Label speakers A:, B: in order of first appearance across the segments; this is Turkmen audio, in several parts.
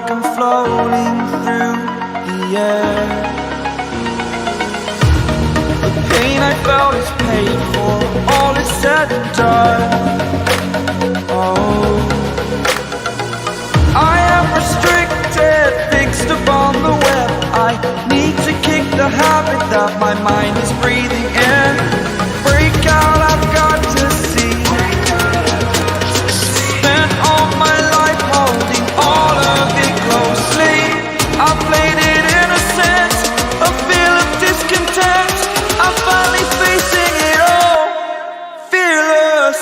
A: like I'm floating through the air. The pain I felt is paid for, all is said and done. Oh, I am restricted, fixed upon the web. I need to kick the habit that my mind is breathing in. Break out, I've got to see. Spent all my life holding all of it closely. I played it innocent, a feel of discontent. I'm finally facing it all, fearless.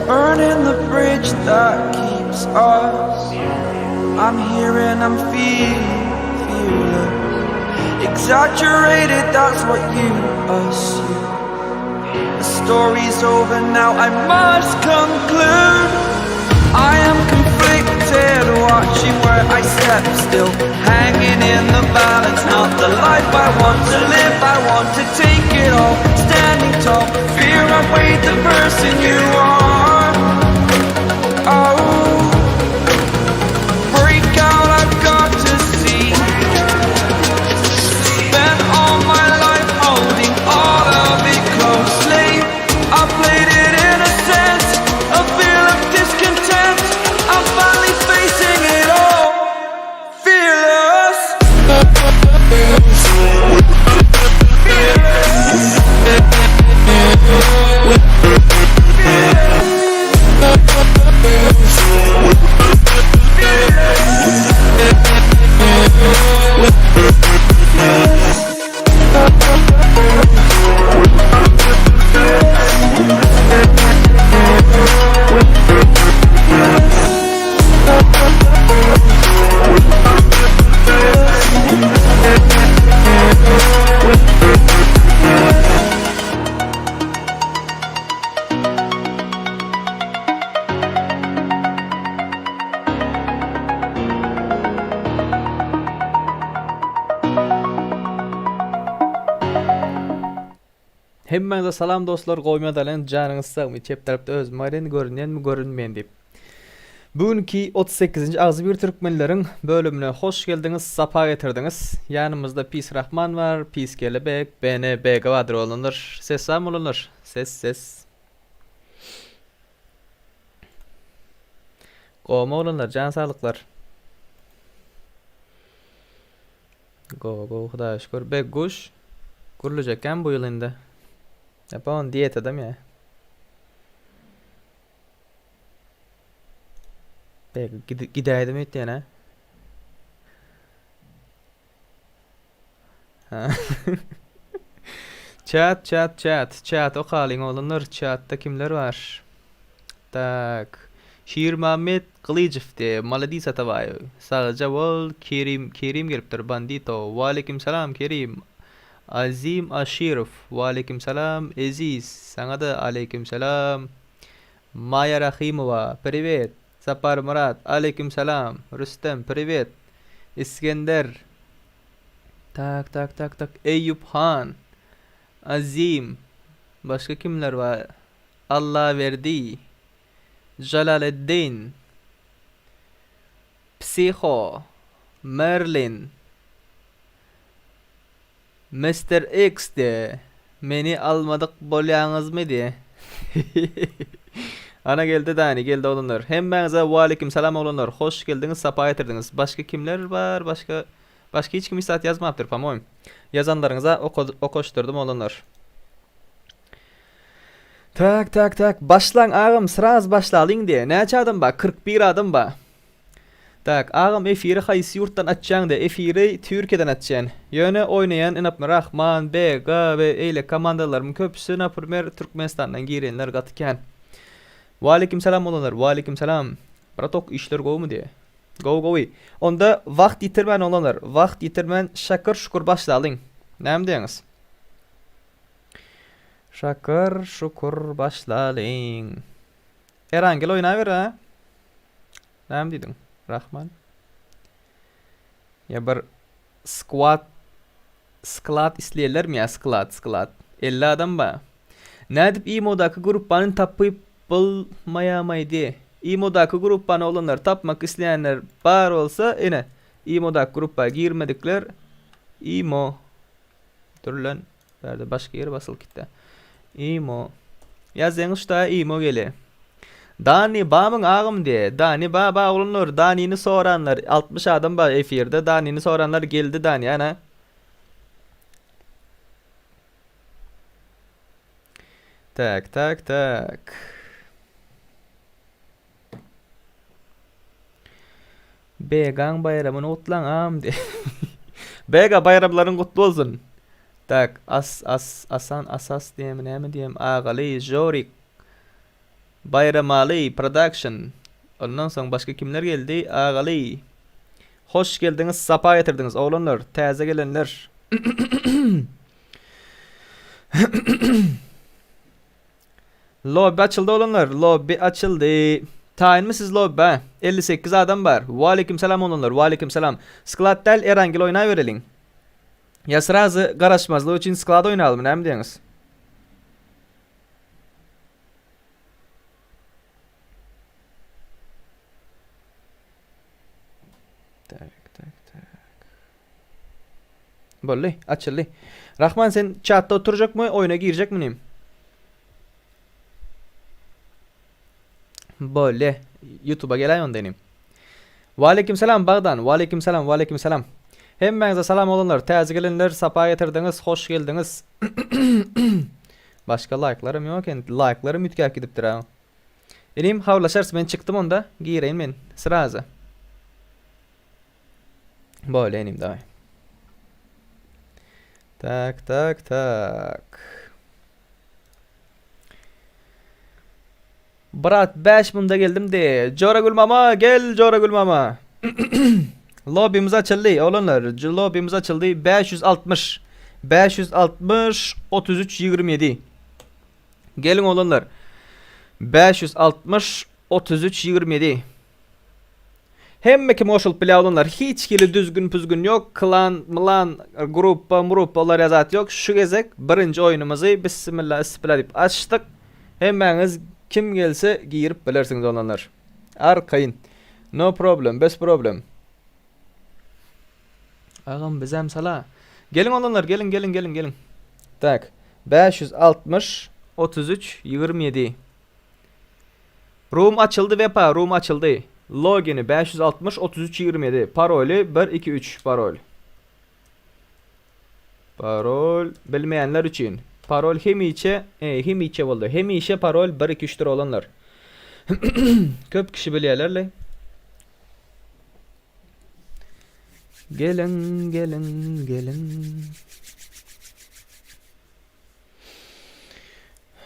A: Burning the bridge that keeps us. I'm here and I'm feeling fearless. Exaggerated, that's what you assume. The story's over now, I must conclude. I am conflicted, watching where I step still, hanging in the balance. Not the life I want to live, I want to take it all. Standing tall, fear outweighed the person you are. Oh, break out, I've got to see. Spent all my life holding all of it closely. I played it innocent, a feel of discontent. I'm finally facing it all, fearless.
B: Hemmäňize salam dostlar goýma dalen janyňyz sagmy çep tarapda özüm bar indi görünýänmi görünmeýän diýip. Bu günki 38-nji agzybir türkmenleriň bölümine hoş geldiňiz sapa getirdiňiz. Ýanymyzda Pis Rahman bar, Pis Kelebek, BN BG bardyr oglanlar. Ses barmy oglanlar? Ses ses. Gowmy oglanlar jan saglyklar. Gowy gowy hudaýa şükür. Begguş gürlejekkäm bu ýyl indi. Ýapon diýetadam ýa. Beg gidäýdim öýtýän hä. Chat chat chat chat okalyň oglanlar chatda kimler bar. Tak. Şirmammet Gylyjow diýe maladis Atabaýew. Sagja bol Kerim Kerim gelipdir bandito. Waleýkim salam Kerim. Azim Aşyrow Waleýkim salam Eziz saňada aleýkim salam. Maýa Rahymowa priwet. Saparmyrat aleýkim salam. Rüstem priwet. Isgender Tak tak tak tak Eýýup han. Azim Başga kimler bar? Allaberdi, Jalaleddin, Psiho, Merlin, Mister X diýe, meni almadyk bolýaňyzmy diýe. Ana geldi Dani, geldi oglanlar. Hemmäňize waleýkim salam oglanlar. Hoş geldiňiz, sapa getirdiňiz. Başga kimler bar? Başga başga hiç kim hiç zat ýazmapdyr, po-moým. Ýazanlaryňyza okaşdyrdym oglanlar. Tak tak tak başlaň agam sraz başlalyň diýe näçe adam bar 41 adam bar Tak agam efiri haýsy ýurtdan açýaň diýe efiri Türkiýeden açýan ýöne oýnaýan inapmy Rahman BG we eýle komandalarymyň köpüsi naprimer Türkmenistandan girenler gaty kän. Waleýkim salam oglanlar, waleýkim salam. Bratok işler gowumy diýe. Gowy gowy. Onda wagt ýitirmän oglanlar, wagt ýitirmän şakyr şukur başlalyň. Näme diýeňiz? Şakyr şukur başlalyň. Erangel oýnaber a. Näme diýdiň? Rahman. Ýa bir squad sklad isleýärlermi ýa sklad sklad. 50 adam ba. Nädip imodaky gruppany tapyp bolmaýamaý diýe. Imodaky gruppany oglanlar tapmak isleýänler bar bolsa ine imodaky gruppa girmedikler imo Dur lan. Bärde başga ýer basylyp gitdi. Imo. Ýazýaňyz şda imo gele. Dani bamyň agym diye. Dani ba ba oglanlar Danini soranlar 60 adam bar efirde Danini soranlar geldi Dani ana. Tak tak tak. Begaň baýramyny gutlaň agam diý. Bega baýramlaryň gutly bolsun. Tak as as asan asas diýemi näme diýem Agaly Žorik Baýramaly production Ondan soň başga kimler geldi Agaly Hoş geldiňiz sapa getirdiňiz oglanlar täze gelenler. Lobby açyldy oglanlar, lobby açyldy. Taýynmy siz lobbä? 58 adam bar. Waleýkim salam oglanlar, waleýkim salam. Sklad däl, Erangel oýnabereliň. Ýa srazy garaşmazlyk üçin sklad oýnalymy, näme diýeňiz? Tak, tak, tak. Boldy, açyldy. Rahman sen çatda oturjakmy, oýuna girjekmi nim? Boldy. YouTube'a geläý onda inim. Waleýkim salam Bagdan. Waleýkim salam, waleýkim salam. Hemmäňize salam oglanlar. Täze gelenler sapa getirdiňiz, hoş geldiňiz. Başga laýklarym ýok eken. Laýklarym üýtgäp gidipdir ha. Inim habarlaşarys men çykdym onda. Gireýin men. Sraza. Bolýa inim daway. Tak tak tak. Brat 5 munda geldim de. Joragül mama gel Joragül mama. Lobbymiz açyldy oglanlar. Lobbymiz açyldy 560 560 33 27. Geliň oglanlar. 560 33 27. Hemme kim goşulyp bilýär oglanlar hiç hili düzgün püzgün ýok klan mlan gruppa mruppa olar ýa zat ýok şu gezek birinji oýnumyzy bissimilla ispila diýip açdyk hemmäňiz kim gelse girip bilersiňiz oglanlar arkaýyn no problem bez problem agam bizem sala geliň oglanlar geliň geliň geliň geliň tak 560 33 27 Room açyldy Wepa room açyldy. Logini 560 33 27 paroly 1 2 3 parol. Parol bilmeýänler üçin. Parol hemişe e, hemişe boldy. Hemişe parol 1 2 3-dür olanlar. Köp kişi bilýärler. Geliň, geliň, geliň.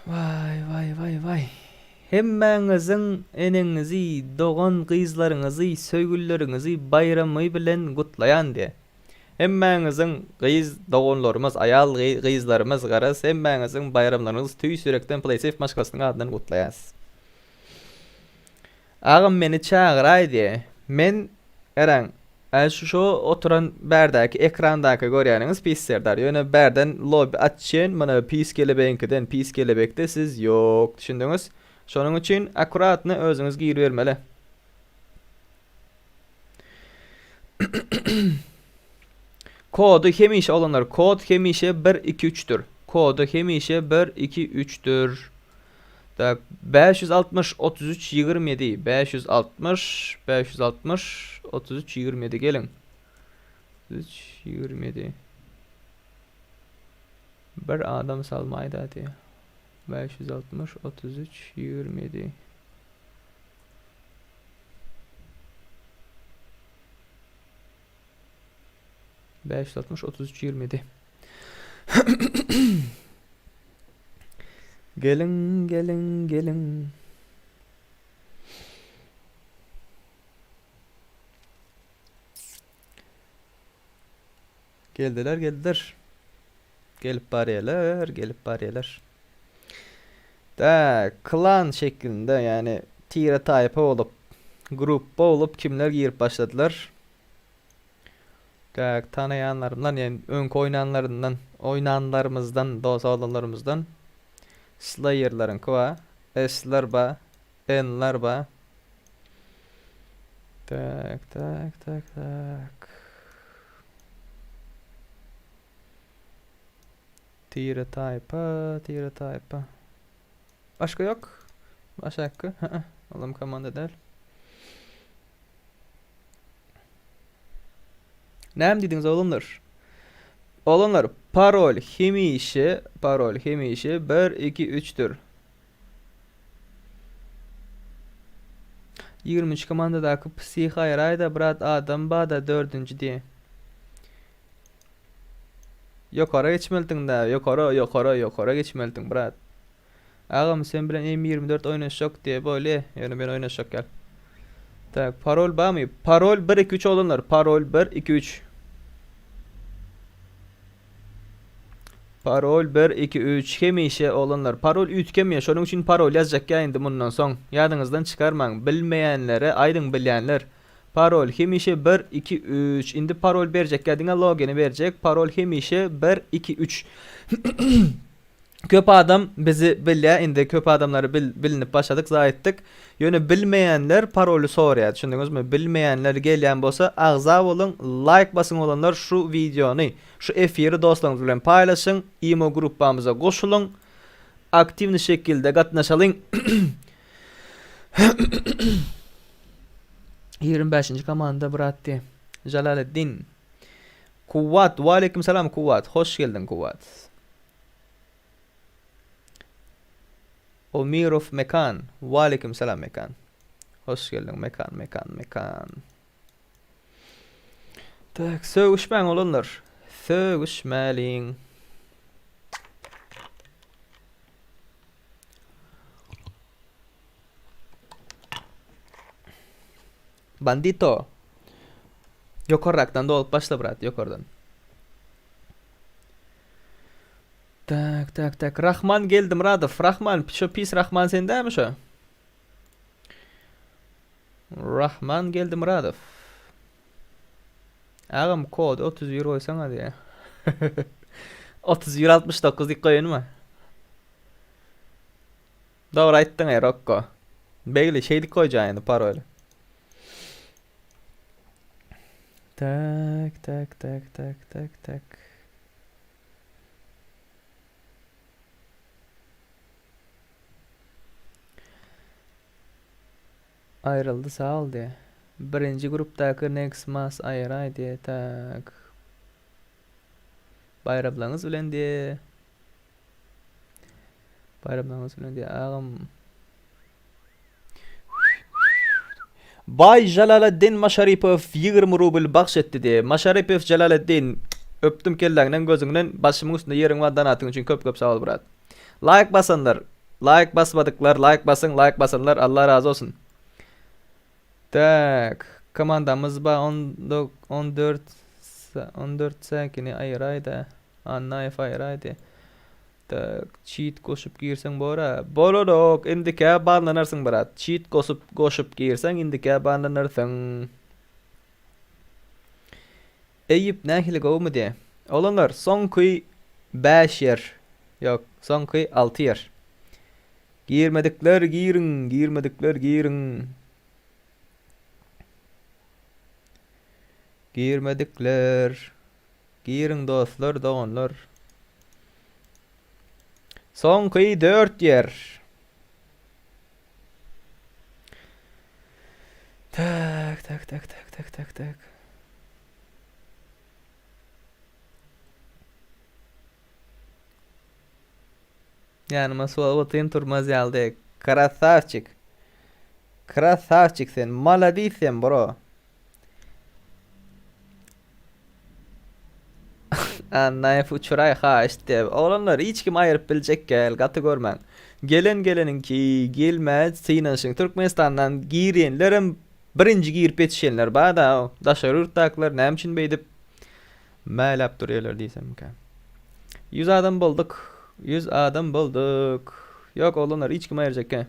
B: Waý waý waý waý. Hemmäňiziň eneňizi, dogan gyzlaryňyzy, söýgülileriňizi baýramy bilen gutlaýan diýe. Hemmäňiziň gyz doganlarymyz, aýal gyzlarymyz garaz hemmäňiziň baýramlaryňyz tüýs ýürekden PlaySafe maşgalasynyň adyndan gutlaýas. Agam meni çagyraý diýe. Men Eren Ä şu şu oturan bärdäki ekrandaky görýäniňiz pis serdar ýöne bärden lobby açýan mana pis kelebegiňkiden pis kelebekde siz ýok düşündiňiz şonuň üçin akkuratny özüňiz giribermeli. Kody hemişe oglanlar kod hemişe 1 2 3-dür. Kody hemişe 1 2 3-dür. Tak 560 33 27 560 560 33 27 geliň. 33 27 Bir adam salmaýda diýýär. 560 33 27 560 33 27 Geliň, geliň, geliň. Geldiler, geldiler. Gelip barýarlar, gelip barýarlar. Tak, klan şeklinde, ýagny tire taýpa bolup, gruppa bolup kimler girip başladylar? Tak, tanaýanlarymdan, ýagny öňki oýnanlaryndan, oýnanlarymyzdan, dost oglanlarymyzdan Slayerleriňki bar, S-ler bar, N-ler bar. Tak, tak, tak, tak. Tire taýpa, tire taýpa. Başga ýok. Aşakky. Hä, olam komanda däl. Näme diýdiňiz oglanlar? Oglanlar, parol hemişe, parol hemişe 1 2 3-dür. 23 komandadaky psih aýraýda brat adam bada dördünji diýe. Ýokara geçmelidiň da, ýokara, ýokara, ýokara geçmelidiň brat. Agam sen bilen M24 oýnaşjak diýe bolýa, ýöne men oýnaşjak gel. Tak, parol barmy? Parol 1 2 3 oglanlar, parol 1 2 3. Parol 1 2 3 hemişe oglanlar parol üýtgemeýär şonuň üçin parol ýazjak ýa indi mundan soň ýadyňyzdan çykarmaň bilmeýänlere aýdyň bilýänler parol hemişe 1 2 3 indi parol berjek ýa diňe logini berjek parol hemişe 1 2 3 Köp adam bizi bilýär indi köp adamlary bil bilinip başladyk zaý etdik. Ýöne bilmeýänler paroly soraýar düşündiňizmi bilmeýänler gelýän bolsa agza boluň laýk basyň olanlar şu wideony şu efiri dostlaryňyz bilen paýlaşyň imo gruppamyza goşulyň aktiwny şekilde gatnaşalyň 25-nji komanda brat diýe Jalaleddin Kuwwat waleýkim salam Kuwwat hoş geldiň Kuwwat. Omirow Mekan Waleýkim salam Mekan. Hoş geldiň Mekan Mekan Mekan. Tak sögüşmäň oglanlar. Sögüşmäliň. Bandito. Ýokarrakdan dolup başla brat, ýokardan. Tak, tak, tak. Rahman Geldimyradow. Rahman, şo pis Rahman sen dämi şo? Rahman Geldimyradow. Agam kody 31 goýsaňa diýýär. 31 69 diýip goýanmy? Dogry aýtdyň ey Rokko. Begli şeýdip goýjaý indi paroly. Tak tak tak tak tak tak. Aýryldy sag ol diýe. Birinji grupdaky Next Mas aýyraý diýe tak. Baýramlaryňyz bilen diýe. Baýramlaryňyz bilen diýe agam. Baý Jalaleddin Maşaripow 20 rubl bagş etdi diýe. Maşaripow Jalaleddin öpdüm kelläňden gözüňden başymyň üstünde ýeriň bar donatyň üçin köp köp sag bol brat. Laýk basanlar, laýk basmadyklar laýk basyň laýk basanlar Allah razy bolsun. Tak, komandamyz bar 14 14 säkini aýyraýda. Annaýew aýyraýdy. Tak, çit goşup girseň bora. Bolanok, indikä banlanarsyň brat. Çit goşup goşup girseň indikä banlanarsyň. Eýýup nähili gowumy diýe. Oglanlar, soňky 5 ýer. Ýok, soňky 6 ýer. Girmedikler giriň, girmedikler giriň. Girmedikler. Giriň dostlar doganlar. Soňky 4 ýer. Tak tak tak tak tak tak tak. Ýanyma suw alyp otyryn turmaz ýaly dek. Krasavçik. Krasavçik sen. Maladis sen bro. Annaýew uçuraý haýyşt diýip. Oglanlar hiç kim aýyryp biljek gel, gaty görmäň. Gelen geleniňki, gelmä synanyşyň. Türkmenistandan girýänlerem birinji girip ýetişenler bar-da. Daşary ýurtdakylar näme üçin beýdip? Mäläp durýarlar diýsemmikä. 100 adam bolduk. 100 adam bolduk. Ýok oglanlar hiç kim aýyrjakkä.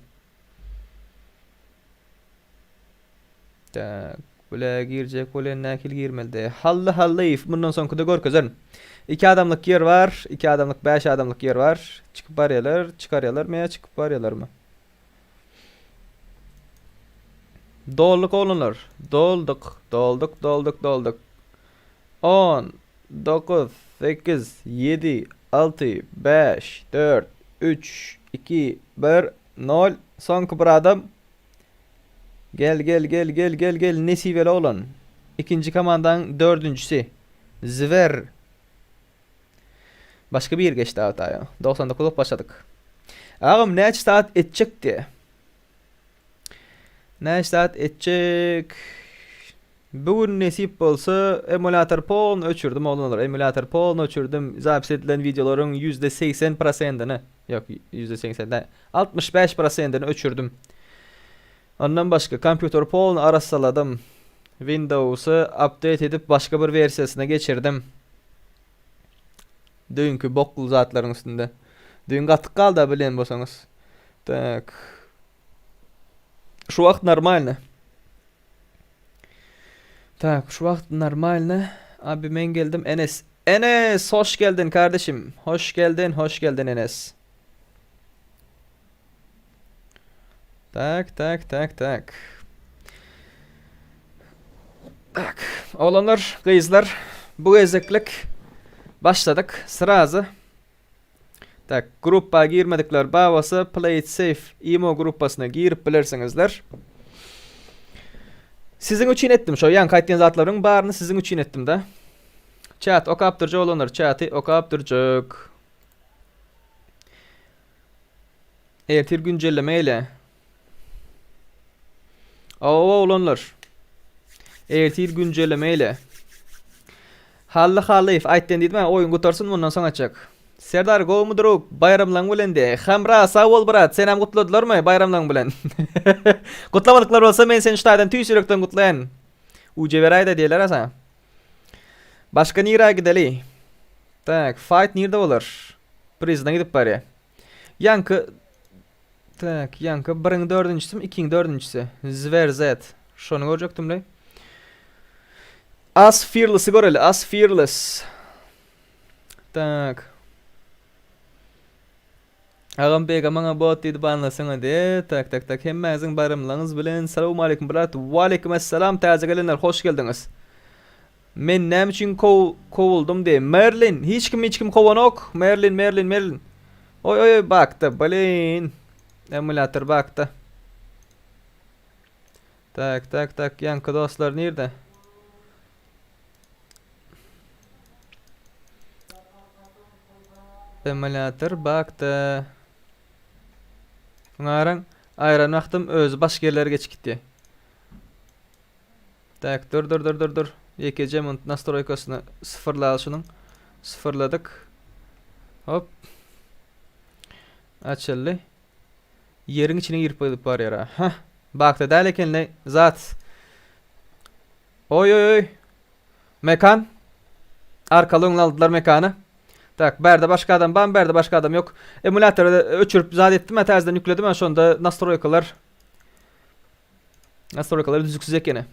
B: Tak, bile girjek bolýan nähili girmelidi? Hally Hallyýew mundan soňkyda görkezerin. 2 adamlyk ýer bar, 2 adamlyk 5 adamlyk ýer bar. Çykyp barýarlar, çykarýarlarmy ýa çykyp barýarlarmy? Dolduk oglanlar. Dolduk, dolduk, dolduk, dolduk. 10, 9, 8, 7, 6, 5, 4, 3, 2, 1, 0. Soňky bir adam. Gel, gel, gel, gel, gel, gel. Nesibeli oglan. Ikinji komandaň dördünjisi. Zwer. Başga biri geçdi agtaýa. 99 bolup başladyk. Agam näçe saat etjek diýe. Näçe saat etjek? Bu gün nesip bolsa emulyator polny öçürdim oglanlar. Emulyator polny öçürdim. Zapis edilen videolaryň %80 prosentini, ýok %80 däl, 65 prosentini öçürdim. Ondan başga kompýuteri polny arassaladym. Windowsy update edip başga bir wersiýasyna geçirdim. Düýnki bokly zatlaryň üstünde. Düýn gatyk galdy bilýän bolsaňyz. Tak. Şu wagt normalny. Tak, şu wagt normalny. Abi men geldim Enes. Enes, hoş geldin kardeşim. Hoş geldin, hoş geldin Enes. Tak, tak, tak, tak. Tak. Oglanlar, gyzlar, bu gezeklik başladyk. Srazy. Tak, gruppa girmedikler bar bolsa Play It Safe imo gruppasyna girip bilersiňizler. Siziň üçin etdim şo ýaňky aýtýan zatlaryň baryny siziň üçin etdim da. Chat okap durjak oglanlar, chaty okap durjak. Ertir güncelleme ile. Owa oglanlar. Ertir güncelleme ile. Hally Hallyýew aýtdyn diýdim ha oýun gutarsyn mundan soň açjak. Serdar gowmy drug baýramlaň bilen de. Hamra sag bol brat senem gutladylarmy baýramlaň bilen. Gutlamadyklar bolsa men seni şu taýdan tüýs ýürekden gutlaýan. Uje beräýdä diýerler a saňa. Başga nirä gideli? Tak, fight nirde bolar? Prizna gidip barýa. Ýaňky Tak, ýaňky biriň dördünjisimi, ikiň dördünjisi. Zwer Z. Şony görjekdim-le. As Fearless-y göreli. As Fearless. Tak. Agam bega maňa bot diýdi banlasaňa de. Tak tak tak hemmäňiziň baýramlaryňyz bilen. Salowmaleýkim brat. Waleýkim essalam täze gelenler hoş geldiňiz. Men näme üçin kow kowuldym diý. Merlin hiç kim hiç kim kowanok. Merlin Merlin Merlin. Oý oý oý bakda blin. Emulator bakda. Tak tak tak ýaňky dostlar nirde? Emulator bakda. Muňa aýran wagtym özi başga ýerlere geçip gitdi. Tak, dur dur dur dur dur. Ýekeje munt nastroýkasyny sıfırlaly şunuň. Sıfırladyk. Hop. Açyldy. Ýeriň içine girip gidip barýar. Ha. Bakda däl ekenle zat. Oý oý oý. Mekan. Arkaly öňüne aldylar mekany. Tak, bärde başga adam barmy? Bärde başga adam ýok. Emulatory öçürip zat etdim, täzeden ýükledim. Şonda nastroýkalar Nastroýkalar düzüksiz ekeni.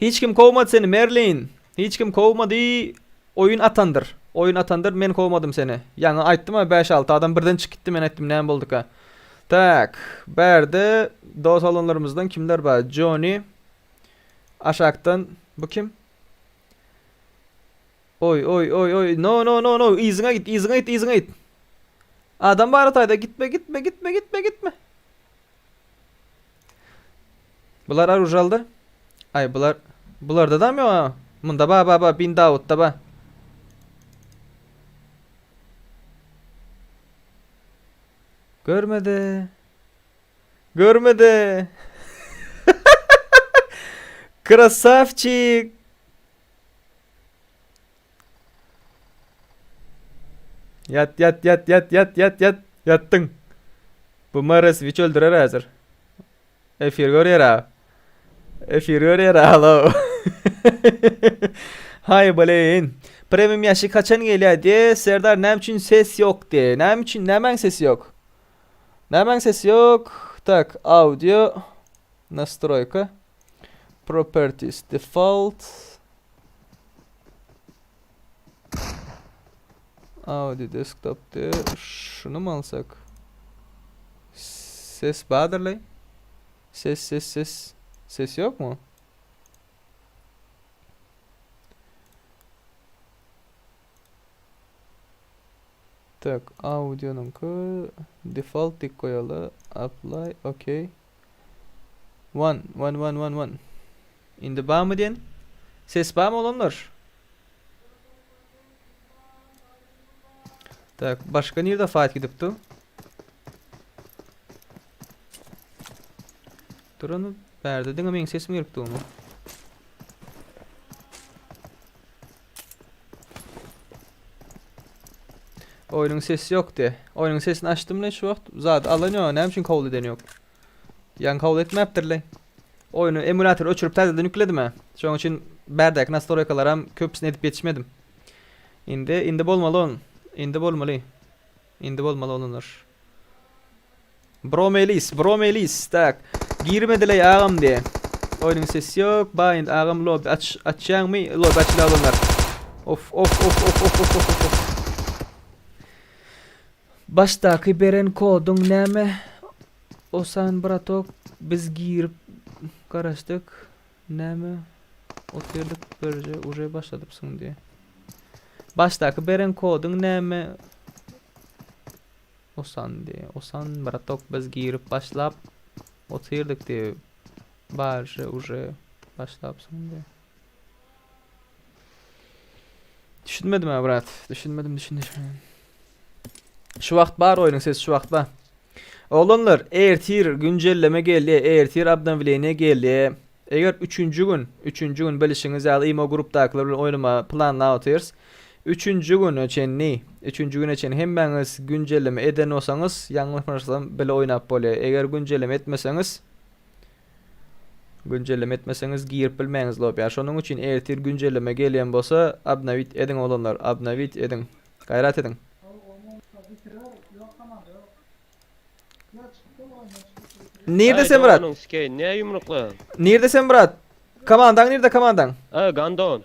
B: Hiç kim kowmady seni Merlin. Hiç kim kowmady. Oýun atandyr. Oýun atandyr. Men kowmadym seni. Ýaňy aýtdym ha 5-6 adam birden çykyp gitdi. Men aýtdym näme bolduka. Tak. Bärde dost olanlarymyzdan kimler bar? Johnny. Aşakdan bu kim? Oý oý oý oý no no no no yzyňa git yzyňa git yzyňa git. Adam bar otaýda gitme gitme gitme gitme gitme. Bular oruž aldy. Ay bular bularda da mı? Munda ba ba ba bin Davut'da ba. Görmedi. Görmedi. Krasavçik. Ýat ýat ýat ýat ýat ýat ýat ýatdyň. Bu Mareswiç öldürer häzir. Efir görýär ha. Efir görýär ha, alo. Haý baleýin. Premium ýaşy haçan gelýär diýe Serdar näme üçin ses ýok diýe. Näme üçin nämäň sesi ýok? Nämäň sesi ýok? Tak, audio nastroýka properties default Audio desktop diýe şuny mı alsak? Ses badyrly. Ses ses ses. Ses ýok mu? Tak, audionyňky default dik goýaly. Apply, okey. One, one, one, one, one. Indi barmy diýen? Ses barmy olanlar? Tak, başga nirde fight gidipdi? Durany bärde diňe meň sesim gelip durmy? Oýnuň sesi ýokdy. Oýnuň sesini açdym le şu wagt. Zat alan ýok. Näme üçin kabul eden ýok? Ýan kabul etmäpdir le. Oýny emulatory öçürip täzeden ýükledim ha. Şonuň üçin bärdäki nastroýkalaram köpüsini edip ýetişmedim. Indi indi bolmaly on. Indi bolmaly. Indi bolmaly olanlar. Bromelis, Bromelis, tak. Girmedileý agam diye. Oýnuň sesi ýok. Ba indi agam lobby aç açýaňmy? Lobby açyla olanlar. Of of of of of of of of. Başdaky beren koduň näme? Osan bratok biz girip garaşdyk. Näme? Otyrdyk birje uje başladypsyň diye. Başdaky beren koduň näme? Osan diýe. Osan bratok biz girip başlap otyrdyk diýe. Barja uje başlapsyň diýe. Düşünmedim ha brat. Düşünmedim düşünmedim. Şu wagt bar oýnuň sesi şu wagt bar. Oglanlar ertir güncelleme geldi. Ertir obnovleniýe geldi. Eger üçünji gün, üçünji gün bilişiňiz ýaly imo grupdakylar bilen oýnama planlap otyrys. Üçünji güne çenli, üçünji güne çenli hemmäňiz güncelleme eden bolsaňyz, ýalňyşmasam bile oýnap bolýar. Eger güncelleme etmeseňiz, güncelleme etmeseňiz girip bilmeýäňiz lobby'a. Şonuň üçin ertir güncelleme gelýän bolsa, obnowit ediň oglanlar, obnowit ediň. Gaýrat ediň. Nirde sen brat?
C: Doganyň sikeýin, näme ýumruklaýaň?
B: Nirde sen brat? Komandaň nirde komandaň?
C: A, Gandon.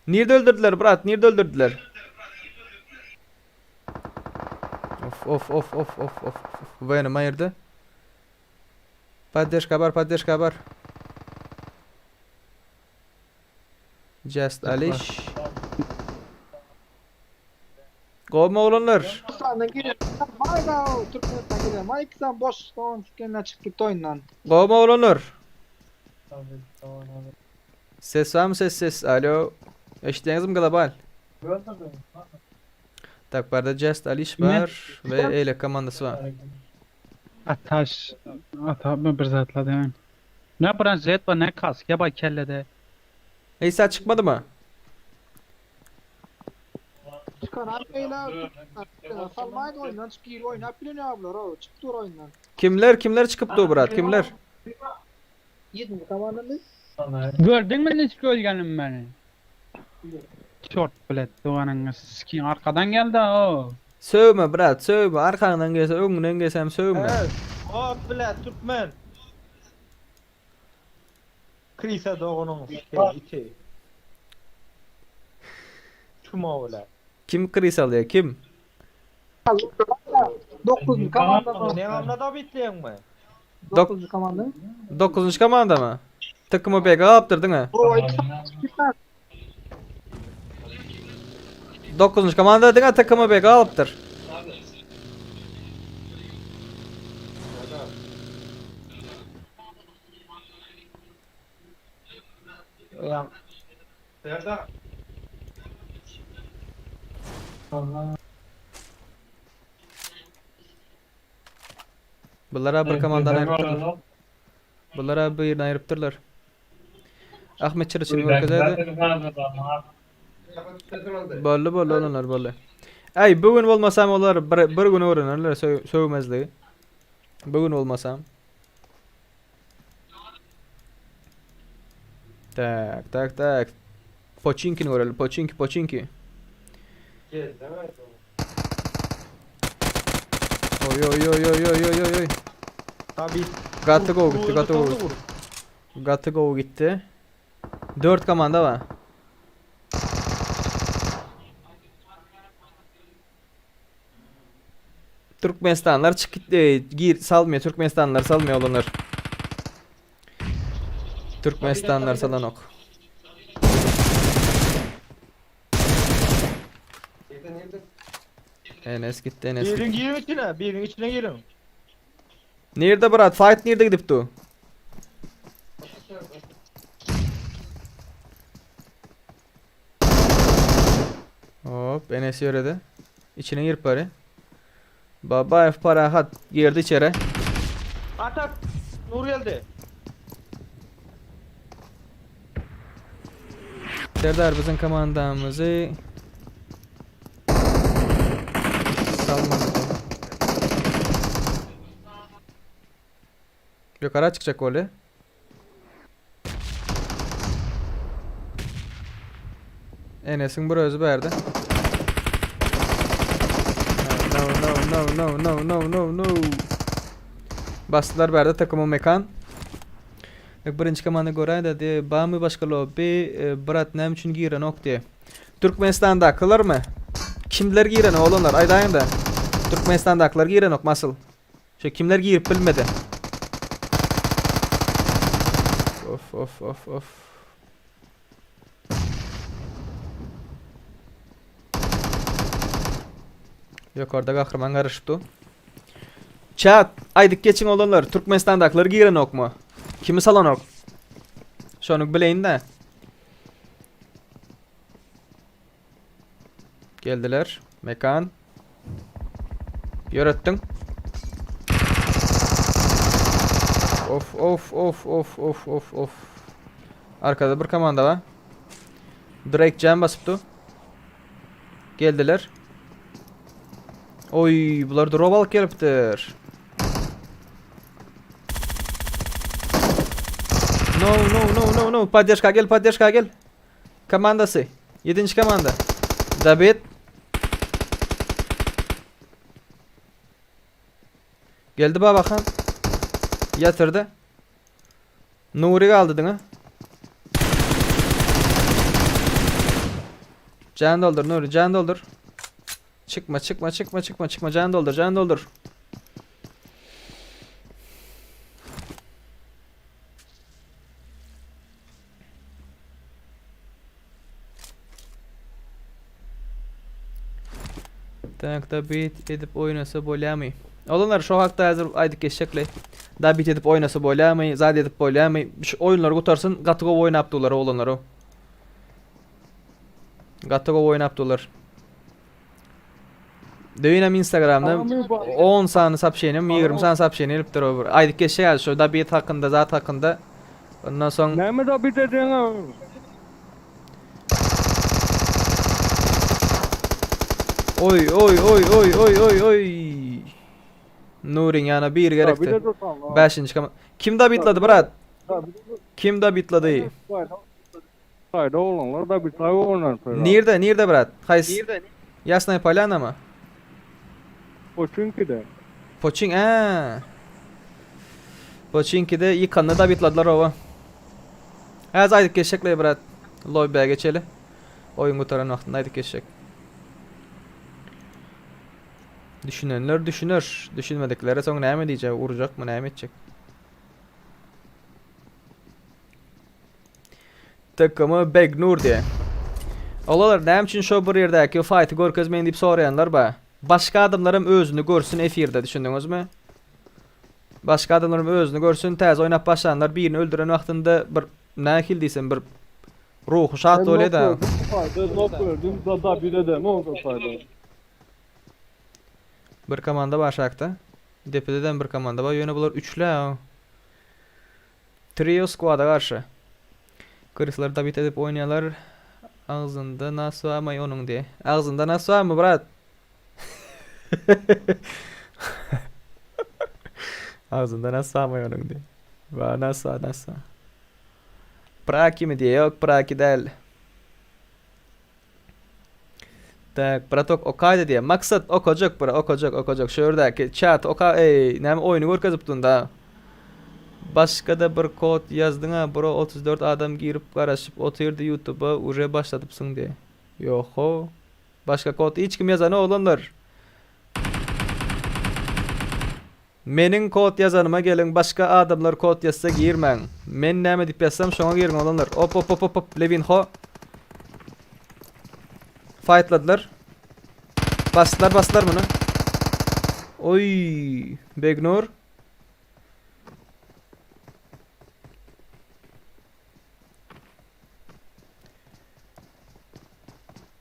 B: Nirde öldürdüler brat? Nirde öldürdüler? Of of of of of of. Venom ayırdı. Poddeşka bar, poddeşka bar. Just Aliş. Gowmy oglanlar?
D: Türkmenistandan girýär. Maýda Türkmenistan girýär. Maýksan boş soň sikenden çykyp gitdi oýundan.
B: Gowmy oglanlar? Ses barmy ses ses? Alo. Eşitýäňizmi global? Tak barda Just Aliş bar we eýle komandasy bar.
E: Ataş ata bir zatlar diýen. Ne branjilet bar ne kask bar kellede.
B: Isa çykmadymy?
D: Çykan abi beýle Türkmenistan salmaýdy oýundan çyk girip oýnap bilen ýa bular o çyk dur oýundan.
B: Kimler kimler çykypdy brat kimler?
D: Ýedinji komanda biz.
E: Gördüňmi niçik ölgenim meni? Çort bilet doganyňy sikin arkadan geldi o.
B: Sögme brat sögme arkaňdan gelse öňüňden gelsem sögme.
F: Evet. Ot bilet Türkmen. Krisa doganyň sikeýin iti. Çuma bilet.
B: Kim kris alýar kim?
D: Dokuzunjy komanda.
F: Ne amna da bitleýäňmi?
D: Dokuzunjy komanda.
B: Dokuzunjy komanda mı? Takımı BG alypdyr diňe.
D: Bro iki çık git lan.
B: Dokuzunjy komanda diňe takımı BG alypdyr.
F: Ya. Serdar.
B: Bulara bir komandan aýrypdyrlar. Bulara bir ýerden aýrypdyrlar. Ahmet Çyryçyny görkezedi. Boldy boldy olanlar boldy. Aý bu gün bolmasam olar bir, bir gün öwrenerler söw, söwmezligi. Bu gün bolmasam. Tak, tak, tak. Poçinkini göreli. Poçinki, poçinki. Oy oy oy oy oy oy oy oy.
F: Tabi.
B: Gaty gowy gitdi, gaty gowy gitdi. Gaty gowy gitdi. 4 komanda bar. Türkmenistanlar çyk gitdi. Gir salmıyor. Türkmenistanlar salmıyor olanlar. Türkmenistanlar salanok. Enes gitti, Enes
F: Birin
B: gitti.
F: girin içine, birin içine girin.
B: Nerede brat? Fight nerede gidip du? Hop Enes yöredi. İçine girip bari. Babayev Parahat girdi içeri.
F: Atak. Nur geldi.
B: Serdar bizim komandamyzy salmadı. Ýokara çykjak boldy. Enesiň bir özi bärde. No no no no no no no no. Basdylar bärde takymyň mekan. Birinji komanda göräýdä diýe, bamy başga lobby, e, brat näme üçin girenok diýe. Türkmenistandakylarmy? Kimler girenok oglanlar aýdaýyňda. Türkmenistandakylar girenok masyl. Şu kimler girip bilmedi. Of of of of. Ýokarda gahryman garyşyp dur. Chat, aýdyp geçiň oglanlar, Türkmenistandakylar girenokmy? Kimi salanok? Şony bileýin-de. Geldiler. Mekan. Ýöretdiň. Of of of of of of of. Arkada bir komanda bar. Drake jam basypdy. Geldiler. Oý, bular drop alyp gelipdir. No, no, no, no, no. Poddeşka gel, poddeşka gel. Komandasy. Ýedinji komanda. Dabit. Geldi Babahan. Ýatyrdy. Nuri galdy diňe. Jan doldur Nuri, jan doldur. Çykma, çykma, çykma, çykma, çykma, jan doldur, jan doldur. Tankda bit edip oýnasa bolýamy? Oglanlar şo hakda häzir aýdyp geçjekle. Da bit edip oýnasa bolýamy, zat edip bolýamy? Şu oýunlary gutarsyn, gaty gowy oýnap durlar oglanlar o. Gaty gowy oýnap durlar. Düýnem Instagramda 10 sany sapşenim, 20 sany sapşeni gelipdir o bir. Aýdyp geçjek häzir şo da bit hakynda, zat hakynda. Ondan soň
G: Näme da bit edýäň?
B: Oý oý oý oý oý oý oý. Nuryň ýanyna biri gerekdi. Bäşinji kama. Kim da bitlady brat? Kim da bitlady?
G: Haýda oglanlar da bitlay oglanlar.
B: Nirde, nirde brat? Haýsy? Ýasnaýa Polýana mı?
G: Poçinkide.
B: Poçin, ä. Poçinkide ýykanda da bitladylar oba. Häzir aýdyp geçjekler brat. Lobby'ä geçeli. Oýun gutaran wagtynda aýdyp geçjek. Düşünenler düşüner. Düşünmediklere soň näme diýjek? Urjakmy, näme etjek? Takamy Begnur diýe. Olalar näme üçin şo bir ýerdäki faýty görkezmeýin diýip soraýanlar bar. Başga adamlaram özüni görsün efirde düşündiňizmi? Başga adamlaram özüni görsün täze oýnap başlanlar birini öldüren wagtynda bir nähili diýsem bir ruhy şat bolýada. Bir komanda bar şakda. Depededen bir komanda bar. Ýöne bular üçlä. Trio squada garşy. Kryslar dabit edip oýnaýarlar. Agzynda nas barmy onuň diýe. Agzynda nas barmy brat? Agzynda nas barmy onuň diýe. Bar nas bar nas bar. Praki mi diýe, ýok Praki däl. Tak, bratok okaýda diýe. Maksat okajak bura, okajak, okajak. Şu ýerdäki chat oka, eý, näme oýny görkezip dun da. Başga-da bir kod ýazdyň-a bro 34 adam girip garaşyp otyrdy ýutuba uje başladypsyň diýe. Ýoho. Başga kod hiç kim ýazanok oglanlar. Meniň kod ýazanyma geliň başga adamlar kod ýazsa girmäň. Men näme diýip ýazsam şoňa giriň oglanlar. Op op op op op Lewin ho. Fightladylar. Basdylar basdylar muny. Oý, Begnur.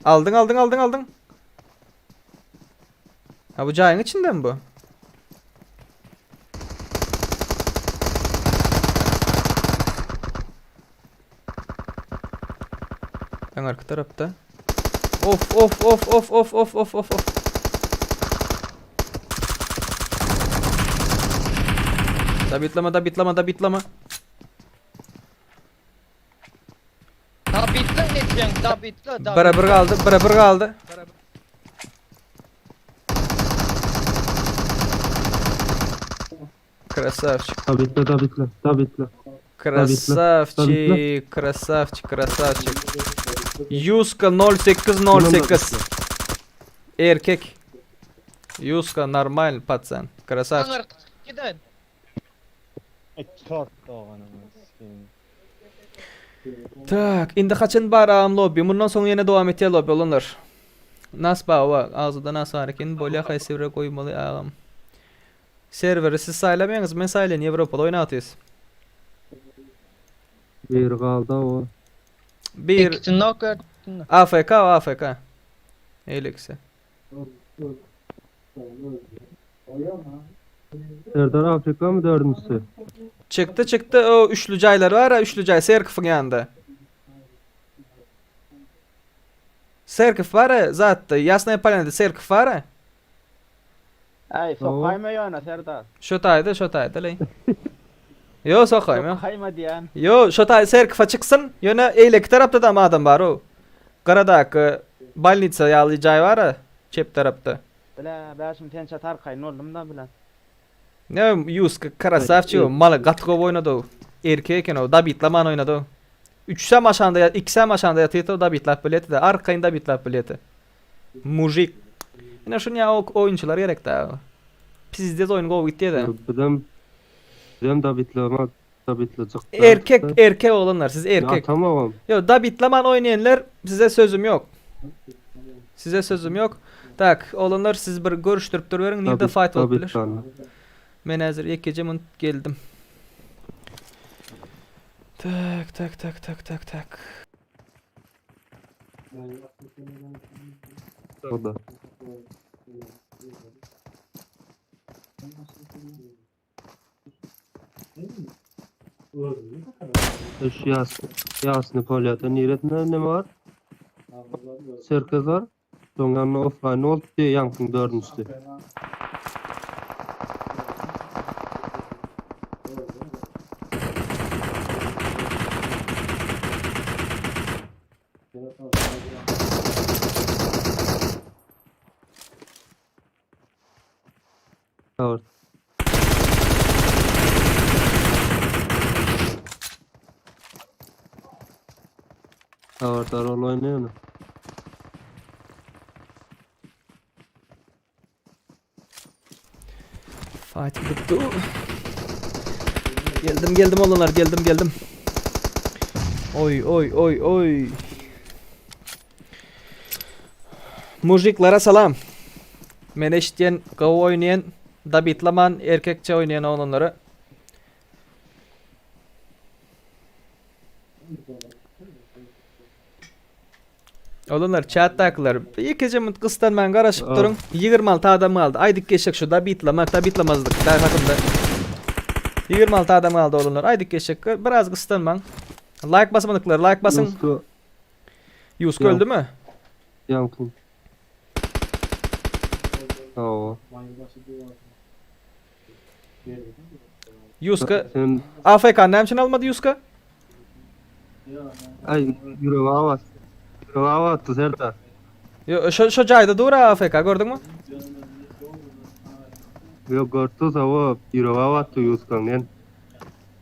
B: Aldyň aldyň aldyň aldyň. Ha bu jaýyň içindemi bu? Öňarky tarapda. Of of of of of of of of of. Dabitlama dabitlama dabitlama.
H: Dabitla etjeň, dabitla, dabitla.
B: Bire bir galdy, bire bir galdy. Krasavçik.
G: Dabitla dabitla dabitla.
B: Krasavçik, krasavçik, krasavçik. Yuska 0808. Erkek. Yuska normal patsan. Krasavçik.
H: Aňyrky giden.
B: Tak, indi haçan bar agam lobby? Mundan soň ýene dowam etýär lobby oglanlar. Nas baba, agzyda nas bar eken. Bolýa haýsy serwere goýmaly agam? Serweri siz saýlamaýaňyz, men saýlaýyn Ýewropada oýnatýas.
G: Biri galdy o.
B: Bir
H: Ikisini knock etdim.
B: AFK o AFK. Eýlekisi.
G: Serdar Afrika mı dördüncüsü?
B: Çykdy çykdy o üçlü jaýlar bar a üçlü jaý serkowyň ýanynda. Serkow bar a zatda Ýasnaýa Polýanada serkow bar a.
F: Äý, sokaýma ýöne Serdar.
B: Şo taýda şo taýda leý. Ýo sokaýma.
F: Sokaýma diýän.
B: Ýo şo taý serkowa çyksyn ýöne eýleki tarapda da adam bar o. Gyradaky bolnitsa ýaly jaý bar a çep tarapda.
F: Bile bäşim sençe tarkaýyn boldum da bile.
B: Ne Yuska krasavçik o maly gaty gowy oýnady o. Erkek eken o dabitlaman oýnady o. Üçüsem aşanda ýa ikisem aşanda ýatyr o dabitlap bilýärdi de arkaýyn dabitlap bilýärdi. Mujik. Ine şun ýa oýunçylar gerek da. Pizdez oýun gowy gitýär de.
G: Bizem bizem dabitlama dabitlajyk.
B: Erkek erkek oglanlar siz erkek.
G: Atamagam.
B: Ýo dabitlaman oýnaýanlar size sözüm ýok. Size sözüm ýok. Tak, oglanlar siz bir görüşdirip duruberiň nirde fight bolup biler. Men häzir ýekeje munt geldim. Tak, tak, tak, tak, tak, tak.
G: O da. Şu ýas ýasny polýada niresinde neme bar? Serkez bar. Soň ýanyna offline bolup diýe ýaňkyň dördünjisi. Dört. Dört rol oýnaýar.
B: Fight gidip dur. Geldim geldim olanlar geldim geldim. Oy oy oy oy. Mujiklara salam. Meni eşitýän, gowy oýnaýan, dabitlaman erkekçe oýnaýan oglanlara. Oglanlar chatdakylar ýekeje minut gysdanman garaşyp duruň. 26 adam galdy. Aýdyp geçjek şu dabitlamak, dabitlamazlyk da hakynda. 26 adam galdy oglanlar. Aýdyp geçjek. Biraz gysdanmaň. Like basmadyklar like basyň. Ýuska öldümi?
G: Ýaňky. Hawa.
B: Ýuska
G: Sen
B: AFK näme üçin almady Ýuska?
G: Ay ýüregi abat. Ýüregi abatdy Serdar.
B: Yo, şo şo jaýda dur AFK gördüňmi?
G: Ýok gördi sawa ýüregi abatdy Ýuskaň men.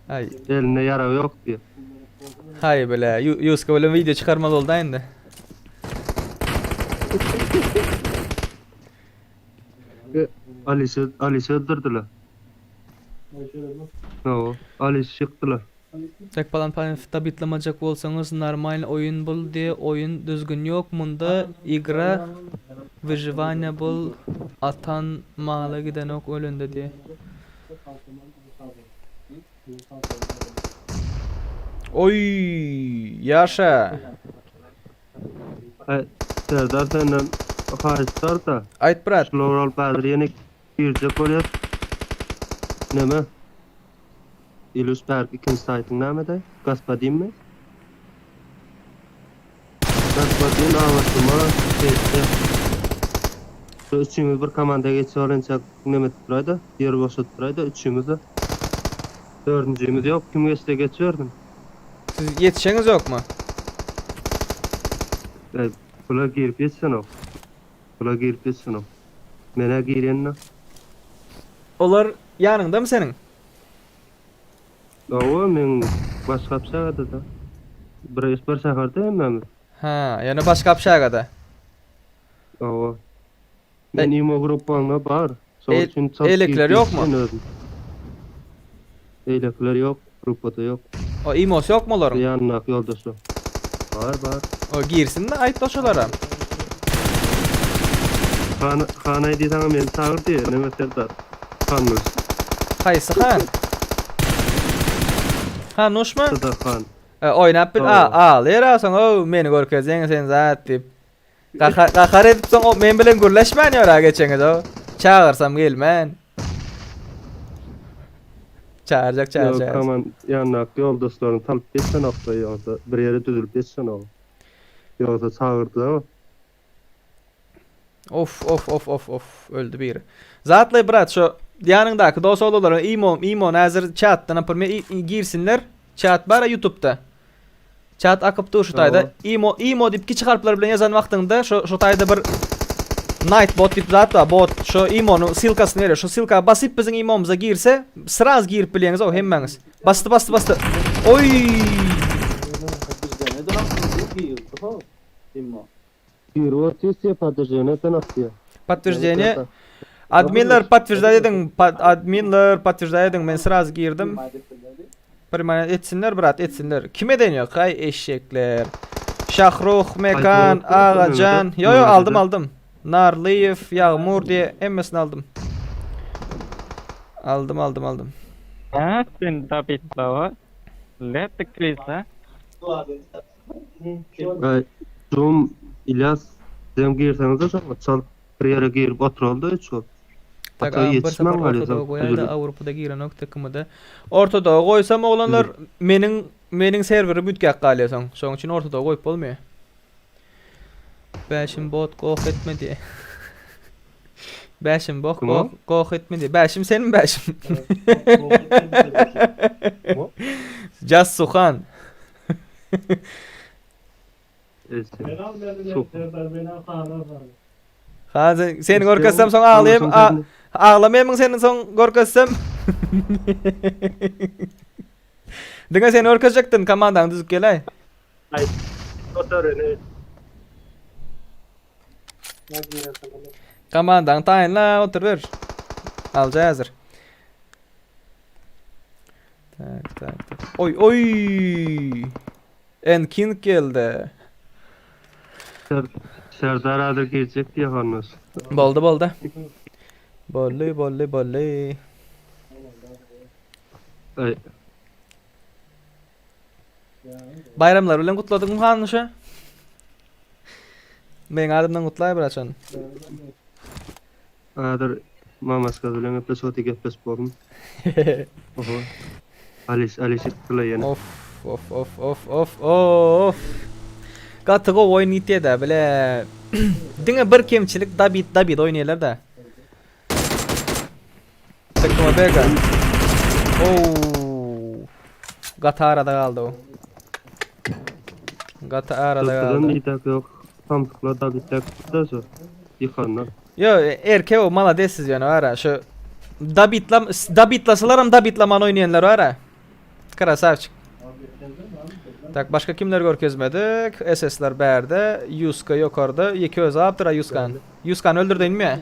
B: Ay.
G: Elinde ýaragy ýok diýip.
B: Hay bile. Ýuska bilen video çykarmaly boldy indi.
G: Alişi Alişi öldürdüler. No, Aliş çykdylar.
B: Tek palan palan tabitlamajak bolsaňyz normal oýun bul diye oýun düzgün ýok munda igra wyživaniýa bul atan mala gidenok ölende diye. Oý ýaşa.
G: Ay, Serdar senden haýyş bar da.
B: Aýt brat.
G: Şular alyp häzir ýene girjek bolýar. Neme? Ilus Park ikinji saýtyň nämede? Gaspadinmi? Gaspadin awatyma seýtde. Şu üçümiz bir komanda geçip alynça neme etip duraýda, ýer boşadyp duraýda üçümiz de. Dördünjimiz ýok, kim geçse geçibersin.
B: Siz ýetişeňiz ýokmy?
G: Ey, Bula girip ýetişenok. Bula girip ýetişenok. Menä girenine.
B: Olar ýanyňdamy seniň?
G: Hawa, men başga общагada-da. Bir bir şäherde hemmämiz.
B: Ha, ýöne başga общagada.
G: Hawa. Men imo gruppamda bar. Şoň
B: El-
G: üçin çalt
B: elekler
G: girip
B: ýokmy?
G: ýetişen özüm. Eýlekiler ýok, gruppada ýok.
B: O imosy ýokmy olaryň?
G: Ýanyndaky ýoldaşlar. Bar, bar.
B: O girsin-de aýt şolara.
G: Han, han aýdy saňa meni çagyr diýe, neme Serdar. Hannuş.
B: Haýsy han? Hannuşmy?
G: Serdar han.
B: E, oýnap bil, a, aglaýar a soň, ow, meni görkezjeň sen zat diýip. Gahar, gahar edip soň o men bilen gürleşmän ýör a geçeňiz o. Çagyrsam gelmän. Çagyrjak
G: Ýok,
B: çagyrjak.
G: kaman ýanyndaky ýoldaşlaryny talyp geçenokda ýogsa bir ýere düzülip geçenok. Ýogsa çagyrdylar.
B: Of of of of of öldü biri. Zatly brat şu ýanyňdaky dos oglanlara imo imo häzir chatdan naprimýer girsinler. Chat bar YouTube'da. Chat akyp dur şu taýda. Imo imo diýip kiçi harplar bilen ýazan wagtyňda şu şu taýda bir Nightbot diýip zat bar. Bot şu imonyň ssylkasyny berýär. Şu ssylka basyp biziň imomyza girse, sraz girip bilýäňiz o hemmäňiz. Basdy basdy basdy. Oý!
G: Girip otyr, podržene sen atýar.
B: Подтверждение. Adminler подтверждать ediň. Adminler подтверждать ediň. Men sraz girdim. Permanent etsinler brat etsinler. Kime deniyor? Kay eşekler. Şahruh, Mekan, Agajan. Yo yo aldım aldım. Narlyýew, Ýagmur diye hemmesini aldım. Aldım aldım aldım.
I: Ha sen David Lava. Let the Chris ha.
G: Ay, Zoom İlyas sizem girseňiz şoňa çalt bir ýere girip oturalda üç bolup.
B: Tak,
G: Ata
B: a, bir
G: ýetişmän
B: sapar
G: galýar
B: Orta Doğu
G: soň
B: goýaýda
G: düzülip.
B: Awrupada girenok takymyda. Orta Doğu goýsam oglanlar meniň meniň serwerim üýtgäp galýar soň. Şoň üçin Orta Doğu goýup bolmaýar. Bäşim bot goh etme diýe. Bäşim boh
G: Kim o?
B: goh goh etme diýe. Bäşim senin bäşim. Just Suhan. Ha sen, seni görkezsem soň aglaýam, aglamaýamyň seni soň görkezsem. Diňe seni görkezjekdim, komandaň düzüp geläý.
G: Aý, otur ene.
B: Komandaň taýynla, otur ber. Alja häzir. Tak, tak, tak. Oý, oý. En King geldi.
G: Ser, Serdar häzir girjek diýýär Hannos.
B: Boldy, boldy. Boldy, boldy, boldy.
G: Aý,
B: Baýramlar bilen gutladyňmy Hannuşa? Meň adymdan gutlaý braçan.
G: Häzir Mamaşka bilen gepleşip otyr gepleşip boldum. Oho. Aliş Aliş ýykdylar ýene.
B: Of of of of of of. Gaty gowy oýun gitýär-dä bile. Diňe bir kemçilik Dabit Dabit oýnaýarlar-da. Tekno Bega. Oo. Gaty arada galdy o. Gaty arada
G: Dörtden
B: galdy.
G: idak yok. Samsyklar da bitdek da şu. Yıkanlar.
B: Yo erkek o malades siz ýöne bara şu dabitlam dabitlasalaram dabitlaman oýnaýanlar bara. Krasavçik. Tak başga kimler görkezmedik? SS'ler bärde, Yuska ýokarda, ýeke özi alypdyr Yuskan. Yuskan öldürdi mi?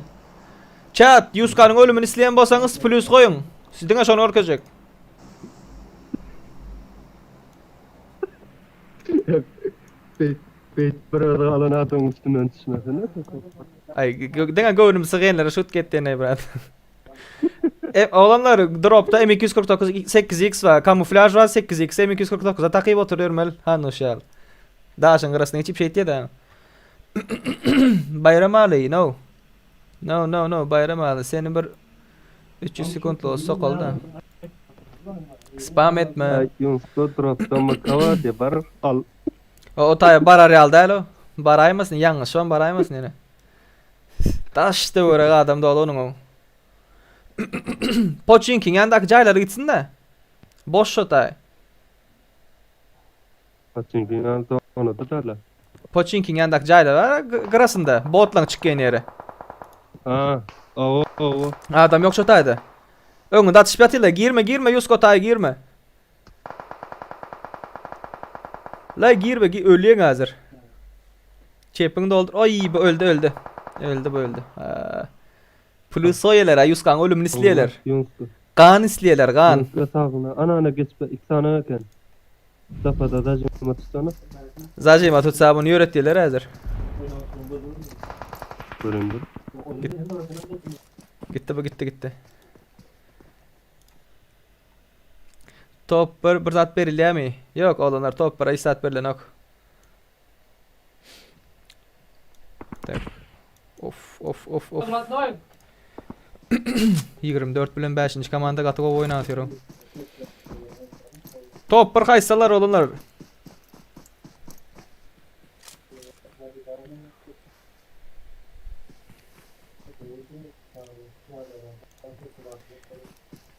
B: Chat, Yuskanyň ölümini isleýän bolsaňyz plus goýuň. Siz diňe şony görkezjek.
G: Beyt, beyt bir özi galan adamyň üstünden düşmesene.
B: Ay diňe göwnüm syganlara şut getdi ne brat. E, oglanlar dropda M249 8X var, kamuflaj var 8X M249-a takyp oturuyorum el. Ha nuşal. Daşyň gyrasyna geçip şey etýär da. Bayram Ali, no. No, no, no, Bayram Ali seni bir 300 sekundly sokalda. Spam etme.
G: Ay Yunus'ta dropda maka var diye bar al.
B: O, o taýa barar ýaly däl o. Baraýmasyn, ýalňyşybam baraýmasyn ýene. Daş töweregi adam doly onuň o. Poçinkiň ýanyndaky jaýlara gitsin-de. Boş şo taý.
G: Poçinkiň ýanynda onu da däl.
B: Poçinkiň ýanyndaky jaýlar bar, gyrasynda, botlaň çykýan ýeri.
G: Ha, owo, owo.
B: Adam ýok şo taýda. Öňünde atyşyp ýatyrlar. Girme, girme, Ýusko taýa girme. La girme, gi ölýäň hazir. Çepiňi doldur. Oý, bu öldi, öldi. Öldi, bu öldi. Ha. Plus soýeler, ha, Ýuskaň ölümini isleýärler.
G: Ýuska.
B: Gan isleýärler, gan.
G: Ýuska sagyna. Ana ana geçip iki sany eken. Dapada da jima tutsana.
B: Zajima tutsa bunu ýöret diýerler häzir.
G: Göründü.
B: Gitdi bu gitti gitti. Top bir, bir zat berilýärmi? Ýok, oglanlar top bir hiç zat berilenok. Tak. Of of of of. 24 bilen 5-nji komanda gaty gowy oýnap otyr. Top bir haýsalar oglanlar?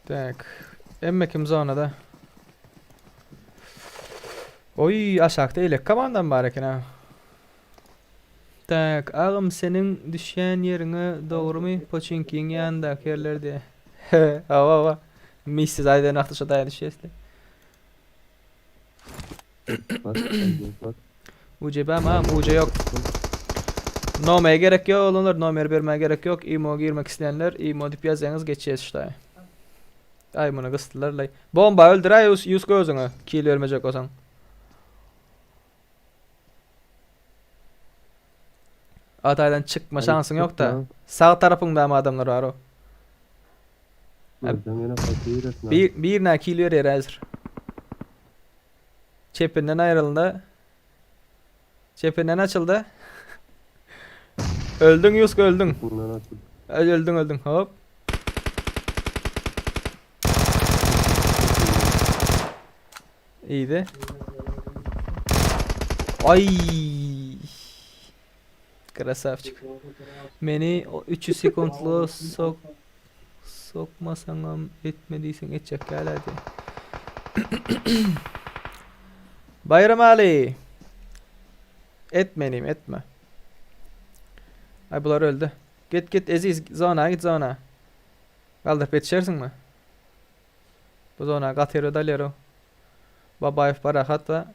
B: Tak. Emme kim zonada? Oý, aşakda elek komandam bar eken ha. Tak, agam seniň düşýän ýeriňe dogrumy Poçinkiň ýanyndaky ýerler diýe. Hawa, hawa. Missiz aýdan wagty şo daýa düşýäs-le.
G: Bak, bak.
B: UC bam am UC ýok. Nomere gerek ýok oglanlar, nomer bermäge gerek ýok. Imo girmek isleýänler imo diýip ýazýaňyz geçýäs ştaý. Aý muny gysdylar laý. Bomba öldüräý Ýuska özüňe kill bermejek bolsaň. Ataýdan çykma şansyň ýok-da. Sag tarapyňda hem adamlar bar o. Bir birine kill berýär häzir. Çepinden aýryldy. Çepinden açyldy. Öldüň Ýuska öldüň. Öldüň öldüň. Hop. Iýdi. Ay. Krasavçik. Meni 300 sekundly sok sokmasaňam etme diýseň etjek ýaly diý. Baýram Ali. Etme inim etme. Ay bular öldü. Git git Eziz zona git zona. Galdyryp ýetişersiňmi? Bu zona gaty ýere dalýar o. Babaýew parahat we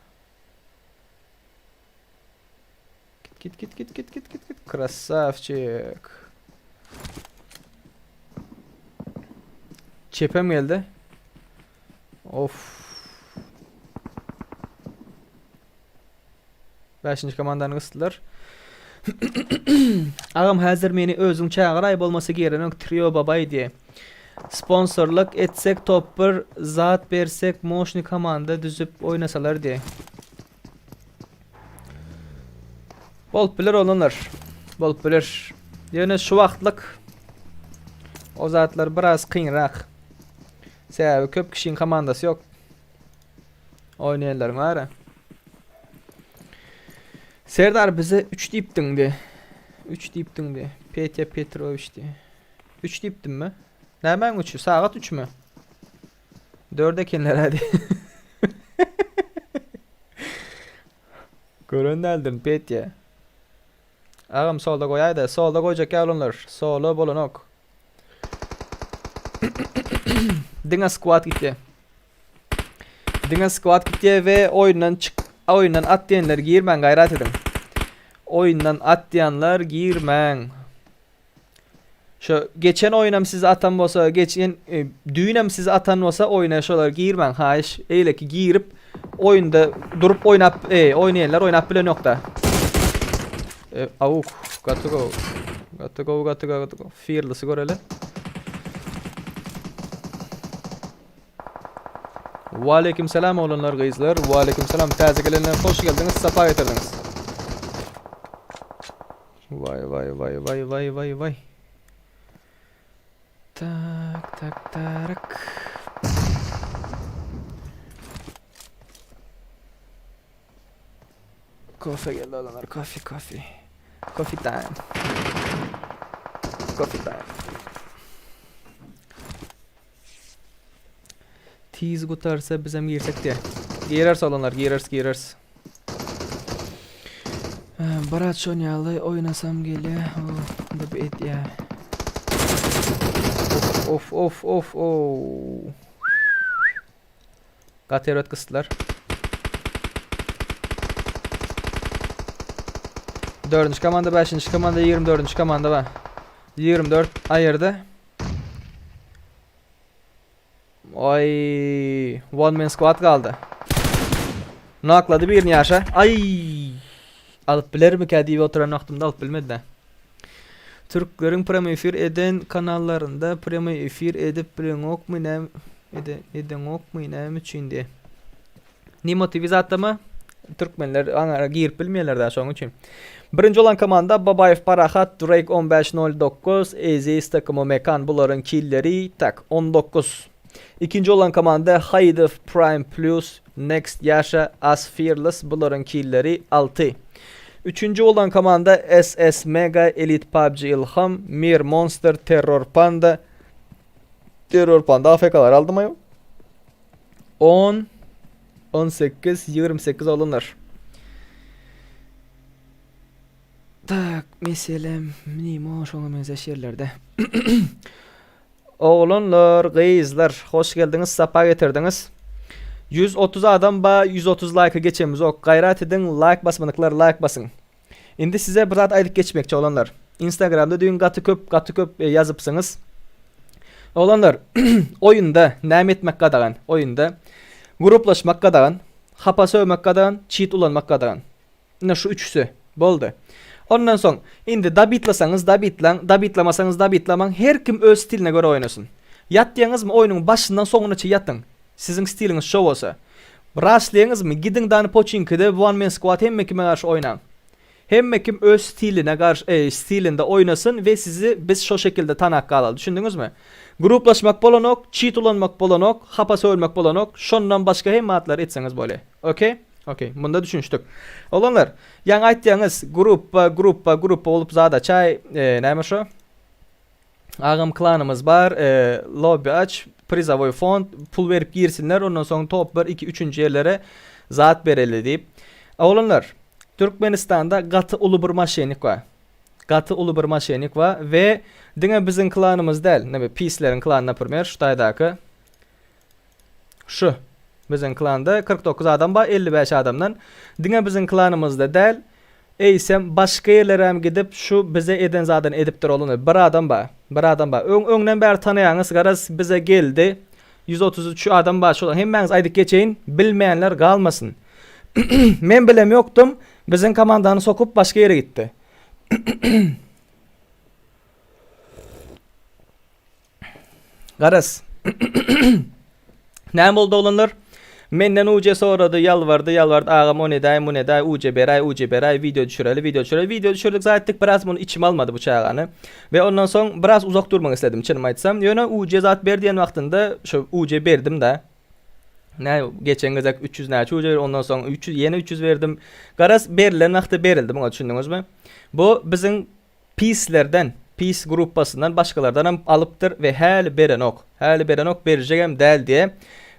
B: Git git git git git git git krasavçik. Çepem geldi. Of. Beşinji komandany gysdylar. Agam häzir meni özüň çagyraý bolmasa girenok trio babaý diýe. Sponsorlyk etsek top bir zat bersek moşny komanda düzüp oýnasalar diýe. Bolup biler oglanlar. Bolup biler. Ýöne şu wagtlyk o zatlar biraz kynrak. Sebäbi köp kişiň komandasy ýok. Oýnaýanlaryň bar. Serdar bize 3 diýipdiň di. 3 diýipdiň di. Petya Petrowiç di. 3 diýipdimmi? Nämäň 3-ü? Sagat 3-mi? 4 ekenler hadi. Gören däldirin Petýa. Agam solda goýaýda. Solda goýjak ýaly onlar. Solo bolanok. Diňe squad gitýär. Diňe squad gitýär we oýundan çyk oýundan at diýenler girmäň gaýrat ediň. Oýundan at diýenler girmäň. Şu geçen oýunam sizi atan bolsa, geçen e, düýnem sizi atan bolsa oýuna şolar girmäň haýyş. Eýleki girip oýunda durup oýnap, e, oýnaýanlar oýnap bilen ýokda. E, auk, gaty gowy. Gaty gowy, gaty gowy, gaty gowy. Fearless'y göreli. Waleýkim salam oglanlar gyzlar. Waleýkim salam täze gelenler hoş geldiňiz, sapa getirdiňiz. Vay vay vay vay vay vay vay. Tak tak tak. Kofe geldi oglanlar, kofe kofe. Coffee time. Coffee time. Tiz gutarsa bizem girsek diye. Girers olanlar, girers, girers. Barat şon ýaly oýnasam gelýä. Oh, da bir etýä. Of of of of. Gaty erbet gysdylar. Dördünji komanda, beşinji komanda, 24-nji komanda bar. 24 aýyrdy. Oý, one man squad galdy. Naklady birini ýaşa. Aý! Alyp bilermikä diýip oturan wagtymda alyp bilmedi-de. Türkleriň premyý efir eden kanallarynda premyý efir edip bileňokmy näme ede edeňokmy näme üçin diye. Nimo TV zatdamy? Türkmenler aňara girip bilmeýärler da şonuň üçin. Birinji olan komanda Babaýew Parahat, Drake 15.09, Eziz takımı Mekan bularyň killeri tak 19. Ikinji olan komanda Haýydow Prime Plus, Next Ýaşa, As Fearless bularyň killeri 6. Üçünji bolan komanda SS Mega, Elite PUBG Ilham, Mir Monster, Terror Panda, Terror Panda AFK-lar aldymy aýo? 10 18 28 alynlar. Tak, meselem, nimo şoňa meňzeş ýerlerde. Oglanlar, gyzlar, hoş geldiňiz, sapa getirdiňiz. 130 adam ba, 130 laýka geçemizok. Gaýrat ediň, laýk basmadyklar laýk basyň. Indi size bir zat aýdyp geçmekçi oglanlar. Instagramda düýn gaty köp, gaty köp e, ýazypsyňyz. Oglanlar, oýunda näme etmek gadagan? Oýunda gruplaşmak gadagan, hapa sögmek gadagan, çit ulanmak gadagan. Ine şu üçüsi. Boldy. Ondan soň indi dabitlasaňyz dabitlaň, dabitlamasaňyz dabitlamaň, her kim öz stiline görä oýnasyn. Ýat diýeňizmi oýnuň başyndan soňunaça ýatyň. Siziň stiliňiz şo bolsa. Raşlaýaňyzmy gidiň dany poçinkide one man squad hemme kime garşy oýnaň. Hemme kim öz stiline garşy e, stilinde oýnasyn we sizi biz şo şekilde tanap galaly. Düşündiňizmi? Gruplaşmak bolanok, çit ulanmak bolanok, hapa söwülmek bolanok. Şondan başga hemme zatlary etseňiz bolýar. Okey? Okey, munda düşünişdik. Oglanlar, ýaňy aýtýaňyz, gruppa, gruppa, gruppa bolup zada çaý, e, näme şo? Agam klanymyz bar, e, lobby aç, prizovoý fond, pul berip girsinler, ondan soň top 1, 2, 3-nji ýerlere zat bereli diýip. Oglanlar, Türkmenistanda gaty uly bir moşennik bar. Gaty uly bir moşennik bar we diňe biziň klanymyz däl, näme, pisleriň klany, naprimer, şu taýdaky Şu. Biziň klanda 49 adam bar, 55 adamdan. Diňe biziň klanymyzda däl, eýsem başga ýerlerem gidip şu bize eden zadyny edipdir oluny. Bir adam bar. Bir adam bar. Öň öňden bäri tanaýaňyz, garaz bize geldi. 133 adam bar. Şolaryň hemmäňizi aýdyp geçeýin, bilmeýänler galmasyn. Men bilem ýokdum. Biziň komandany sokup başga ýere gitdi. Garaz. Näme boldy oglanlar? Menden UC sorady, ýalbardy, ýalbardy, agam ony edäý, muny edäý, UC beräý, UC beräý, wideo düşüreli, wideo düşüreli. Wideo düşürdik, zat etdik, biraz muny içim almady bu çagany. We ondan soň biraz uzak durmak isledim, çynymy aýtsam. Ýöne UC zat ber diýen wagtynda şu UC berdim-de. Nä geçen gezek 300 näçe UC berdim, ondan soň 300 ýene 300 berdim. Garaz berilen wagty berildi muňa düşündiňizmi? Bu biziň Pislerden, pis gruppasyndan başgalardanam alypdyr we häli berenok. Häli berenok, berjegem däl diýe.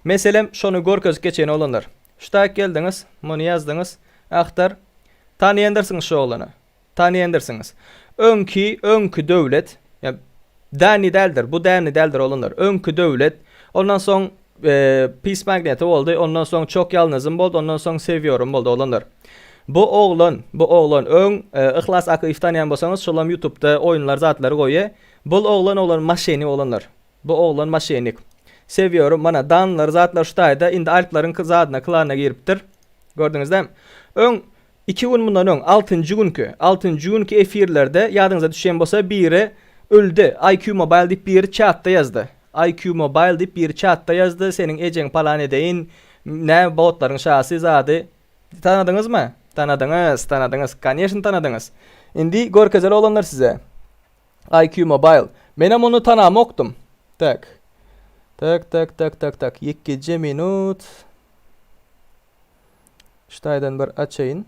B: Meselem, şony görkezip geçeýin oglanlar. Şu taýyk geldiňiz, muny ýazdyňyz, agtar. Tanaýandyrsyňyz şu oglany. Tanaýandyrsyňyz. Öňki, öňki Döwlet, ýa Dani däldir, bu Dani däldir oglanlar. Öňki Döwlet, ondan soň Pis Magneti boldy, ondan soň Çok Ýalnyzym boldy, ondan soň Sewiyorum boldy oglanlar. Bu oglan, bu oglan öň Yhlas Akyýew tanaýan bolsaňyz, şolam ýutubda oýunlar zatlary goýýa. Bul oglan oglan maşenik oglanlar. Bu oglan maşenik. Sewiyorum, mana danlar zatlar şu taýda indi alplaryň zadyna klanyna giripdir. Gördüňiz dämi? Öň Iki gün mundan öň, altynjy günki, altynjy günki efirlerde ýadyňyza düşýän bolsa biri öldi, IQ Mobile diýip biri çatda ýazdy. IQ Mobile diýip biri çatda ýazdy, seniň ejeň palan edeýin, nä botlaryň şasy zady. Tanadyňyzmy? Tanadyňyz, tanadyňyz, koneşno tanadyňyz. Indi görkezeli oglanlar size. IQ Mobile. Menem ony tanamokdym. Tak. Tak, tak, tak, tak, tak. Ýekeje minut. Şu taýdan bir açaýyn.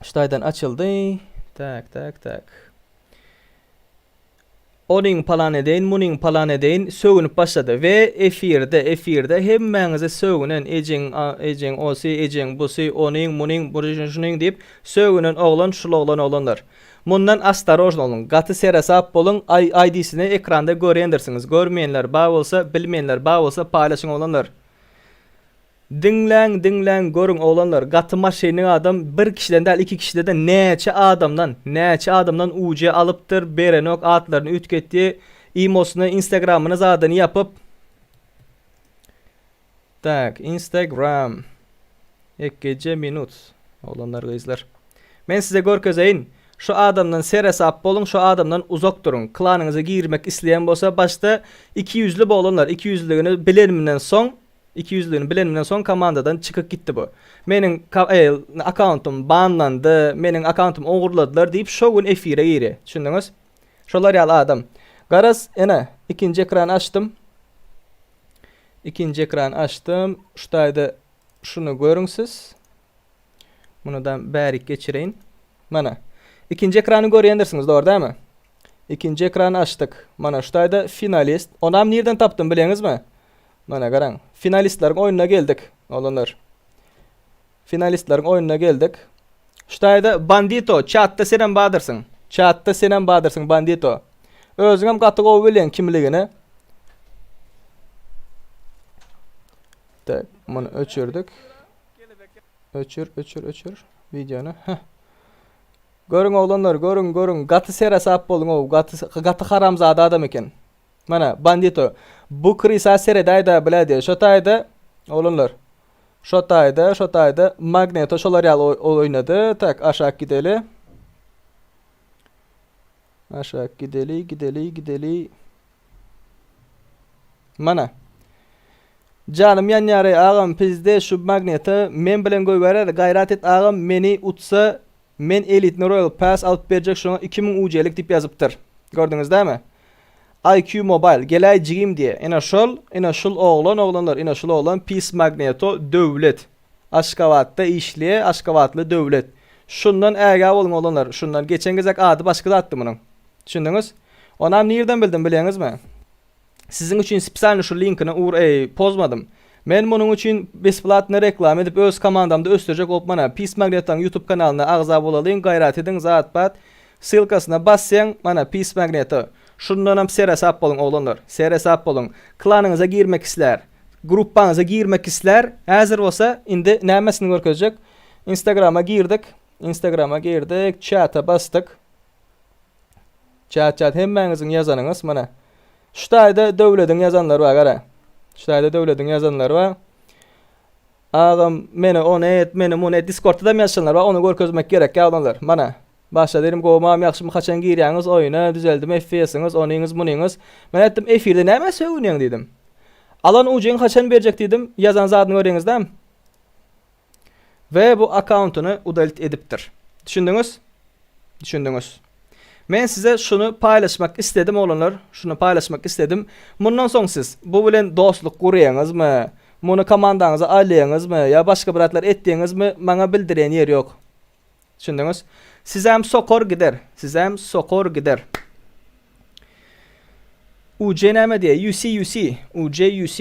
B: Şu taýdan açyldy. Tak, tak, tak. Onuň palan edeýin, munuň palan edeýin sögünip başlady we efirde, efirde hemmäňize sögünen ejeň, ejeň osy, ejeň busy, onuň, munuň, şunuň diýip sögünen oglan şul oglan oglanlar. Mundan astarojno boluň, gaty seresap boluň, ID-sini ekranda görýändirsiňiz, görmeýänler bar bolsa, bilmeýänler bar bolsa paýlaşyň oglanlar. Diňläň, diňläň, görüň oglanlar, gaty maşennik adam bir kişiden däl, iki kişide-de näçe adamdan, näçe adamdan UC alypdyr, berenok, atlaryny üýtgetdi, imosyny, instagramyny zadyny ýapyp, Tak, Instagram. Ekgeje minut. Oglanlar, gyzlar. Men size görkezeýin. Şu adamdan seresap boluň, şu adamdan uzak duruň. Klanyňyza girmek isleýän bolsa, başda ikiýüzli bolanlar, ikiýüzlüligini bilenimden soň, ikiýüzlüligini bilenimden soň komandadan çykyp gitdi bu. Meniň e, akkauntym banlandy, meniň akkauntymy ogurladylar diýip şo gün efire girýär. Düşündiňiz? Şolar ýaly adam. Garaz, ene, ikinji ekrany açdym. Ikinji ekrany açdym. Şu taýda şuny görüň siz. Muny da bärik geçireýin. Mana. Ikinji ekrany görýändirsiňiz, dogry dälmi? Ikinji ekrany açdyk. Mana şu taýda finalist. Onam nirden tapdym bileňizmi? Mana garaň. Finalistleriň oýnuna geldik, oglanlar. Finalistleriň oýnuna geldik. Şu taýda Bandito, çatda senem badyrsyň. Çatda senem badyrsyň Bandito. Özüňem gaty gowy bilýäň kimligini. Tak, muny öçürdik. Öçür, öçür, öçür videony. Heh. Görüň oglanlar, görüň, görüň. Gaty seresap boluň, ow, gaty gaty haramzada adam eken. Mana, Bandito, bu krysa seredäý-dä, blä diýýär. Şo taýda, oglanlar, şo taýda, şo taýda Magneto şolar ýaly oýnady. Tak, aşak gideli. Aşak gideli, gideli, gideli. Mana. Janym ýanýar-eý, agam, pizde şu Magneta men bilen goýberer, gaýrat et agam, meni utsa, Men elitni royal pass alyp berjek şoňa 2000 UC-lik diýip ýazypdyr. Gördüňiz dämi? IQ Mobile geläý jigim diýe. Ine şol, ine şul oglan oglanlar, ine şul oglan pis magneto Döwlet. Aşgabatda işleýä, Aşgabatly Döwlet. Şundan ägä boluň oglanlar, şundan. Geçen gezek ady başga zatdy munuň. Düşündiňiz? Onam nirden bildim bilýäňizmi? Siziň üçin spesialny şu linkini ur eý pozmadym. Men munuň üçin besplatny reklama edip öz komandamda ösdürjek bolup mana Pis Magnetaň youtube kanalyna agza bolalyň gaýrat ediň zat bat ssylkasyna basýaň mana Pis Magneta şundanam seresap boluň oglanlar seresap boluň klanyňyza girmek islär gruppaňyza girmek islär häzir bolsa indi nämesini görkezjek instagrama girdik instagrama girdik çata basdyk Çat çat hemmäňiziň ýazanyňyz mana. Şu taýda Döwlediň ýazanlary bar gara. Şu taýda Döwlediň ýazanlary bar. Agam meni ony et, meni muny et Discordda da ýazşanlar bar, ony görkezmek gerek ýagdanlar. Mana. Başla dedim gowmam ýagşymy haçan girýäňiz oýuna düzeldim FPS-iňiz onyňyz munyňyz. Men aýtdym efirde nämä sögünýäň diýdim. Alan ujyňy haçan berjek diýdim. Ýazan zadyny görýäňizdämi? We bu akkauntyny udalit edipdir. Düşündiňiz? Düşündiňiz. Men size şuny paýlaşmak isledim oglanlar, şuny paýlaşmak isledim. Mundan soň siz bu bilen dostluk gurýaňyzmy, muny komandaňyza alýaňyzmy ýa başga bir zatlar etýäňizmi, maňa bildirýän ýeri ýok. Düşündiňiz? Sizem sokar gider. Sizem sokar gider. UC näme diýýär? UC UC. UC UC.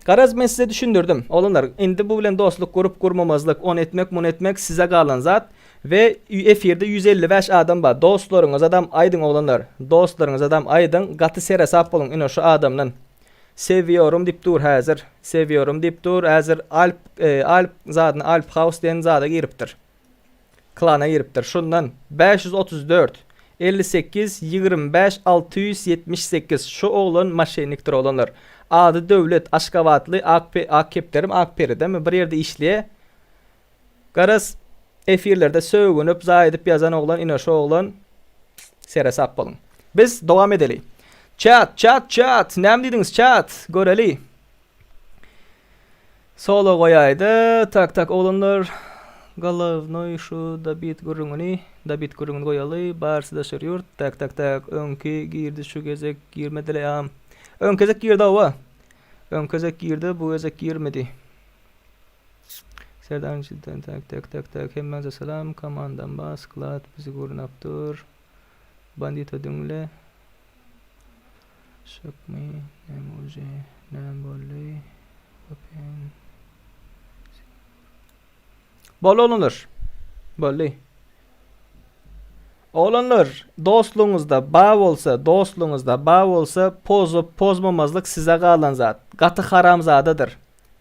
B: Garaz men size düşündirdim. Oglanlar, indi bu bilen dostluk gurup gurmamazlyk, ony etmek, muny etmek size galan zat. We efirde 155 adam bar. Dostlaryňyzadam aýdyň oglanlar. Dostlaryňyzadam aýdyň, gaty seresap boluň ine şu adamdan. Sewiyorum diýip dur häzir. Sewiyorum diýip dur. Häzir Alp Alp zadyna Alp House diýen zada giripdir. Klana giripdir. Şundan 534 58 25 678 şu oglan moşennikdir oglanlar. Ady Döwlet Aşgabatly ak ak kepderim ak peridemi bir ýerde işleýä. Garaz efirlerde sögünip zaý edip ýazan oglan ine şu oglan seresap boluň. Biz dowam edeli. Çat çat çat näme diýdiňiz çat göreli. Solo goýaýdy tak tak oglanlar golownoý şu dabit gürrüňini dabit gürrüňini goýaly barysy daşary ýurt tak tak tak öňki girdi şu gezek girmedile am öňki gezek girdi hawa öňki gezek girdi bu gezek girmedi. Serdar Cidden tak tak tak tak hemmäňize salam komandam bar sklad bizi gurnap dur bandito diňle Şokmy näme uje näme boldy Open Boldy oglanlar Boldy Oglanlar dostlugyňyzda ba bolsa dostlugyňyzda ba bolsa pozup pozmamazlyk size galan zat gaty haramzadadyr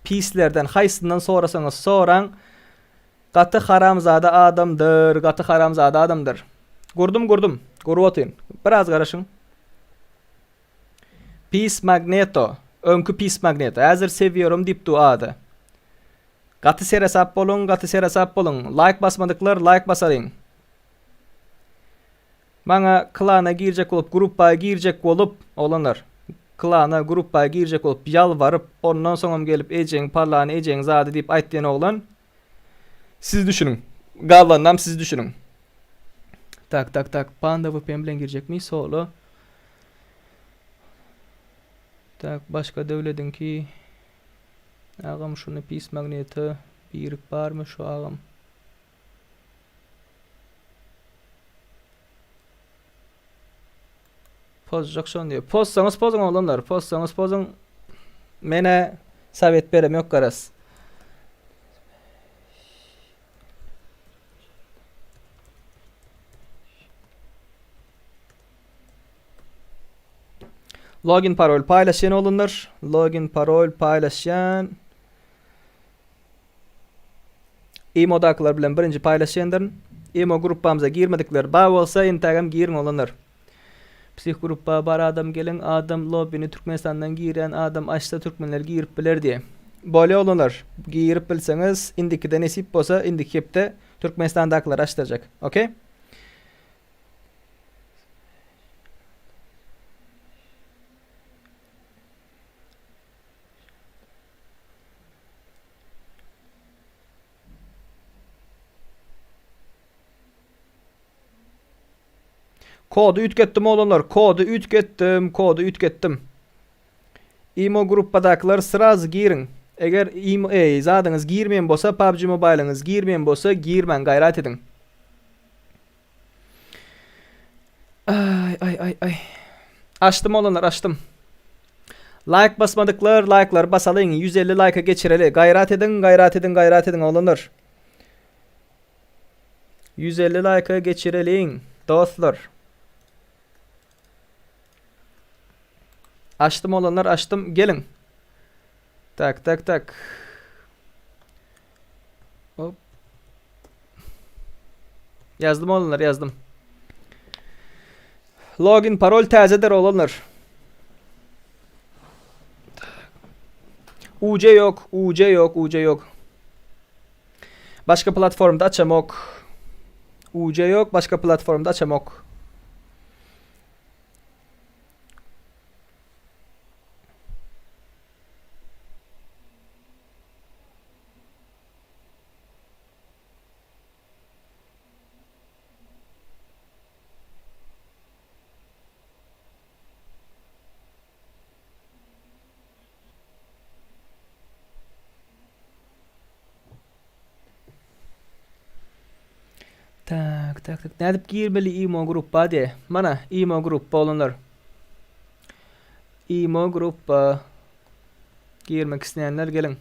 B: Pislerden haýsyndan sorasaňyz soraň gaty haramzada adamdyr gaty haramzada adamdyr. Gurdum gurdum gurup otyryn. Biraz garaşyň. Pis magneto öňki pis magneto häzir sewiyorum diýip du ady. Gaty seresap boluň gaty seresap boluň laýk basmadyklar laýk basalyň. Maňa klana girjek bolup gruppa girjek bolup oglanlar klana gruppa girjek bolup ýalbaryp ondan soňam gelip ejeň palany ejeň zady diýip aýtýan oglan siz düşüniň galanynam siz düşüniň tak tak tak panda vpn bilen girjekmi solo tak başga döwlediňki agam şuny pis magnete birik barmy şu agam. Pozjak şony diýip. Pozsaňyz pozuň oglanlar, pozsaňyz pozuň. Menä sowet berem ýok garaz. Login parol paýlaşýan oglanlar. Login parol paýlaşýan. Imodakylar bilen birinji paýlaşýandyryn. Imo gruppamyza girmedikler bar bolsa intägem giriň oglanlar. Psih gruppa bar adam geliň adam lobbini Türkmenistandan girýän adam açsa türkmenler girip biler diýe. Bolýa oglanlar girip bilseňiz indikide nesip bolsa indiki hepde Türkmenistandakylara açdyrjak. Ok. Kody üýtgetdim oglanlar. Kody üýtgetdim. Kody üýtgetdim. Imo gruppadakylar sraz giriň. Eger imo eý zadyňyz girmeýän bolsa PUBG Mobile'yňyz girmeýän bolsa girmäň gaýrat ediň. Ay ay ay ay. Açdym oglanlar açdym. Like basmadyklar like'lary basalyň 150 like'a geçireli. Gaýrat ediň gaýrat ediň gaýrat ediň oglanlar. 150 like'a geçireliň dostlar. Açdym oglanlar açdym geliň. Tak tak tak. Hop. Ýazdym oglanlar ýazdym. Login parol täzedir oglanlar. UC ýok, UC ýok, UC ýok. Başga platformda açamok. UC ýok, başga platformda açamok. Tak, tak, tak. Nädip girmeli imo gruppa diye. Mana imo gruppa olanlar. Imo gruppa. Girmek isleýänler geliň.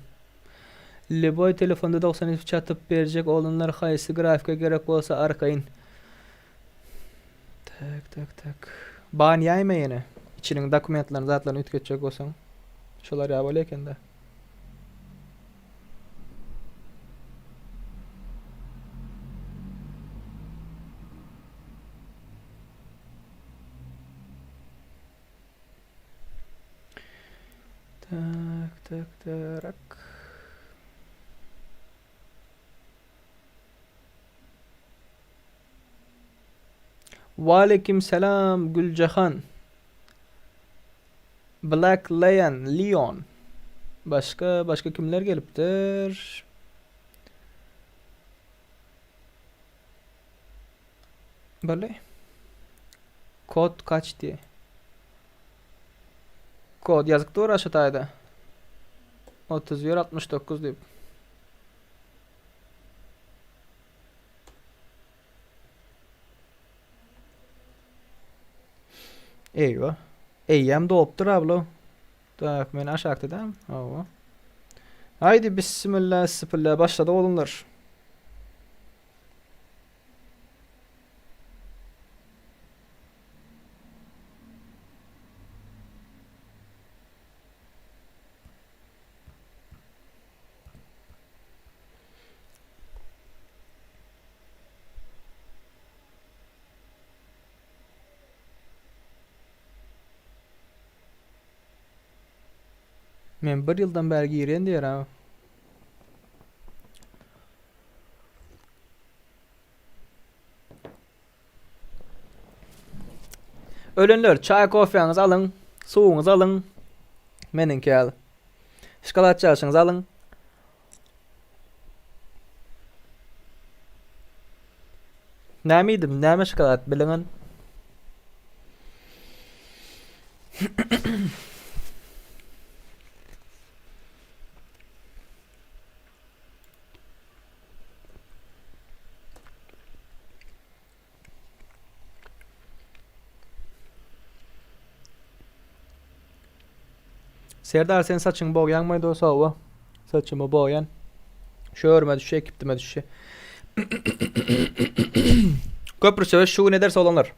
B: Lýuboý telefonda 93 çatyp berjek oglanlar haýsy grafika gerek bolsa arkaýyn. Tak tak tak. Ban ýaýma ýene. Içiniň dokumentlerini zatlaryny üýtgetjek bolsaň. Şolar ýa bolýa ekende. Tak tak tak. Waleýkim salam Güljahan. Black Lion, Leon. Başga başga kimler gelipdir? Boldy. Kod kaç diye. Kod ýazyk dur aşa taýda. 31 69 diýip. Eýwa. Eýýäm dolupdyr ablo. Tak, men aşakda däm? Hawa. Haýdi bismillah, sipilla başlady oglanlar. Men bir ýyldan bäri girýän diýer ha. Ölenler çaý kofeňizi alyň, suwuňyzy alyň. Meniňki ýaly. Şokolad çaşyňyzy alyň. Näme iýdim? Näme şokolad biliňin? Serdar sen saçyňy bogýaňmy dos hawa. Saçymy bogýan. Şu örüme düşýä, ekipdime düşýä. Köprü söweş şu gün ederis oglanlar.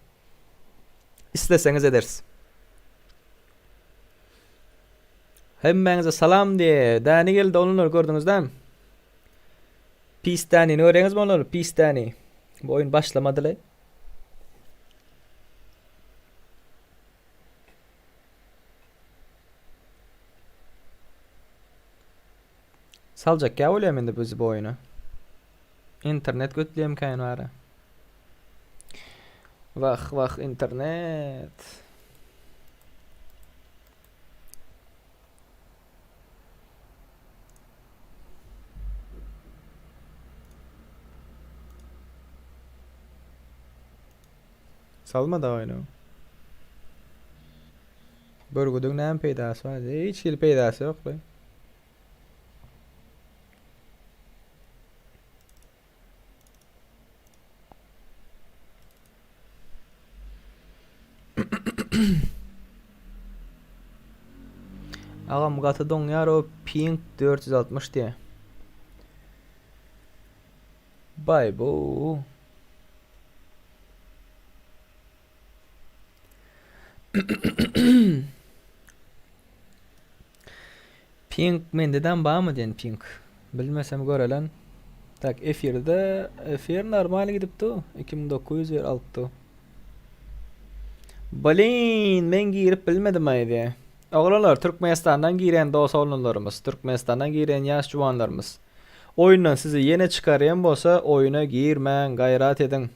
B: Isleseňiz ederis. Hemmäňize salam diýe. Däni geldi oglanlar gördüňiz dämi? Pis Dänini görýäňizmi oglanlar? Pis Däni. Bu oýun başlamadyly. Saljak ýa bolýam indi bizi bu oýuna. Internet götleýem kän bara. Wah wah internet. Salma da oýunu. Bürgüdiň näme peýdasy bar? Hiç hili peýdasy ýok be. Agam gaty doňýar o ping 460 diýe. Bay bu. Pink mendedem barmy diýen pink. Bilmesem görelen. Tak efirde efir normal gidipdi. 2900 yer alypdy. Blin, men girip bilmedim aýdy. Oglanlar, Türkmenistandan giren dos oglanlarymyz, Türkmenistandan giren ýaş juwanlarymyz. Oýundan sizi ýene çykarýan bolsa, oýuna girmäň, gaýrat ediň.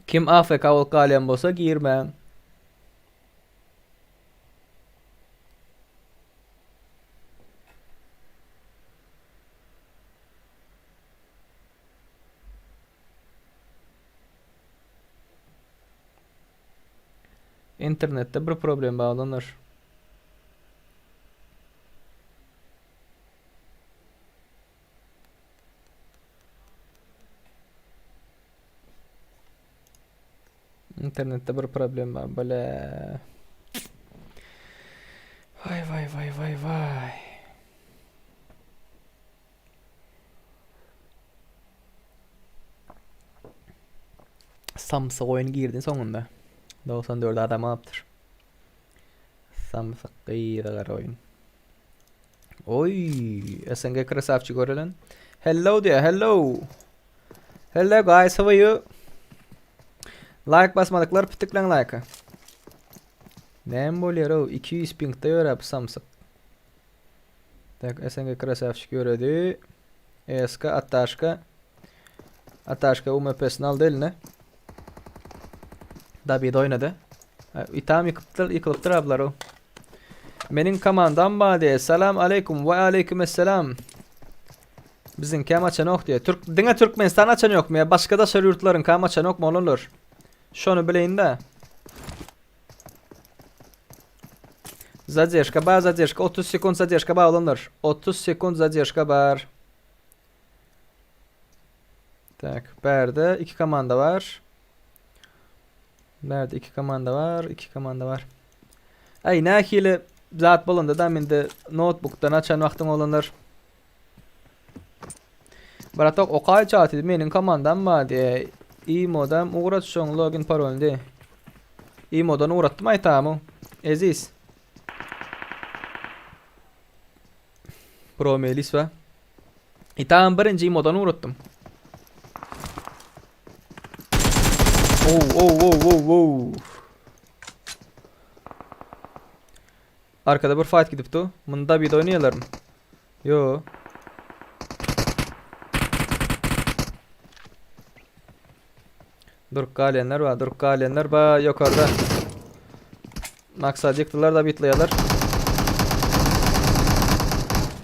B: Kim AFK bolup galýan bolsa girmäň. Internetde bir problem baglanır. Internetde bir problem bar. Bile. Vay vay vay. Vay vay vay. Samsyk oýun girdi soňunda. 94 adam alypdyr. Samsyk gyzygar oýun. Oý, SNG krasavçy görelen. Hello diýär, hello. Hello guys, how are you? Like basmadyklar pitikleň like-a. Näme bolýar ow? 200 pingde ýöräp samsyk. Tak, SNG krasavçik ýöredi. ESK Ataşka. Ataşka UMP-sini aldy eline. Dabid oýnady. Itam ýykypdyr, ýykylypdyr ablar o. Meniň komandam bar diýe. Salam aleýkum we aleýkum esselam. Biziňkäm açanok diýe. Türk diňe Türkmenistan açan ýokmy ýa başga daşary ýurtlaryňkam açanokmy olanlar? Şony bileýin-de. Zadержка bar, zadержка. 30 sekund zadержка bar olanlar. 30 sekund zadержка bar. Tak, bärde iki komanda bar. Bärde iki komanda bar, iki komanda bar. Ay nähili zat bolanda da mende notebookdan açan wagtyň olanlar. Bratok okaý çaty meniň komandam bar diýe. Imodan ugrat şoň login parolyny diýe. Imodan ugratdym aýtamu. Eziz. Pro Melis we. Itam birinji imodan ugratdym. Oh oh oh oh oh. Arkada bir fight gidipdi. Munda bir oýnaýarlarmy? Yo. Durup galýanlar bar, durup galýanlar bar ýokarda. Maksat ýykdylar da bitlaýarlar.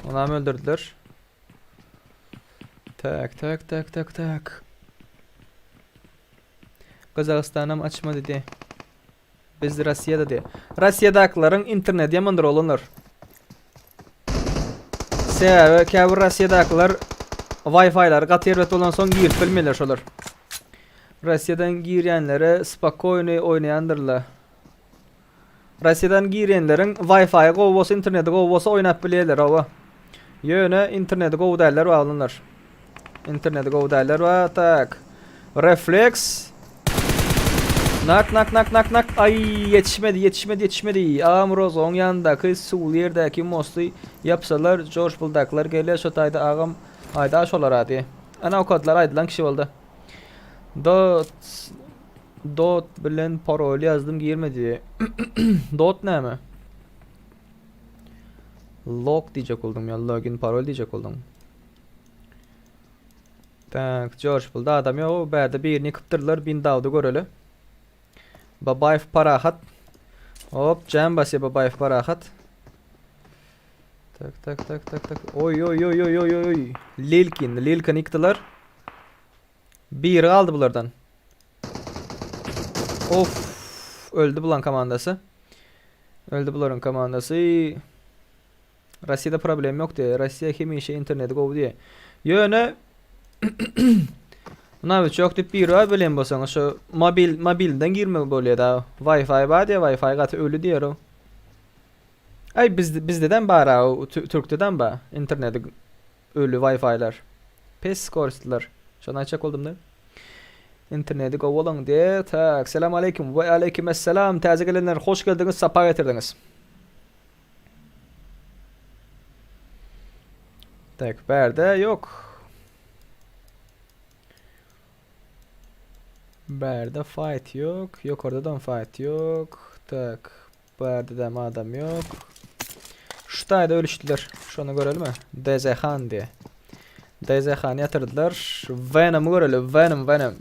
B: Onam öldürdüler. Tak, tak, tak, tak, tak. Gazagystanam açma dedi. Biz Rossiýada diýýär. Rossiýadakylaryň interneti ýamandyr oglanlar. Sebäbi käbir Rossiýadakylar Wi-Fi-lary gaty erbet bolansoň girip bilmeýärler şolar. Rossiýadan girýänlere spokoýny oýnaýandyrlar. Rossiýadan girýänleriň Wi-Fi-i gowy bolsa, interneti gowy bolsa oýnap bilýärler hawa. Ýöne interneti gowy däller bar oglanlar. Interneti gowy däller bar. Tak. Refleks. Nak nak nak nak nak. Ay ýetişmedi ýetişmedi ýetişmedi. Agam Rozoň ýanyndaky suwly ýerdäki mosty ýapsalar Jorj Buldakylar gelýär şo taýda agam aýda şolar ady. Ana okadylar aýdylan kişi boldy. Dot dot bilen parol ýazdym girmedi. Dot näme? Log diýjek boldum ýa login parol diýjek boldum. Tak, George bulda adam ýok. Bärde birini ýykypdyrlar. Bin Dawudy göreli. Babaýew parahat. Hop, jam basýar Babaýew parahat. Tak, tak, tak, tak, tak. Oý, oý, oý, oý, oý, oý. Lilkin, Lilkin ýykdylar. Biri galdy bulardan. Of, öldü bulan komandasy. Öldü bularyň komandasy. Rossiýada problem ýok diýýär. Rossiýa hemişe interneti gowy diýýär. Ýöne Nawiçok diýip biri bar bilen bolsaňyz şu mobil mobilden girmeli bolýar da. Wi-Fi bar diýýär, Wi-Fi gaty öli diýýär o. Aý biz bizdeden bar a, türkdeden bar interneti öli Wi-Fi-ler. Pes skorostlar. Şony aýtjak boldum da. Interneti gowy bolaň diýe. Tak, selam aleýkum we aleýkum esselam. Täze gelenler hoş geldiňiz, sapa getirdiňiz. Tak, bärde yok. Bärde fight yok. Yukarıda da fight yok. Tak, bärde de adam yok. Şu taýda ölüşdiler. Şony görelim mi? DZ Han diye. DZ Han ýatyrdylar. Venom'u görelim. Venom, Venom.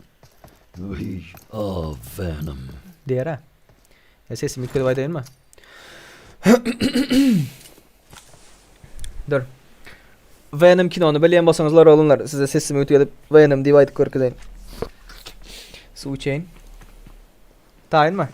J: We are Venom.
B: Diýer ha. E, sesimi üýtgedip aýdaýynmy? Dur. Venom kinony bilýän bolsaňyzlar oglanlar, size sesimi üýtgedip Venom diýip aýdyp görkezeýin. Suw içeýin. Taýynmy?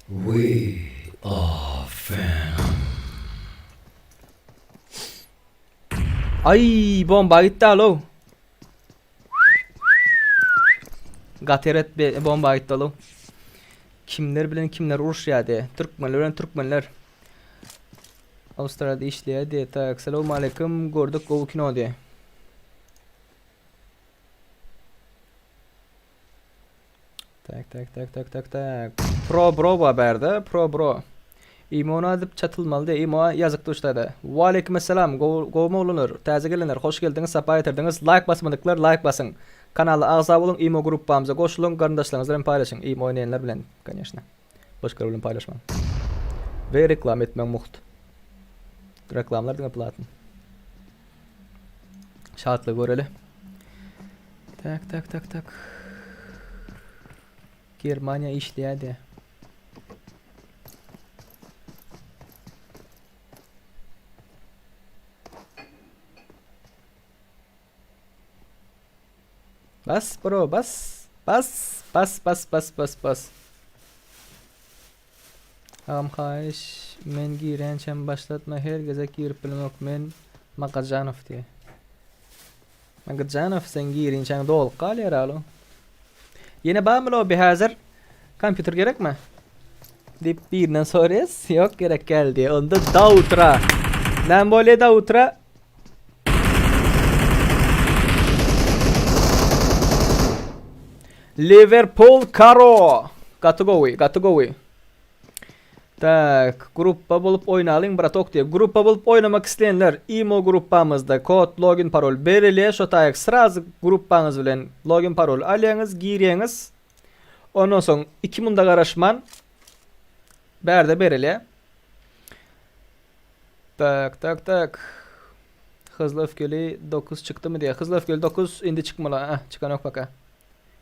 J: We are Venom.
B: Ay bomba gitdi alo. Gateret bomba gitdi alo. Kimler bilen kimler uruşýardy? Türkmenler bilen türkmenler. Awstraliýada işleýärdi. Tak, salam aleyküm. Gördük gowy kino diýe. Tak tak tak tak tak tak. Pro bro bar bärde. Pro bro. Imo adyp çatylmaly diye. Imo ýazyk duşlada. Waleýkim esselam. Gowy oglanlar. Täze gelenler hoş geldiňiz, sapa getirdiňiz. Like basmadyklar like basyň. Kanala agza boluň, imo gruppamyza goşulyň, garyndaşlaryňyz bilen paýlaşyň. Imo oýnaýanlar bilen, konýeşna. Başgalar bilen paýlaşmaň. We reklama etmäň mugt. Reklamlar diňe platny. Şatlygy göreli. Tak tak tak tak. Germaniýa işleýärdi. Bas bro bas. Bas bas bas bas bas bas. Agam haýyş men girýänçäm başlatma her gezek girip bilemok men Magajanow diýe. Magajanow sen girinçäň dolup galýar alo. Ýene barmy lobby häzir? Kompýuter gerekmi? Diýip birinden soraýas. Ýok gerek gel diýe. Onda Dautra. Näme bolýar Dautra? Liverpool Karo. Gaty gowy, gaty gowy. Tak, gruppa bolup oýnalyň bratok diýip. Gruppa bolup oýnamak isleýänler imo gruppamyzda kod, login, parol berilýär. Şo taýak srazy gruppaňyz bilen login, parol alýaňyz, girýäňiz. Ondan soň 2 munda garaşman bärde berilýär. Tak, tak, tak. Hızlı öfkeli 9 çykdymy diýýär. Hızlı öfkeli 9 indi çykmaly. Ah, çykanok baka.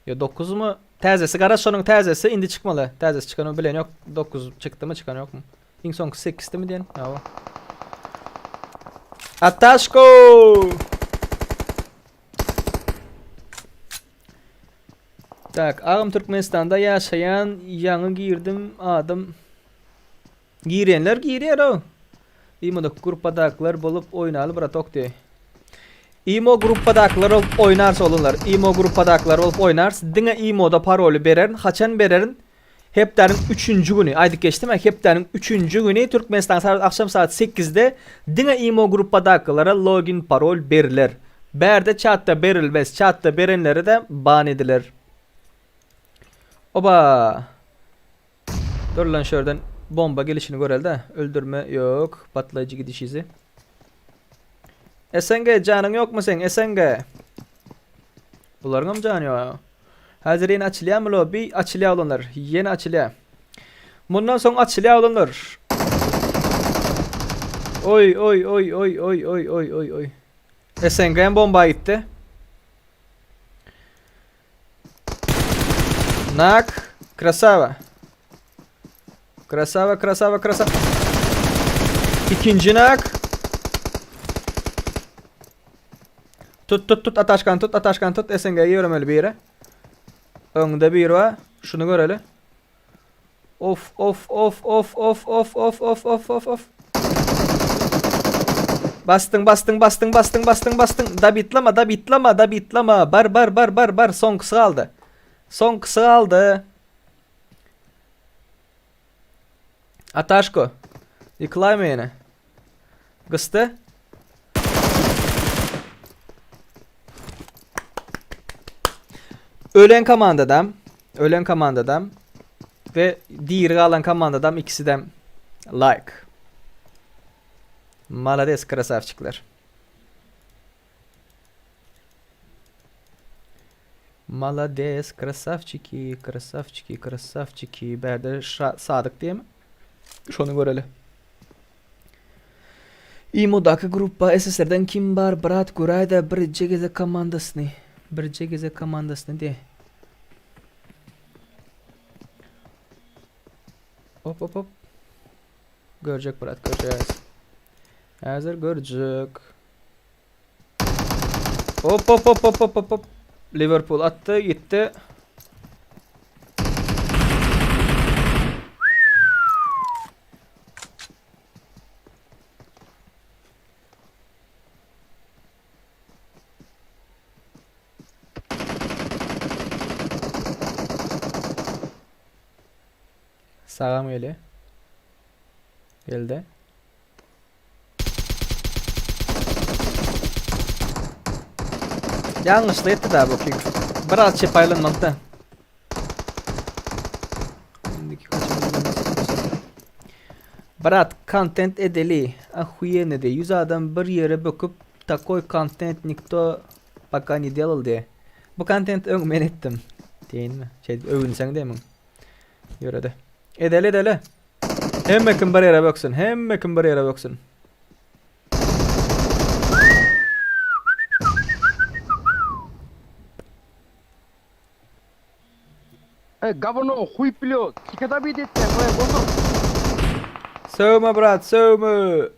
B: Ýa 9 mu? Täzesi garaz şonuň täzesi indi çykmaly. Täzesi çykanyny bilen ýok. 9 çykdymy çykan ýokmy? Iň soňky 8-dimi diýen? Hawa. Ataşko! Tak, agam Türkmenistanda ýaşaýan ýaňy girdim adym Girenler girýär o. Imodaky gruppadakylar bolup oýnaly bratok diý. Imo gruppadakylar bolup oýnarys oglanlar. Imo gruppadakylar bolup oýnarys. Diňe imoda paroly bererin. Haçan bererin? Hepdäniň üçünji güni. Aýdyp geçdim ha, hepdäniň üçünji güni Türkmenistan sagat akşam sagat 8-de diňe imo gruppadakylara login parol beriler. Bärde çatda berilmez. Çatda berenlere de ban ediler. Oba. Dur lan şu ýerden bomba gelişini görelde. Öldürme ýok. Patlaýjy gidiş izi. SNG janyň ýokmy seň SNG? Bularyň hem jany ýok. Häzir ýene açylýarmy lobby? Açylýar olanlar. Ýene açylýar. Mundan soň açylýar olanlar. Oý oý oý oý oý oý oý oý oý. SNG hem bomba gitdi. Nak. Krasava. Krasava, krasava, krasava. İkinci nak. Tut tut tut Ataşkan tut Ataşkan tut SNG ýöremeli biri. Öňde biri bar. Şunu göreli. Of of of of of of of of of of of. Basdyň basdyň basdyň basdyň basdyň basdyň. Dabitlama dabitlama dabitlama. Bar bar bar bar bar soňkusy galdy. Soňkusy galdy. Ataşko. Ýykylaýma ýene. Gysdy. Ölen komandadam, ölen komandadam we diri galan komandadam ikisidem like. Malades krasavçikler. Malades krasavçiki, krasavçiki, krasavçiki. Bärde Sadyk diýemi? Şony göreli. Imodaky gruppa SSR-den kim bar brat göräýdä birje gezek komandasyny. Birje gezek komandasyny diý. Hop hop hop. Görjek brat görjek. Häzir görjek. Hop hop hop hop hop hop hop. Liverpool atdy, gitdi. Sagam gelýär. Geldi. Ýalňyşlyk etdi da bu pik. Biraz çep aýlanmaly da. Brat, kontent edeli. Ahuýenny diý. 100 adam bir ýere böküp, takoý kontent nikto poka ne delal diý. Bu kontent öň men etdim. Diýinmi? Şeýdip öwünseň demiň. Ýöredi. Edeli edeli. Hemme kim bir ýere böksün. Hemme kim bir ýere böksün.
D: Ey gavno huy pilot. Kikada bir etsen ey bozuk.
B: Söwme brat, söwme.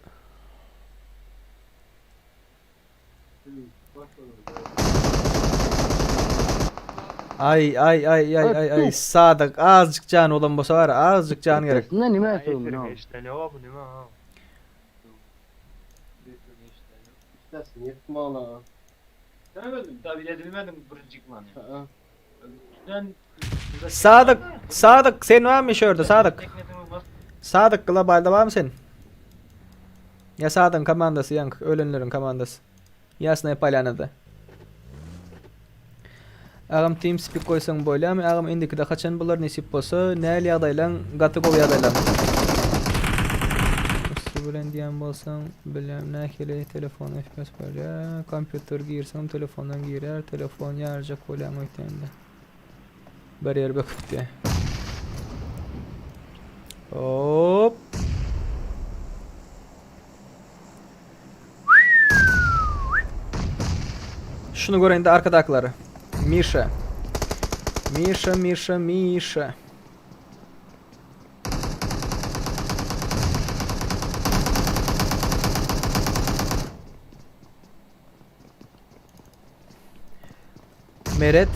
B: Ay ay ay ay ay ay Sadyk azjyk jan bolan bolsa bar azjyk jan gerek.
D: Ne nime söwme.
B: Sadyk Sadyk sen barmy şu ýerde Sadyk? Sadyk globalda barmy sen? Ýa Sadygyň komandasy ýaňky ölenleriň komandasy. Ýasnaýa polýanada. Agam team speak goýsaň bolýamy agam indikide haçan bolar nesip bolsa näl ýagdaýlaň gaty gowy ýagdaýlar. Üsti bilen diýen bolsaň bilýän nähili telefon FPS bolýar kompýuter girseň telefondan girýär telefon ýarjak bolýaň öýtende. Bir ýer böküpdi. Hop. Şunu görende arkadakilary. Mişa. Mişa, Mişa, Mişa. Meret.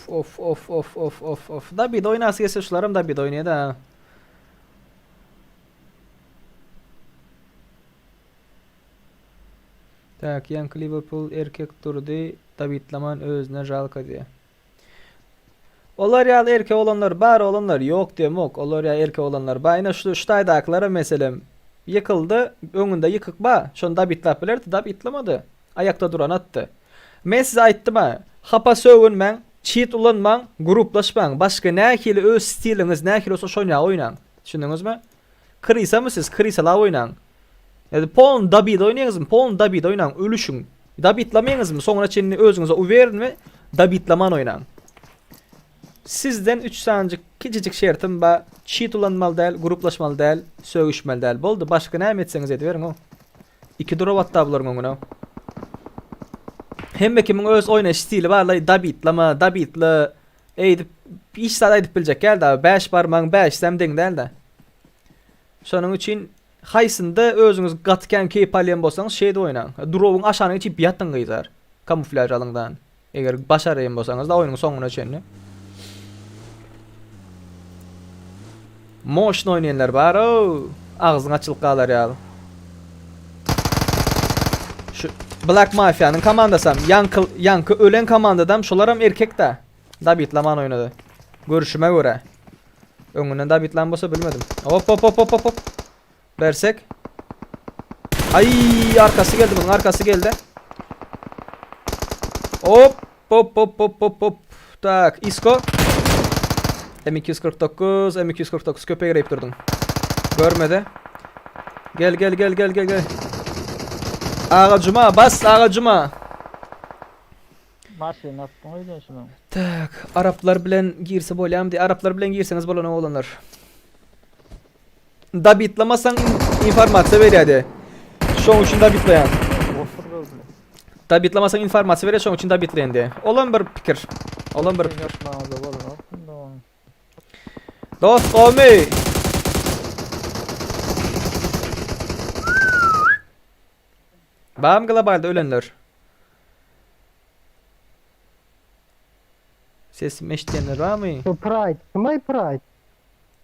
B: Of of of of of of. Da bir de oynasy gelse şularam da bir de oýnaýar da. Tak, ýaňky Liverpool erkek durdy, Dawidlaman özüne žalka diýýär. Olar ýaly erkek olanlar bar olanlar ýok diýemok olar ýaly erkek olanlar bar ine şu şu taýdakylara meselem ýykyldy öňünde ýykyk bar şony dabitlap bilerdi dabitlamady aýakda duran atdy men size aýtdym a hapa sögünmäň çit ulanmaň gruplaşmaň başga nähili öz stiliňiz nähili bolsa şon ýaly oýnaň düşündiňizmi krysamy siz krysalap oýnaň Ýa-da polny dabit oýnaýaňyzmy polny dabit oýnaň ölüşiň Dabitlamaýaňyzmy soňuna çenli özüňize uwerin we dabitlaman oýnaň. Sizden 3 sanjyk kiçijik şertim ba çit ulanmaly däl, gruplaşmaly däl, sögüşmeli däl. Boldy başga näme etseňiz ediberiň o. Iki drop atda bularyň öňüne. Hemme kimiň öz oýnaýyş stili bar laý dabitlama, dabitla eýdip hiç zat aýdyp biljek däl da 5 barmagyň 5-sem deň däl da. Şonuň üçin Haýsynda özüňiz gaty kän keýp alýan bolsaňyz şeýdip oýnaň. Drowyň aşagyna geçip ýatyň gyzlar. Kamuflýaž alyňdan. Eger başaraýan bolsaňyzda oýnuň soňuna çenli. Moşny oýnaýanlar bar-ow. Agzyň açylyp galar ýaly. Şu Black Mafia'nyň komandasam, ýaňky ýaňky ölen komandadam şolaram erkek-dä. Dabitlaman oýnady. Görüşime görä. Öňünden dabitlan bolsa bilmedim. Hop hop hop hop hop hop. Bersek. Ay arkasy geldi bunun arkasy geldi. Hop hop hop hop hop hop. Tak Isko. M249 M249 köpeğe girip durdun. Görmedi. Gel gel gel gel gel gel. Ağa cuma bas ağa cuma.
H: Maşyn atdyň öýden şunuň.
B: Tak, araplar bilen girse bolýamy diý. Araplar bilen girseňiz bolan oglanlar. Dabitlamasaň informasiýa berýärdi. Şoň üçin dabitlaýan. Dabitlamasaň informasiýa berýär, şoň üçin dabitlaýan diý. Olam bir pikir. Olam bir pikir. Dost gomy. Bam globalda ölenler. Sesim eşitýänler barmy?
D: Bu Pride. Kimay Pride?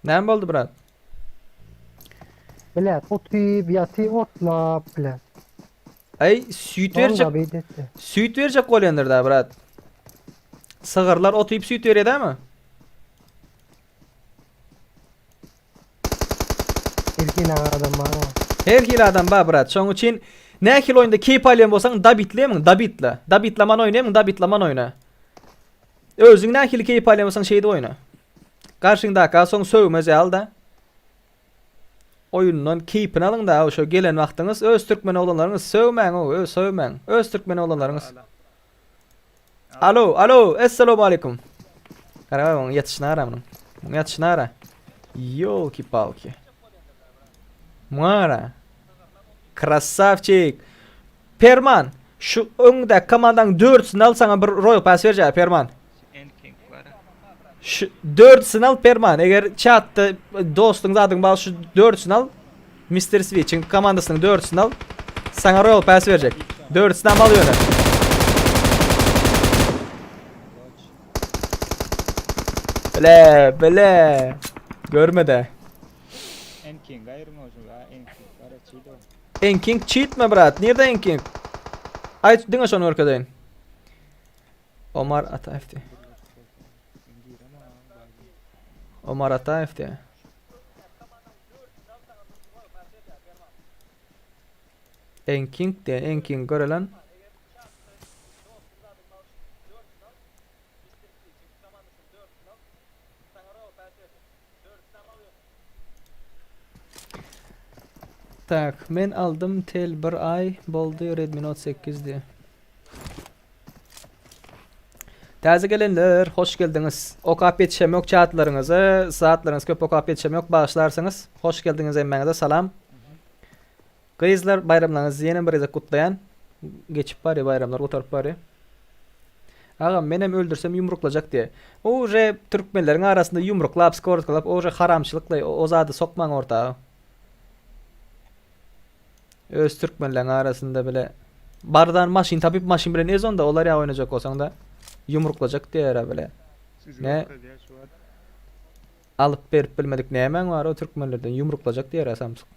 B: Näme boldy brat?
D: Bilet otyp ýaty otlap bilet.
B: Aý süýt berjek. Süýt berjek bolýandyr da brat. Sygyrlar ot iýip süýt berýär dämi?
G: Her hili adam bar.
B: Her hili adam bar brat. Şoň üçin nähili oýunda keýp alýan bolsaň dabitlemň, dabitla. Dabitlaman oýnaýmyň, dabitlaman oýna. Özüň nähili keýp alýan bolsaň şeýdip oýna. Garşyňdaka soň sögmez ýaly-da. Oýundan keýpini alyň-da, şo gelen wagtyňyz öz türkmen oglanlaryňyz sögmäň, öz sögmäň. Öz türkmen oglanlaryňyz. Alo, alo, essalamu aleýkum. Gara oň ýatyşyna gara munuň. Muň ýatyşyna gara. Ýolki palki. Muňa gara. Krasavçik. Perman, şu öňdäki komandaň dördüsini al saňa bir Royal Pass berjek Perman. Şu dördüsini al Perman. Eger chatda dostuň zadyň bar şu dördüsini al. Mr. Switch'iň komandasynyň dördüsini al. Saňa Royal Pass berjek. Dördüsini al ýöne. Bile, bile. Görmede.
I: Enking aýyrma şu Enking gara çiğ
B: Enking cheat mi brat? Nirde Enking? Aýt diňe şony görkezeýin. Omar Ataýew diýe. Omar Ataýew diýe. Enking diýe, Enking görelen. Tak, men aldym tel bir aý boldy Redmi Note 8 diýe. Täze gelenler, hoş geldiňiz. Okap ýetişem ýok çatlaryňyzy, zatlaryňyzy köp okap ýetişem ýok, bagyşlarsyňyz. Hoş geldiňiz hemmäňize salam. Gyzlar baýramlaryňyzy ýene bir gezek gutlaýan. Geçip barýar baýramlar gutaryp barýar. Agam menem öldürsem ýumruklajak diýe. Uje türkmenleriň arasynda ýumruklap skorotkalap uje haramçylyklaý o zady sokmaň orta. Öz türkmenleň arasynda bile bardan maşyn tapyp maşyn bilen ez onda olar ýa oýnajak bolsaňda ýumruklajak diýer bile. Ne alyp berip bilmedik nämäň bar o türkmenlerden ýumruklajak diýer samsyk.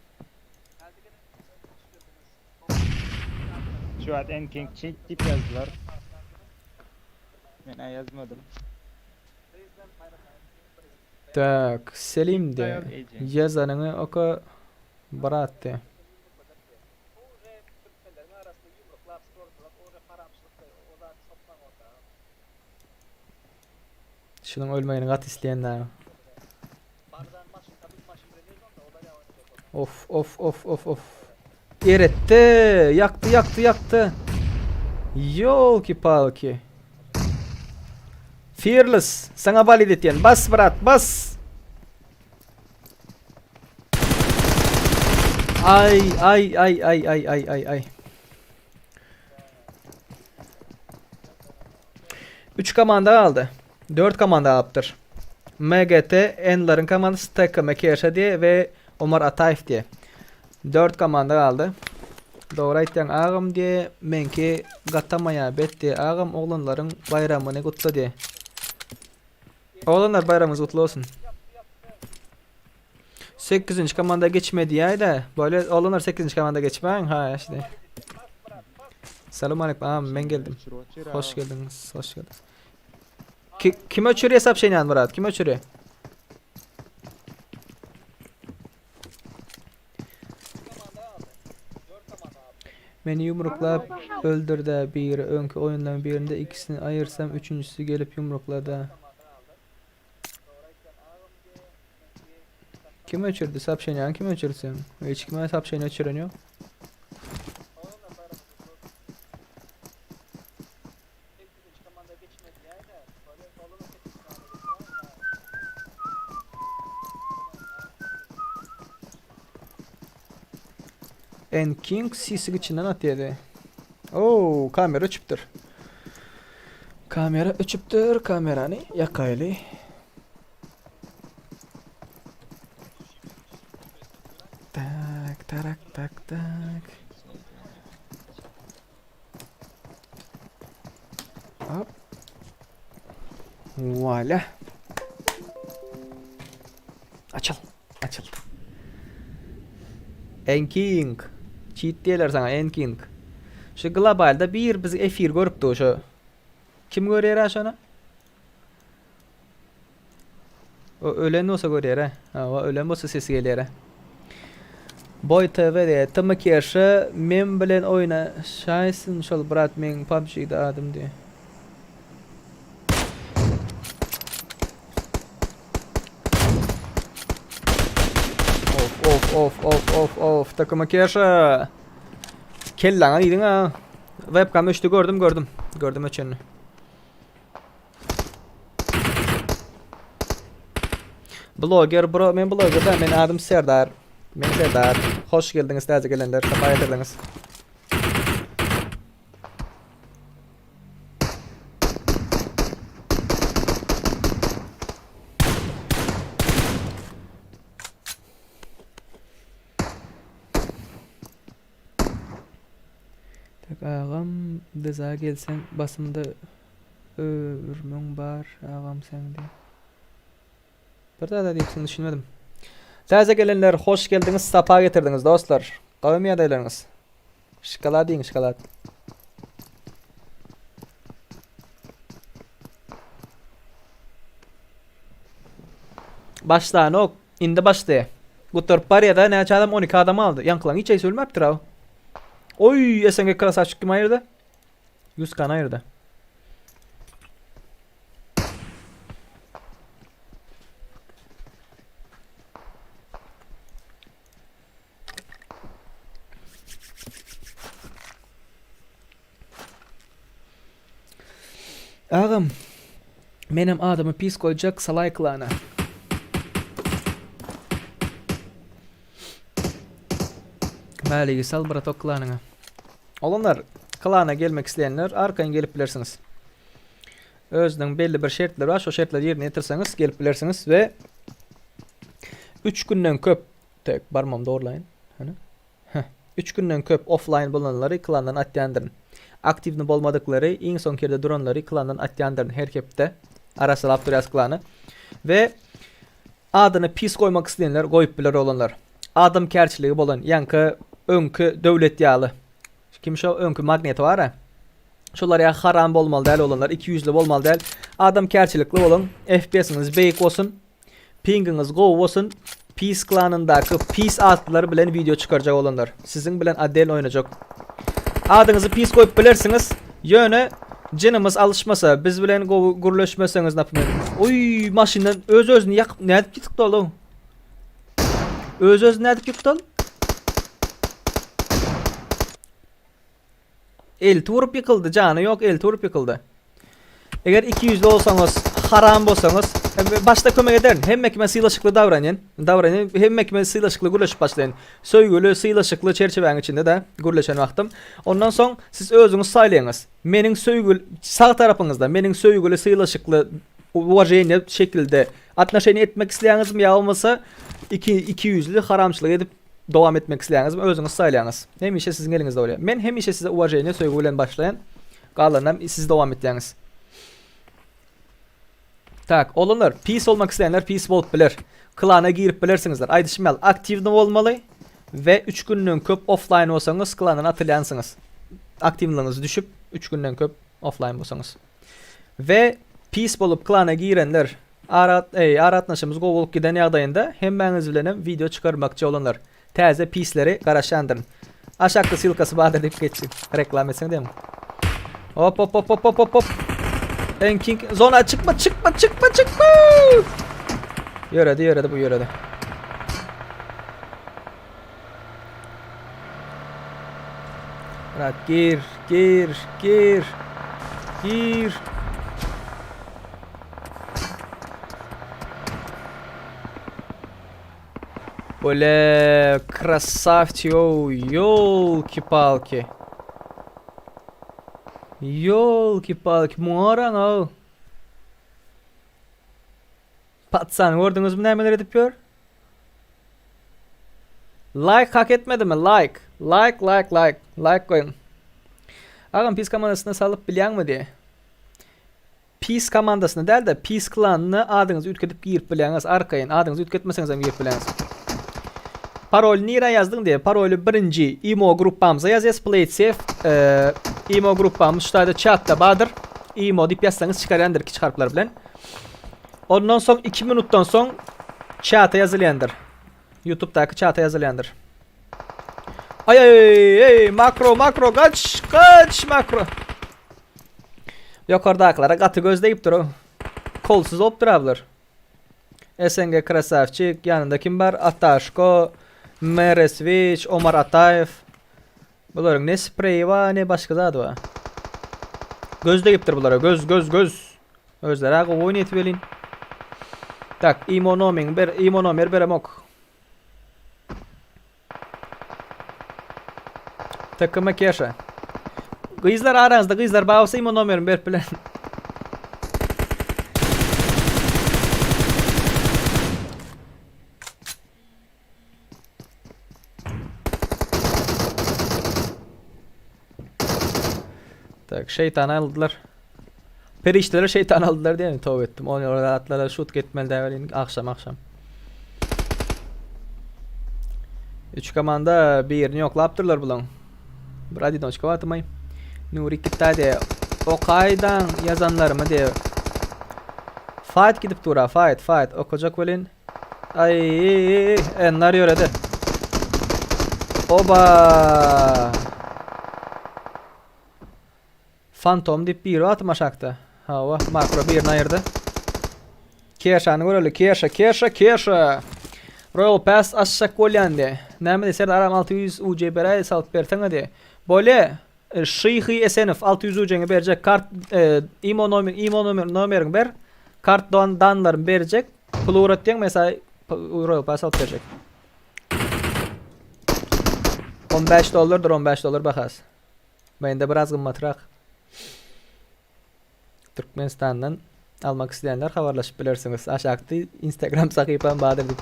I: Şu wagt Enking cheat diýip ýazdylar. Men-ä ýazmadym.
B: Tak, Selim de. Ýazanyňy oka brat de. Şunuň ölmegini gaty isleýän da. Of of of of of. Eretdi. Ýakdy ýakdy ýakdy. Ýolki palki. Fearless saňa valid etýän. Bas brat bas. Ay ay ay ay ay ay ay ay. 3 komanda galdy. 4 komanda galypdyr. MGT, Enleriň komandasy, TKM Keşa diýe we Omar Ataýew diýe. 4 komanda galdy. Dogry aýtýaň agam diýe, meňki gatamaýa bet diýe agam oglanlaryň baýramyny gutla diýe. Oglanlar baýramyňyz gutly bolsun. 8-nji komanda geçme diýäýdä. Böyle oglanlar 8-nji komanda geçmäň ha işte. Salam aleyküm agam men geldim. Hoş geldiňiz, hoş geldiňiz. Ki, kim öçürýär soobşeniýany Murat? Kim öçürýär? Meni ýumruklap öldürdä biri öňki oýunlaryň birinde ikisini aýyrsam üçünjisi gelip ýumruklada. Kim öçürdi soobşeniýany kim öçürsin? Hiç kime soobşeniýa öçüren ýok. En King sisik içinden atýady. Oo, kamera öçüpdir. Kamera öçüpdir, kamerany ýakaýly. Tak, tarak, tak, tak. Hop. Voila. Açyl. Açyldy. Enking. Cheat diýerler sana Enking. Şu globalda bir biz efir görüpdi şo. Kim görýär şony? O ölen bolsa görýär. Ha, ölen bolsa sesi gelýär. Boy TV diýe TM Keşe men bilen oýna şaýsyn şol brat meň PUBG-de adym diýe. Of of of of of of takıma Keşe. Kelläňe diýdiň ha. Webcam öçdi gördüm gördüm. Gördüm öçenini. Bloger bro men bloger da men adym Serdar. Men Serdar. Hoş geldiňiz täze gelenler. Sapa getirdiňiz. Tak agam biza gelseň basymda öwürmeň bar agam seň diýip. Bir zada diýipsiň düşünmedim. Täze gelenler hoş geldiňiz sapa getirdiňiz dostlar. Gowymy ýagdaýlaryňyz? Şokolad iýiň şokolad. Başlanok. Indi başlaýar. Gutaryp barýada näçe adam 12 adam aldy. Ýaňkylaň hiç haýsy ölmäpdir aw. Oý SNG krasavçik kim aýyrdy? 100 kan aýyrdy. Agam, menem adymy pis goýjak Salaý klana. Mäligi sal bratok klanyňa. Oglanlar, klana gelmek isleýänler arkaýyn gelip bilersiňiz. Özüniň belli bir şertleri bar, şo şertleri ýerine ýetirseňiz gelip bilersiňiz we 3 günden köp tek barmam dogurlaýyn. Hany? Heh. Üç günden köp offline bolanlary klandan atýandyryn. Aktiwny bolmadyklary, iň soňky ýerde duranlary klandan atýandyryn her hepde. Arassalap durýas klany. We adyny pis goýmak isleýänler goýup biler oglanlar. Adamkärçiligi bolan, ýaňky öňki Döwlet ýaly. Kim şo öňki Magneto bar-a. Şolar ýa haram bolmaly däl oglanlar, ikiýüzli bolmaly däl. Adamkärçilikli boluň, FPS-iňiz beýik bolsun. Pingiňiz gowy bolsun Pis klanyndaky pis atlylar bilen video çykarjak olanlar. Siziň bilen otdel oýnajak. Adyňyzy pis goýup bilersiňiz. Ýöne jynymyz alyşmasa, biz bilen gowy gürleşmeseňiz naprimýer. Oý, maşyndan öz özüni ýakyp nädip ýykdy ol? Öz özüni nädip ýykdy ol? Elti urup ýykyldy, jany ýok, elti urup ýykyldy. Eger ikiýüzli bolsaňyz, haram bolsaňyz, başda kömek ederin. Hemme kime sylaşykly davranyn. Davranyn, hemme kime sylaşykly gürleşip başlaýyn. Söýgüli, sylaşykly çerçewäň içinde-de gürleşen wagtym. Ondan soň siz özüňiz saýlaýyňyz. Meniň söýgüli sag tarapyňyzda meniň söýgüli, sylaşykly uwaženiýe şekilde atnoşeniýe etmek isleýäňizmi ýa bolmasa iki ikiýüzli haramçylyk edip Dowam etmek isleýäňizmi özüňiz saýlaýaňyz. Hemişe siziň eliňizde bolýar. Men hemişe size uwaženiýe söýgi bilen başlaýan. Galanynam siz dowam etýäňiz. Tak, oglanlar, pis bolmak isleýänler pis bolup biler. Klana girip bilersiňizler. Aýdyşym ýaly, aktiwny bolmaly we 3 günden köp offlaýn bolsaňyz klandan atylýansyňyz. Aktiwnylygyňyz düşüp 3 günden köp offlaýn bolsaňyz. We pis bolup klana girenler Ara eý aragatnaşygymyz gowy bolup giden ýagdaýynda hemmäňiz bilenem wideo çykarmakçy olanlar. Täze pisleri garaşýandyryn. Aşakda ssylkasy bardyr diýip geçdi. Reklam etseň diýem. Hop hop hop hop hop hop hop. Enking zona çykma çykma çykma çykma. Ýöredi ýöredi bu ýöredi. Brat gir gir gir gir. Bole krasavçi o yolki-palki. Yolki-palki muňa o. Patsan gördüňizmi nämeler edip ýör? Like hak etmedimi? Like. Like like like. Like goýuň. Agam pis komandasyna salyp bilýäňmi diýe. Pis komandasyna däl-de pis klanyna adyňyzy üýtgedip girip bilýäňiz arkaýyn. Adyňyzy üýtgetmeseňiz hem girip bilýäňiz. Paroly nirä ýazdyň diýe. Paroly birinji imo gruppamyza ýazýas play it safe. E, imo gruppamyz şu taýda chatda bardyr. Imo diýip ýazsaňyz çykarýandyr kiçi harplar bilen. Ondan soň 2 minutdan soň chata ýazylýandyr. YouTube'daky chata ýazylýandyr. Ay ay ay makro makro kaç kaç makro. Ýokardakylara gaty göz degip dur. Kolsuz bolup dur ablar. SNG krasavçik ýanynda kim bar? Ataşko, Mereswiç, Omar Ataýew. Bularyň ne spreýi bar, ne başga zady bar. Göz degipdir bulara, göz, göz, göz. Özleri gowy oýnaýty welin. Tak, imo nomeň ber, imo nomer beremok. TKM Keşa. Gyzlar araňyzda gyzlar bar bolsa imo nomerimi berip bilen. Tak, şeytan aldylar. Perişdeler şeytan aldylar diýen towbe etdim. Ony atlara şut getmeli däl akşam akşam. Üç komanda birini ýoklapdyrlar bulaň. Bir adinoçka batymay. Nuri kitda de okaýdan ýazanlarymy de. Fight gidip dura, fight, fight. Okajak welin. Ay, enler ýöredi. Oba! Fantom diýip biri atym aşakda. Hawa, makro birini aýyrdy. Keşany göreli. Keşa, Keşa, Keşa. Royal Pass açjak bolýan diýe. Näme diýe, Serdar agam 600 UC beräý, salyp berseňe diýe. Bolýa. E, Şyhy Esenow 600 UC-ňi berjek. Kart e, imo nomer, imo nomer, nomeriňi ber. Kart don danlaryny berjek. Pul ugratýaň, men saňa Royal Pass alyp berjek. 15 dollardyr, 15 dollar bahasy. Mende biraz gymmatrak. Türkmenistandan almak isleýänler habarlaşyp bilersiňiz. Aşakda Instagram sahypam bardyr diýip.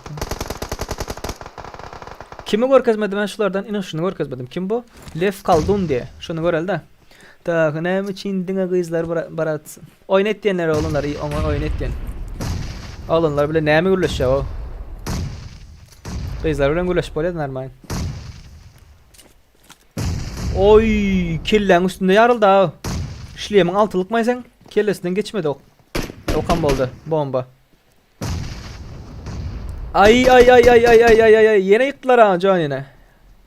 B: Kimi görkezmedim ben şulardan? Ine şuny görkezmedim. Kim bu? Lev Kaldun diye. Şuny göreli-de. Tak, näme üçin diňe gyzlar barat? Oýun etýänler oglanlar, oňa oýun etýän. Oglanlar bilen näme gürleşýär o? Gyzlar bilen gürleşip bolýar normal. Oý, kelläň üstünde ýaryldy ha. Şlemiň altylykmaý sen? Kellesinden geçmedi ok. Okan boldy, bomba. Ay ay ay ay ay ay ay ay ay ýene ýykdylar ha Johnny-ni.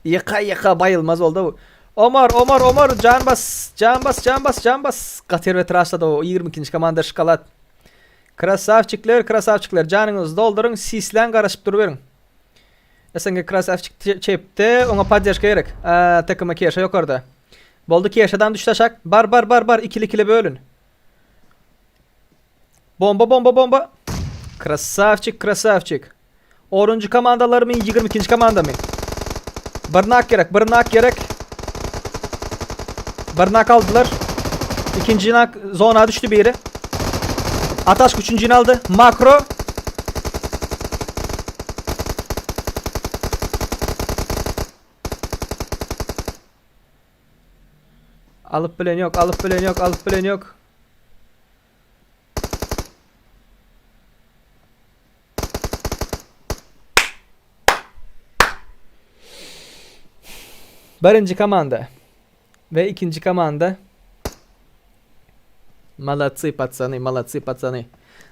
B: Ýyka ýyka baýylmaz boldy bu. Omar Omar Omar jan bas jan bas jan bas jan bas. Gaty erbet raşlady o 22-nji komanda şokolad. Krasavçikler krasavçikler janyňyzy dolduryň sisläň garaşyp duruberiň. SNG krasavçik çepde oňa poddežka gerek. TKM Keşa ýokarda. Boldy Keşadan düşdi aşak. Bar bar bar bar ikili ikili bölün. Bomba bomba bomba. Krasavçik krasavçik. Onuncu komandalarmy 22. komandamy? Bir nak gerek bir nak gerek. Bir nak aldylar. İkinci nak zona düştü biri. Ataş üçüncüni aldy. Makro. Alyp bilen ýok, alyp bilen ýok, alyp bilen ýok. Birinji komanda we ikinji komanda. Молодцы, пацаны, молодцы, пацаны.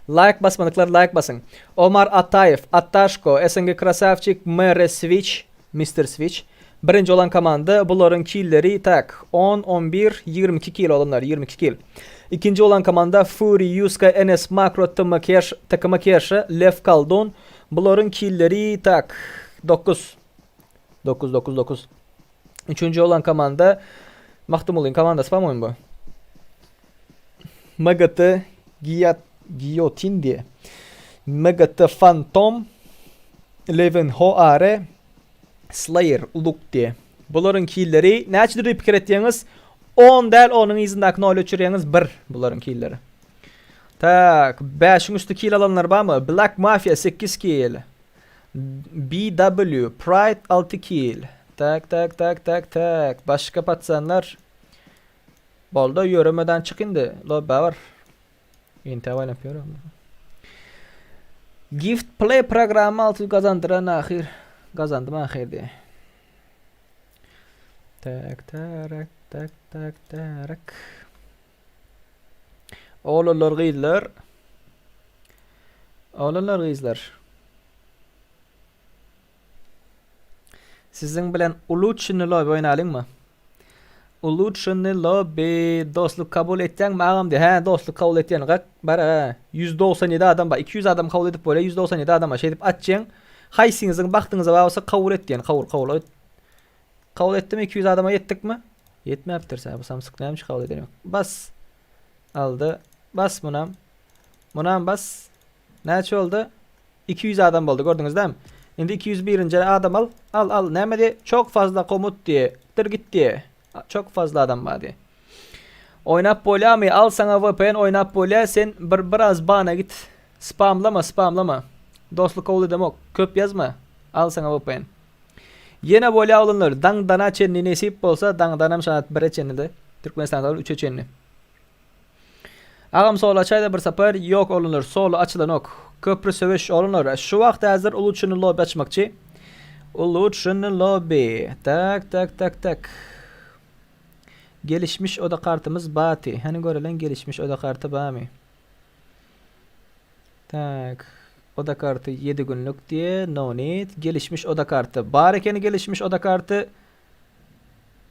B: Like basmadyklar like basyň. Omar Ataýew, Attaşko, SNG Krasavçik, MR Switch, Mister Switch. Birinji olan komanda bularyň killeri tak 10, 11, 22 kil olanlar 22 kil. Ikinji olan komanda Fury, Yuska, NS Makro, TM Cash, TKM Keşa, Lev Kaldun. Bularyň killeri tak 9. 9 9 9. Üçünji olan komanda Magtymgulyň komandasy pa-moýum bu. MGT Giat Giyotin diýe. MGT Phantom Leven Ho AR Slayer Uluk diýe. Bularyň killeri näçedir diýip pikir etýäňiz? 10 däl, onuň yzyndaky 0 öçürýäňiz 1 bularyň killeri. Tak, 5-iň üsti kil alanlar barmy? Black Mafia 8 kil. BW Pride 6 kill. Tak tak tak tak tak. Başga patsanlar. Bolda ýöremeden çyk indi. Lobba bar. Inte oýnap ýörem. Gift Play programma 600 gazandyran ahyr. Gazandym ahyr diýe. Tak tarak tak tak tarak. Oglanlar gyzlar. Oglanlar gyzlar. Siziň bilen uluçşyny lobby oýnalyňmy? Uluçşyny lobby dostluk kabul etýäňmi agam diýe. Hä dostluk kabul etýän. Gak bar hä. 197 adam bar. 200 adam kabul edip bolýar. 197 adam bar. Şeýdip açýaň. Haýsyňyzyň bagtyňyza bar bolsa kabul et diýen. Kabul kabul. Kabul etdimi 200 adama ýetdikmi? Ýetmäpdir sä bu samsyk näme üçin kabul eden ýok. Bas. Aldy. Bas munam. Munam bas. Näçe boldy? 200 adam boldy gördüňiz dämi? Indi 201-nji adam al. Al al näme diýe? Çok fazla komut diýe. Dir git diýe. Çok fazla adam bar diýe. Oýnap bolýamy? Al saňa VPN oýnap bolýa. Sen bir biraz bana git. Spamlama, spamlama. Dostluk kabul edemok. Köp ýazma. Al saňa VPN. Ýene bolýa oglanlar. Daňdana çenli nesip bolsa, daňdanam saat 1-e çenli-de. Türkmenistanda ol 3-e çenli. Agam solo açaýda bir sapar ýok oglanlar solo açylanok. Köprü söweş oglanlar şu wagt häzir uluçyny lobby açmakçy. Uluçyny lobby. Tak tak tak tak. Gelişmiş oda kartymyz baty. Hany görelen gelişmiş oda karty bamy? Tak. Oda karty 7 günlük diye no need. Gelişmiş oda karty. Bar ekeni gelişmiş oda karty.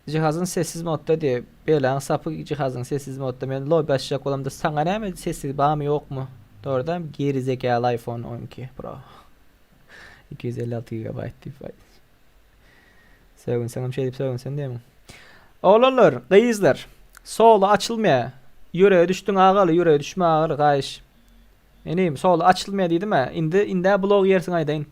B: Jihazyn sessiz modda diýe. Belaň sapy jihazyň sessiz modda. Men lobby açjak bolamda saňa näme sessiz barmy ýokmy? Dogrudan geri zekaly iPhone 12 Pro. 256 GB diýip. Sögünseňem şeýdip sögünsen diýemiň. Oglanlar, gyzlar, solo açylmaýar. Ýürege düşdüň agaly, ýürege düşme agaly, gaýyş. Inim, solo açylmaýar diýdim-ä. Indi, indä blog ýersiň aýdaýyn.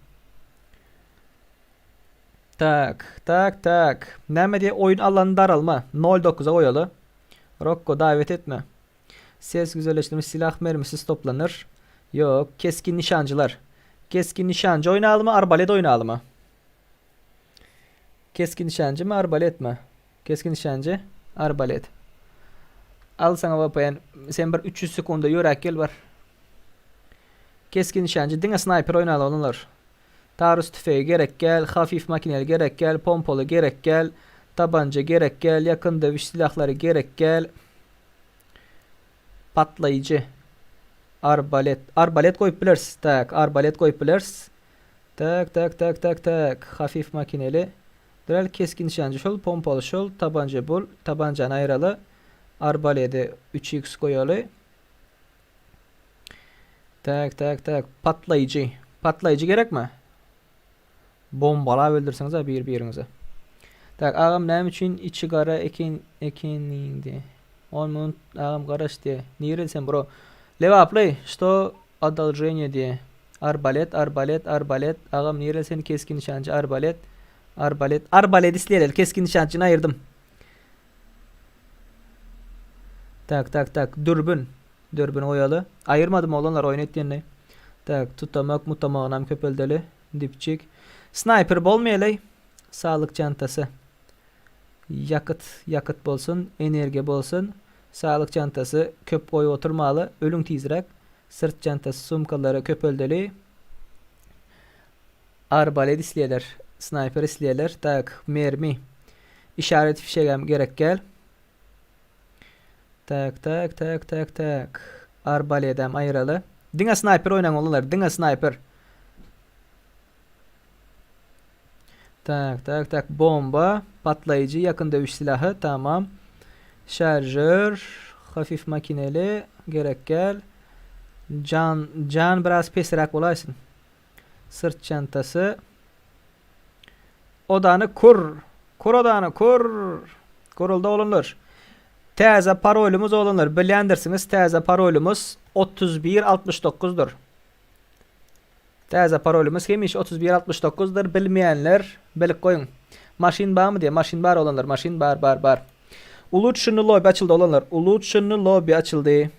B: Tak, tak, tak. Näme diýe oýun alany daralma. 09-a goýaly. Rokko davet etme. Ses güzelleşdirmiş silah mermisi stoplanır. Ýok, keskin nişancılar. Keskin nişancı oýnalymy, arbalet oýnalymy? Keskin nişancı mı, arbalet mi? Keskin nişancı, arbalet. Al saňa VPN. Sen bir 300 sekunda ýöräk gel bar. Keskin nişancı diňe snayper oýnaly olanlar. Taarruz tüfegi gerek gel, hafif makineli gerek gel, pompaly gerek gel, tabanca gerek gel, ýakyn döwüş silahlary gerek gel. Patlaýjy. Arbalet. Arbalet goýup bileris. Tak, arbalet goýup bileris. Tak, tak, tak, tak, tak. Hafif makineli. Däl keskin nişanjy şol, pompaly şol, tabanca bul, tabanjany aýraly. Arbaledi 3x goýaly. Tak, tak, tak. Patlaýjy. Patlaýjy gerekmi? Bombalap öldürseňiz ha bir-biriňizi. Tak, agam näme üçin içi gara eken ekeniňdi? 10 minut agam garaş diýe. Nireli sen bro? Lebaply, что одолжение diýe. Arbalet, arbalet, arbalet. Agam nireli sen keskin nişançy arbalet. Arbalet, arbalet isleýärler. Keskin nişançyny aýyrdym. Tak, tak, tak. Dürbün. Dürbün goýaly. Aýyrmadym oglanlar oýun etýänini. Tak, tutamak, mutamagynam köpeldeli. Dipçik. Snaýper bolmaýaly. Saglyk çantasy. Ýakyt, ýakyt bolsun, energiýa bolsun. Saglyk çantasy köp goýup oturmaly. Ölüň tizräk. Syrt çantasy, sumkalary köpeldeli. Arbalet isleýärler. Snaýper isleýärler. Tak, mermi. Işaret fişegem gerek gel. Tak, tak, tak, tak, tak. Arbaledem aýyraly. Diňe snaýper oýnaň oglanlar, diňe snaýper. Tak, tak, tak. Bomba, patlaýjy, ýakyn döwüş silahy, tamam. Şarjör, hafif makineli, gerek gel. Jan, jan biraz pesräk bolaýsyn. Sırt çantasy. Odany kur. Kur odany, kur. Kuruldy oglanlar. Täze parolymyz oglanlar, bilýändirsiňiz, täze parolymyz 3169-dyr. Täze parolymyz hemişe 3169-dyr, bilmeýänler bilip goýuň. Maşyn barmy diýe, maşyn bar oglanlar, maşyn bar, bar, bar. Ulutşinny lobby açyldy oglanlar, Ulutşinny lobby açyldy.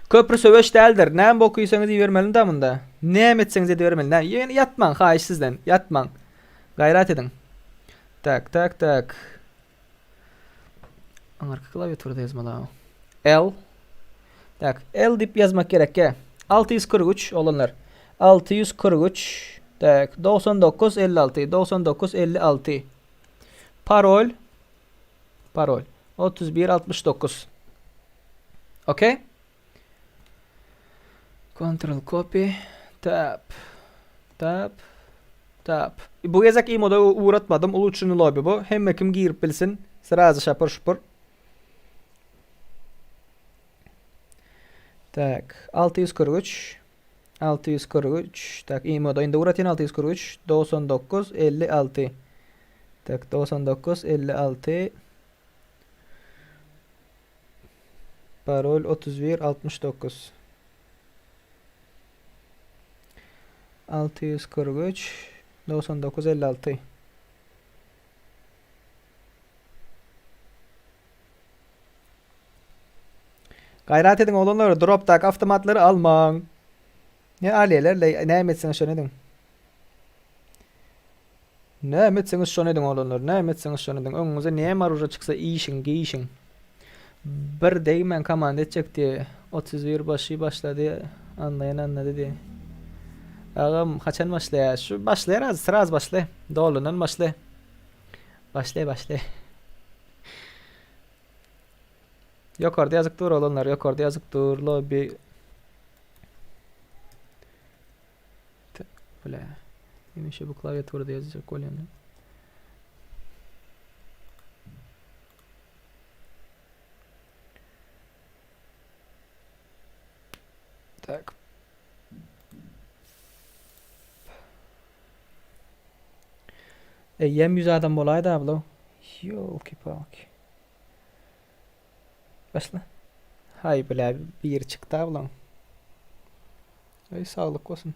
B: Köprü söweş däldir. Näme bok iýseňiz iýibermeli da munda. Näme etseňiz edibermeli. Näme? Ýöne ýatmaň, haýyş sizden. Ýatmaň. Gaýrat ediň. Tak, tak, tak. Aňarky klawiaturada ýazmaly. L. Tak, L diýip ýazmak gerekkä. 643 oglanlar. 643. Tak 99 56 99 56 Parol Parol 31 69 Okey Ctrl copy Tab Tab Tab Bu gezek imoda ugratmadym uluçuny lobby bu hemme kim girip bilsin srazy şapur şupur Tak 643 643 tak imoda indi ugratyn 643 99 56 tak 99 56 Parol 31 69 643 99 56 Gaýrat ediň oglanlar dropdaky awtomatlary almaň. Ne alýalar le näme etseňiz şony ediň. Näme etseňiz şony ediň oglanlar näme etseňiz şony ediň öňüňize näme oruža çyksa iýişiň geýişiň. Bir degmän komanda etjek diýe 31 başy başlady anlaýan anlady diýe. Agam haçan başlaýar şu başlaýar az sraz başla dolundan başla. Başla başla. Ýokarda ýazyk dur oglanlar, ýokarda ýazyk dur lobby. Bile. Hemişe bu klawiaturada ýazjak bolýan. Tak. Eýýäm 100 adam bolaýdy ablo. Ýolki-palki. Başla. Hay bile biri çykdy ablaň. Ay saglyk bolsun.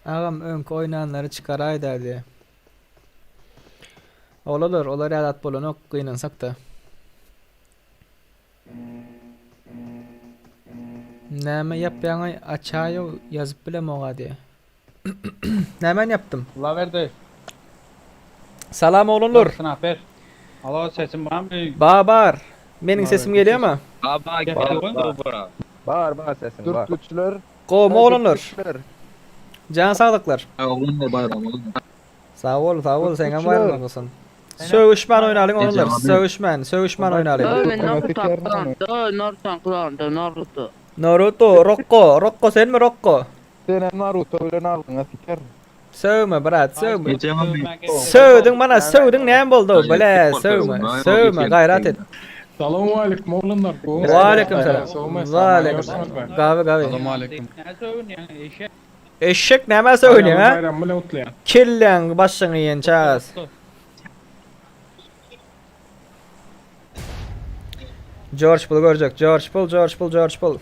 B: Agam öňki oýnanlary çykaraý dädi. Olalar olar ýaly at bolanok gynansakda. Näme ýapýaňaý açaýow ýazyp bilemoga diýe. Nämäni ýapdym?
E: Lawerdi.
B: Salam oglanlar.
E: Snaper. Alo sesim barmy?
B: Ba bar. Meniň sesim gelýärmi?
C: Bar
K: Bar bar sesiň bar.
L: Dürtgüçler.
B: Gowmy oglanlar? Jan saglyklar.
M: Oglanlar bayram oglanlar.
B: Sag bol, sag bol, seňem baýramyň bolsun. Sögüşmän oýnalyň oglanlar, sögüşmän, sögüşmän oýnalyň.
N: Naruto klanda, Naruto.
B: Naruto, Rokko, Rokko senmi Rokko?
L: Senem Naruto bilen aldyňa sikerin.
B: Sögme brat, sögme. Sögdüň bana, sögdüň näme boldy? Bile, sögme, sögme, gaýrat et.
O: Salowmaleýkim oglanlar.
B: Waleýkim salam. Waleýkim salam. Gawy gawy.
O: Salowmaleýkim.
B: Eşek nämä sögünýäň ha?
O: Baýram bilen gutlaýan.
B: Kelläň başyňy iýen çagas. George Bull görjek. George Bull, George Bull, George Bull.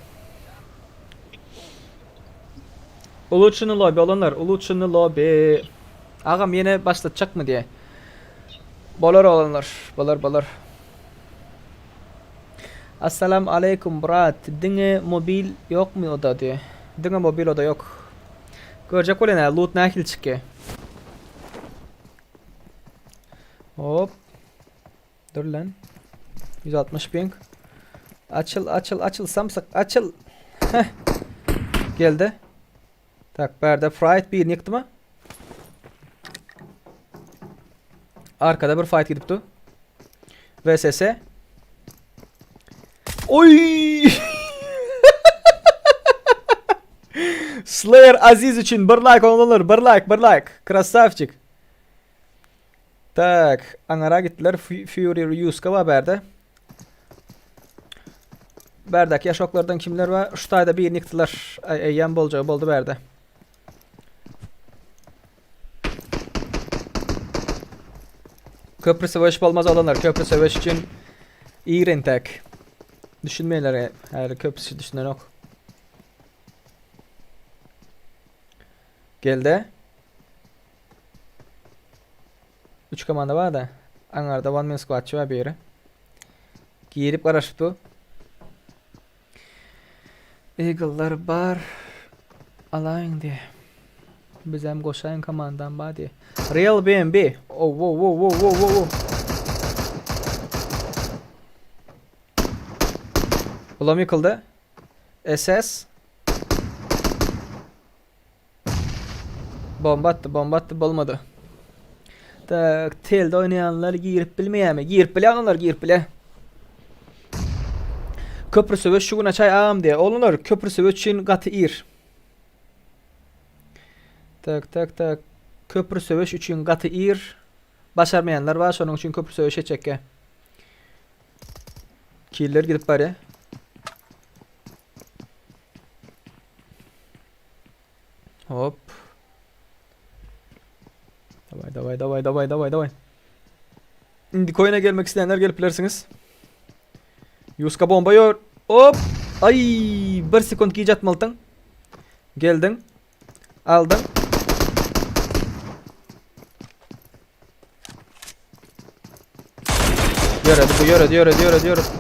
B: Uluçyny lobby olanlar, uluçyny lobby. Agam ýene başlatjakmy diýe. Bolar olanlar, bolar bolar. Assalam aleýkum brat diňe mobil ýokmy oda diýe. Diňe mobil oda ýok. Görjek bolýan hä loot nähili çykýa. Hop. Dur lan. 160 ping. Açyl açyl açyl samsyk açyl. Heh. Geldi. Tak bärde fight birini ýykdymy? Arkada bir fight gidipdi. VSS. Oy! Slayer Aziz üçin bir like olanlar, bir like, bir like. Krasavçik. Tak, aňara gitdiler. Fury Ryuska bar bärde. Bärdäki ýaşoklardan kimler bar? Şu taýda birini ýykdylar. Aý, eýýäm boljagy boldy bärde. Köprü söweş bolmaz olanlar. Köprü söweş üçin ir entek. Düşünmeýärler häli köpüsi düşünenok. Geldi. 3 komanda bar da. Aňarda one man squadçy bar biri. Girip garaşyp dur. Eagle'lar bar. Alaýyň diye. Bizem goşaýyň komandam bar diye. Real BNB. Oh, wow, wow, wow, wow, wow, wow. Ulam ýykyldy. SS. Bomba atdy, bomba atdy, bolmady. Tak, telde oýnaýanlar girip bilmeýärmi? Girip bilýär onlar, girip bilýär. Köprü söweş şu gün açaý agam diýýär. Oglanlar, köprü söweş üçin gaty ir. Tak, tak, tak. Köprü söweş üçin gaty ir. Başarmaýanlar bar, şonuň üçin köprü söweş etjekkä. Killer gidip barýar. Hop. Daway daway daway daway daway daway. Indi koyuna gelmek isteyenler gelip bilersiniz. Yuska bomba yor. Hop. Ay bir sekund gijä atmalydyň. Geldiň. Aldyň. Ýöredi bu ýöredi ýöredi ýöredi ýöredi.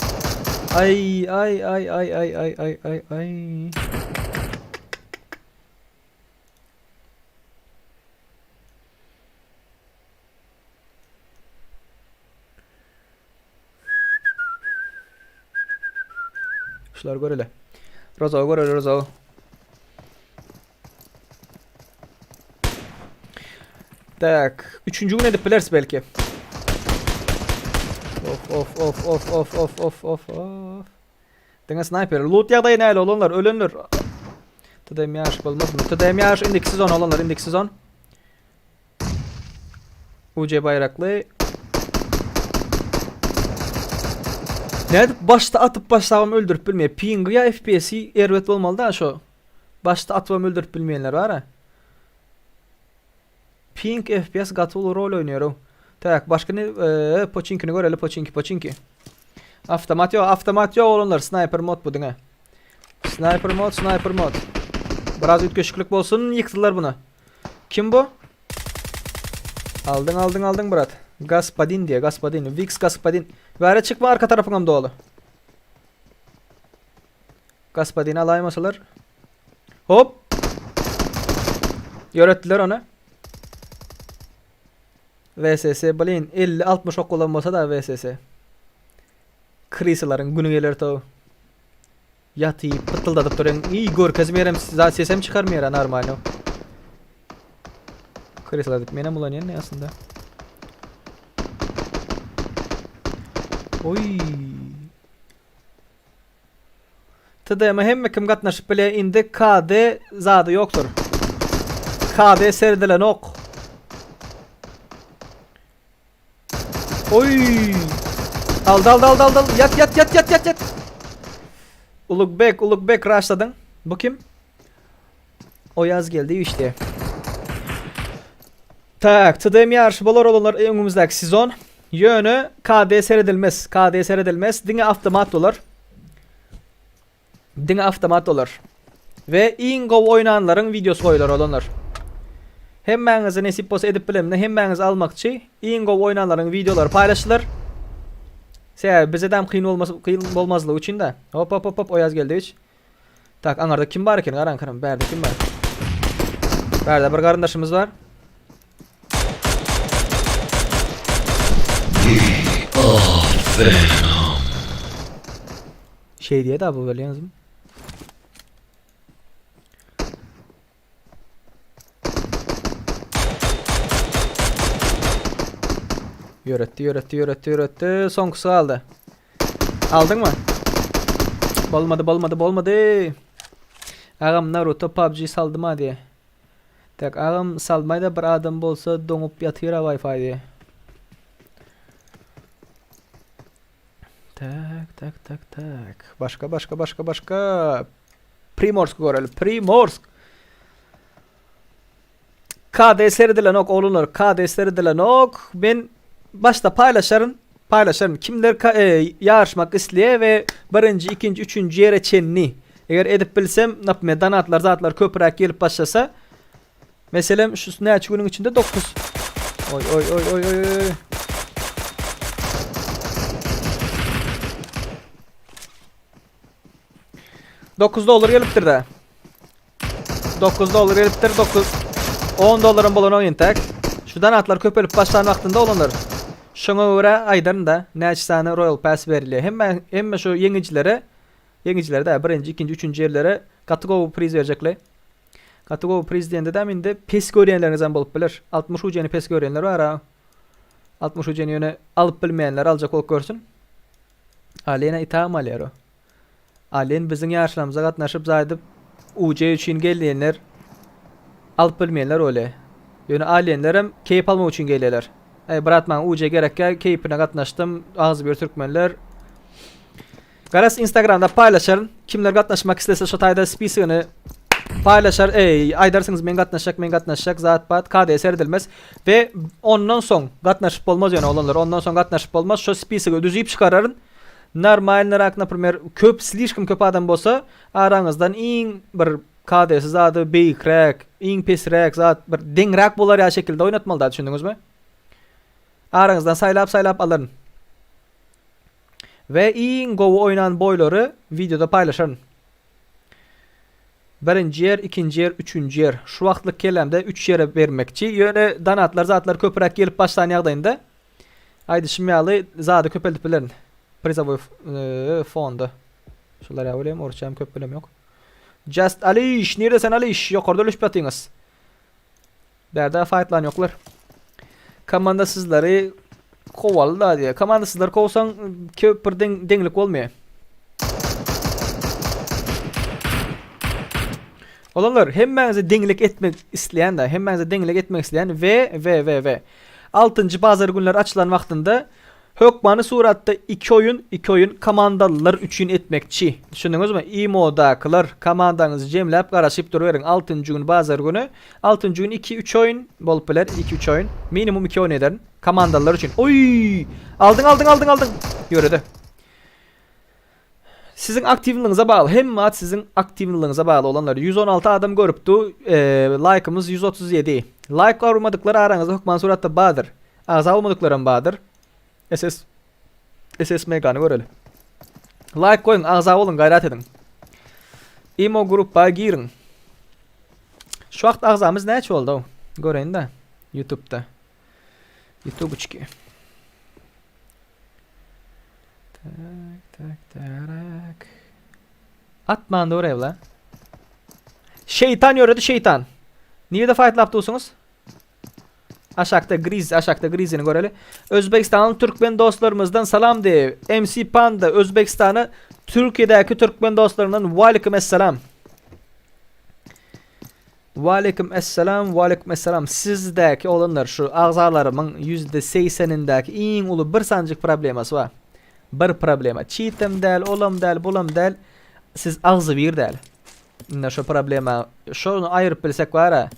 B: Ay ay ay ay ay ay ay ay ay. Şular göreli. Rozo göreli Rozo. Tak, üçünji gün edip bileris belki. Of of of of of of of of of. Diňe sniper. Loot ýagdaýy näle olanlar, ölenler. TDM ýaş bolmazmy? TDM ýaş indiki sezon olanlar, indiki sezon. UC baýrakly. Nädip başda atyp başlabam öldürip bilmeýär. Pingi ýa FPS-i erbet bolmaly da şo. Başda atybam öldürip bilmeýänler bar-a. Ping FPS gaty uly rol oýnaýar. Tak, başga ne e, poçinkini göreli, poçinki, poçinki. Avtomat ýok, avtomat ýok olanlar, sniper mod bu diňe. Sniper mod, sniper mod. Biraz üýtgeşiklik bolsun, ýykdylar bunu. Kim bu? Aldyň, aldyň, aldyň brat. Gaspadin diýe, Gaspadin, Vix Gaspadin. Bäre çykma arka tarapyňam doly. Gaspadini alaýmasalar. Hop. Ýöretdiler ony. VSS blin 50-60 ok bolan bolsa da VSS. Krisalaryň güni geler to. Ýatyp pytyldadyp duran. Iý görkezmeýärem zat sesem çykarmaýar normalno. Krisalar diýip menem ulanýan ne aslynda. Oý. TDM hemme kim gatnaşyp bilýär indi KD zady ýokdur. KD seredilenok. Oý! Aldy aldy aldy aldy. Ýat ýat ýat ýat ýat ýat. Ulugbek Ulugbek raşladyň. Bu kim? Oýaz geldi işte. Tak, TDM ýaryşy bolar olanlar öňümizdäki sezon. Ýöne KD seredilmez. KD seredilmez. Diňe awtomat bolar. Diňe awtomat bolar. We iň gowy oýnanlaryň wideosy goýular olanlar. Hemmäňize nesip bolsa edip bilemde hemmäňizi almakçy. Iň gowy oýnanlaryň wideolary paýlaşylar. Sebäbi bize däm kyn bolmaz kyn bolmazlygy üçin de. Hop hop hop hop Oýaz geldi hiç. Tak aňarda kim bar eken garaň karam bärde kim bar. Bärde bir garyndaşymyz bar. Şey diye daha bu bilýäňizmi? Ýöretdi, ýöretdi, ýöretdi, ýöretdi. Soňkusy galdy. Aldyňmy? Bolmady, bolmady, bolmady. Agam Naruto PUBG saldyma diýe. Tak agam salmaýda bir adam bolsa doňup ýatyra Wi-Fi diýe. Tak, tak, tak, tak. Başga, başga, başga, başga. Primorsk göreli. Primorsk. KD seredilenok oglanlar KD seredilenok. Men başda paýlaşaryn. Paýlaşaryn. Kimler e, ýaryşmak isleýär we birinji, ikinji, üçünji ýere çenli. Eger edip bilsem, napme donatlar zatlar köpräk gelip başlasa, meselem şu näçe günüň içinde 9 Oý oý oý oý oý oý. 9 dollar gelipdir de. 9 dollar gelipdir 9 10 dollaram bolan entek. Şu donatlar köpelip başlan wagtynda olanlar. Şoňa görä aýdaryn da näçe sany Royal Pass berilýär. Hemme hemme şu ýeňijilere ýeňijilere de birinji, ikinji, üçünji ýerlere gaty gowy priz berjekler. Gaty gowy priz diýende de indi pes görýänleriňiz hem bolup biler. 60 UC-ni pes görýänler bar ha. 60 UC-ni ýöne alyp bilmeýänler aljak bolup görsün. Alena itam alýar o. Alen biziň ýaryşlarymyza gatnaşyp zaýdyp UC üçin gelýänler alyp bilmeýänler öle. Ýöne alýanlerem keýp almak üçin gelýärler. Eý brat maňa UC gerekkä keýpine gatnaşdym agzybir türkmenler. Garaz instagramda paýlaşaryn. Kimler gatnaşmak islese şo taýda spisogini paýlaşar. Eý aýdarsyňyz men gatnaşjak men gatnaşjak zat bat KD seredilmez. We ondan soň gatnaşyp bolmaz ýöne oglanlar ondan soň gatnaşyp bolmaz şo spisogy düzüp çykararyn. Normalnyrak naprimer köp slişkom köp adam bolsa araňyzdan iň bir KD-si zady beýikräk iň pesräk zat bir deňräk bolar ýaly şekilde oýnatmaly da düşündiňizmi? Araňyzdan saýlap saýlap alaryn. We iň gowy oýnan boýlary wideoda paýlaşaryn. Birinji ýer, ikinji ýer, üçünji ýer. Şu wagtlyk kellämde üç ýere bermekçi. Ýöne donatlar zatlar köpräk gelip başlan ýagdaýynda aýdyşym ýaly zady köpeldip bilerin. Prizowoý fonda. Şular ýa welin orsçam köp bilem ýok. Just Aliş, nirde sen Aliş? Ýokarda ölüşip ýatyňyz. Bärde faýtlan ýoklar. Komandasyzlary kowaly da diýýär. Komandasyzlary kowsaň köp bir deň, deňlik bolmaýar. Olanlar hemmäňize deňlik etmek isleýän da, hemmäňize deňlik etmek isleýän we we we we. 6-njy bazar günler açylan wagtynda Hökmany suratda iki oýun iki oýun komandalylar üçin etmekçi. Düşündiňizmi? Imodakylar komandaňyzy jemläp garaşyp duruberiň. Altynjy gün bazar güni. Altynjy gün iki üç oýun bolup biler. Iki üç oýun. Minimum iki oýun ederin. Komandalylar üçin. Oý! Aldyň aldyň aldyň aldyň. Ýöredi. Siziň aktiwligiňize bagly. Hemme zat siziň aktiwligiňize bagly olanlar. 116 adam görüpdi. Laýkymyz 137. Laýk urmadyklar araňyzda hökman suratda bardyr. Agza bolmadyklaram bardyr. SS SS Megany göreli. Laýk goýuň, agza boluň, gaýrat ediň. Imo gruppa giriň. Şu wagt agzamyz näçe boldy? Göreýin-de YouTube'da. YouTube'çki. Tak, tak, tak. Atman dur evla. Şeytan ýöredi şeytan. Nirede fightlap dursuňyz? Aşakda Griz, aşakda Grizini göreli. Özbegistanly türkmen dostlarymyzdan salam diýip. MC Panda Özbegistana Türkiýedäki türkmen dostlaryndan waleýkim esselam. Waleýkim esselam, waleýkim esselam. Sizdäki oglanlar şu agzalarymyň %80-indäki iň uly bir sanjyk problemasy bar. Bir problema. Çitem däl, olam däl, bulam däl. Siz agzybir däl. Indi şu problema, şony aýyryp bilsek bar-a.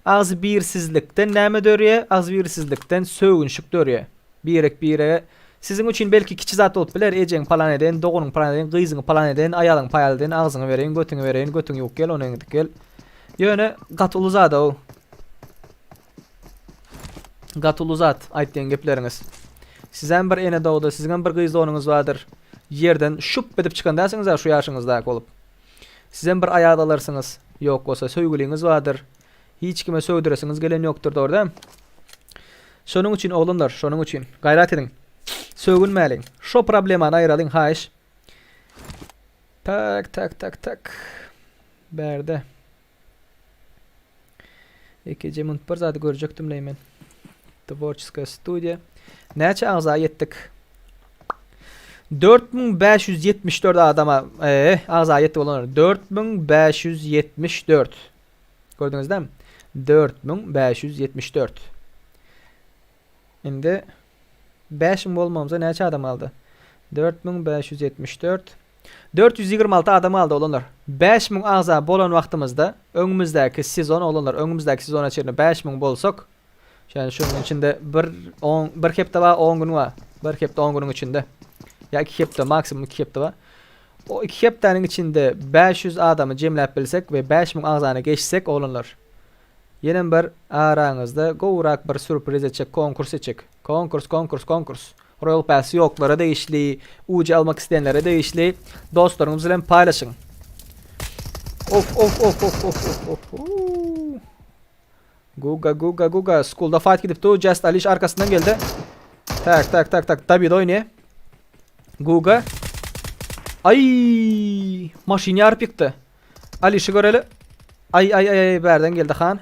B: Agzybirsizlikden näme dörýär? Agzybirsizlikden sögünşik dörýär. Birek-birege Siziň üçin belki kiçi zat bolup biler, ejeň palan eden, doganyň palan eden, gyzyňy palan eden, aýalyň paýal eden, agzyňy bereýin, götüňi bereýin, götüňi ýuwup gel, ony edip gel. Ýöne gaty uly zat o. Gaty uly zat aýtýan gepleriňiz. Sizem bir ene dogdy, siziňem bir gyz doganyňyz bardyr. Ýerden şup edip çykan dälsiňiz-ä şu ýaşyňyzdaky bolup. Sizem bir aýal alarsyňyz. Ýok bolsa söýgüliňiz bardyr. Hiç kime sögdüresiňiz gelen ýokdur dogry dämi? Şonuň üçin oglanlar, şonuň üçin gaýrat ediň. Sögünmäliň. Şo problemany aýyralyň haýyş. Tak tak tak tak. Bärde. Ekeje munt bir zady görjekdim men. Tworçeskaýa studiýa. Näçe agza ýetdik? 4574 adama ee, agza ýetdik olanlar. 4574. Gördüňiz dämi? 4574. Indi 5000 bolmamyza näçe adam galdy? 4574. 426 adam galdy oglanlar. 5000 agza bolan wagtymyzda öňümizdäki sezon oglanlar öňümizdäki sezona çenli 5000 bolsak Yani şunun içinde bir 10 bir hepde bar 10 gün bar. Bir hepde 10 günün içinde. Ya 2 hepde maksimum 2 hepde bar. O 2 hepdäniň içinde 500 adamy jemläp bilsek we 5000 agzany geçsek oglanlar. Ýenem bir araňyzda gowurak bir sürpriz etjek konkurs etjek. Konkurs konkurs konkurs. Royal Pass ýoklara degişli, UC almak isleýänlere degişli dostlaryňyz bilen paýlaşyň. Of of of of of of of. Guga guga guga schoolda fight gidip dur. Just Aliş arkasyndan geldi. Tak tak tak tak David oýnaýar. Guga. Ay maşyn ýaryp ýykdy. Alişi göreli. Ay ay ay ay bärden geldi han.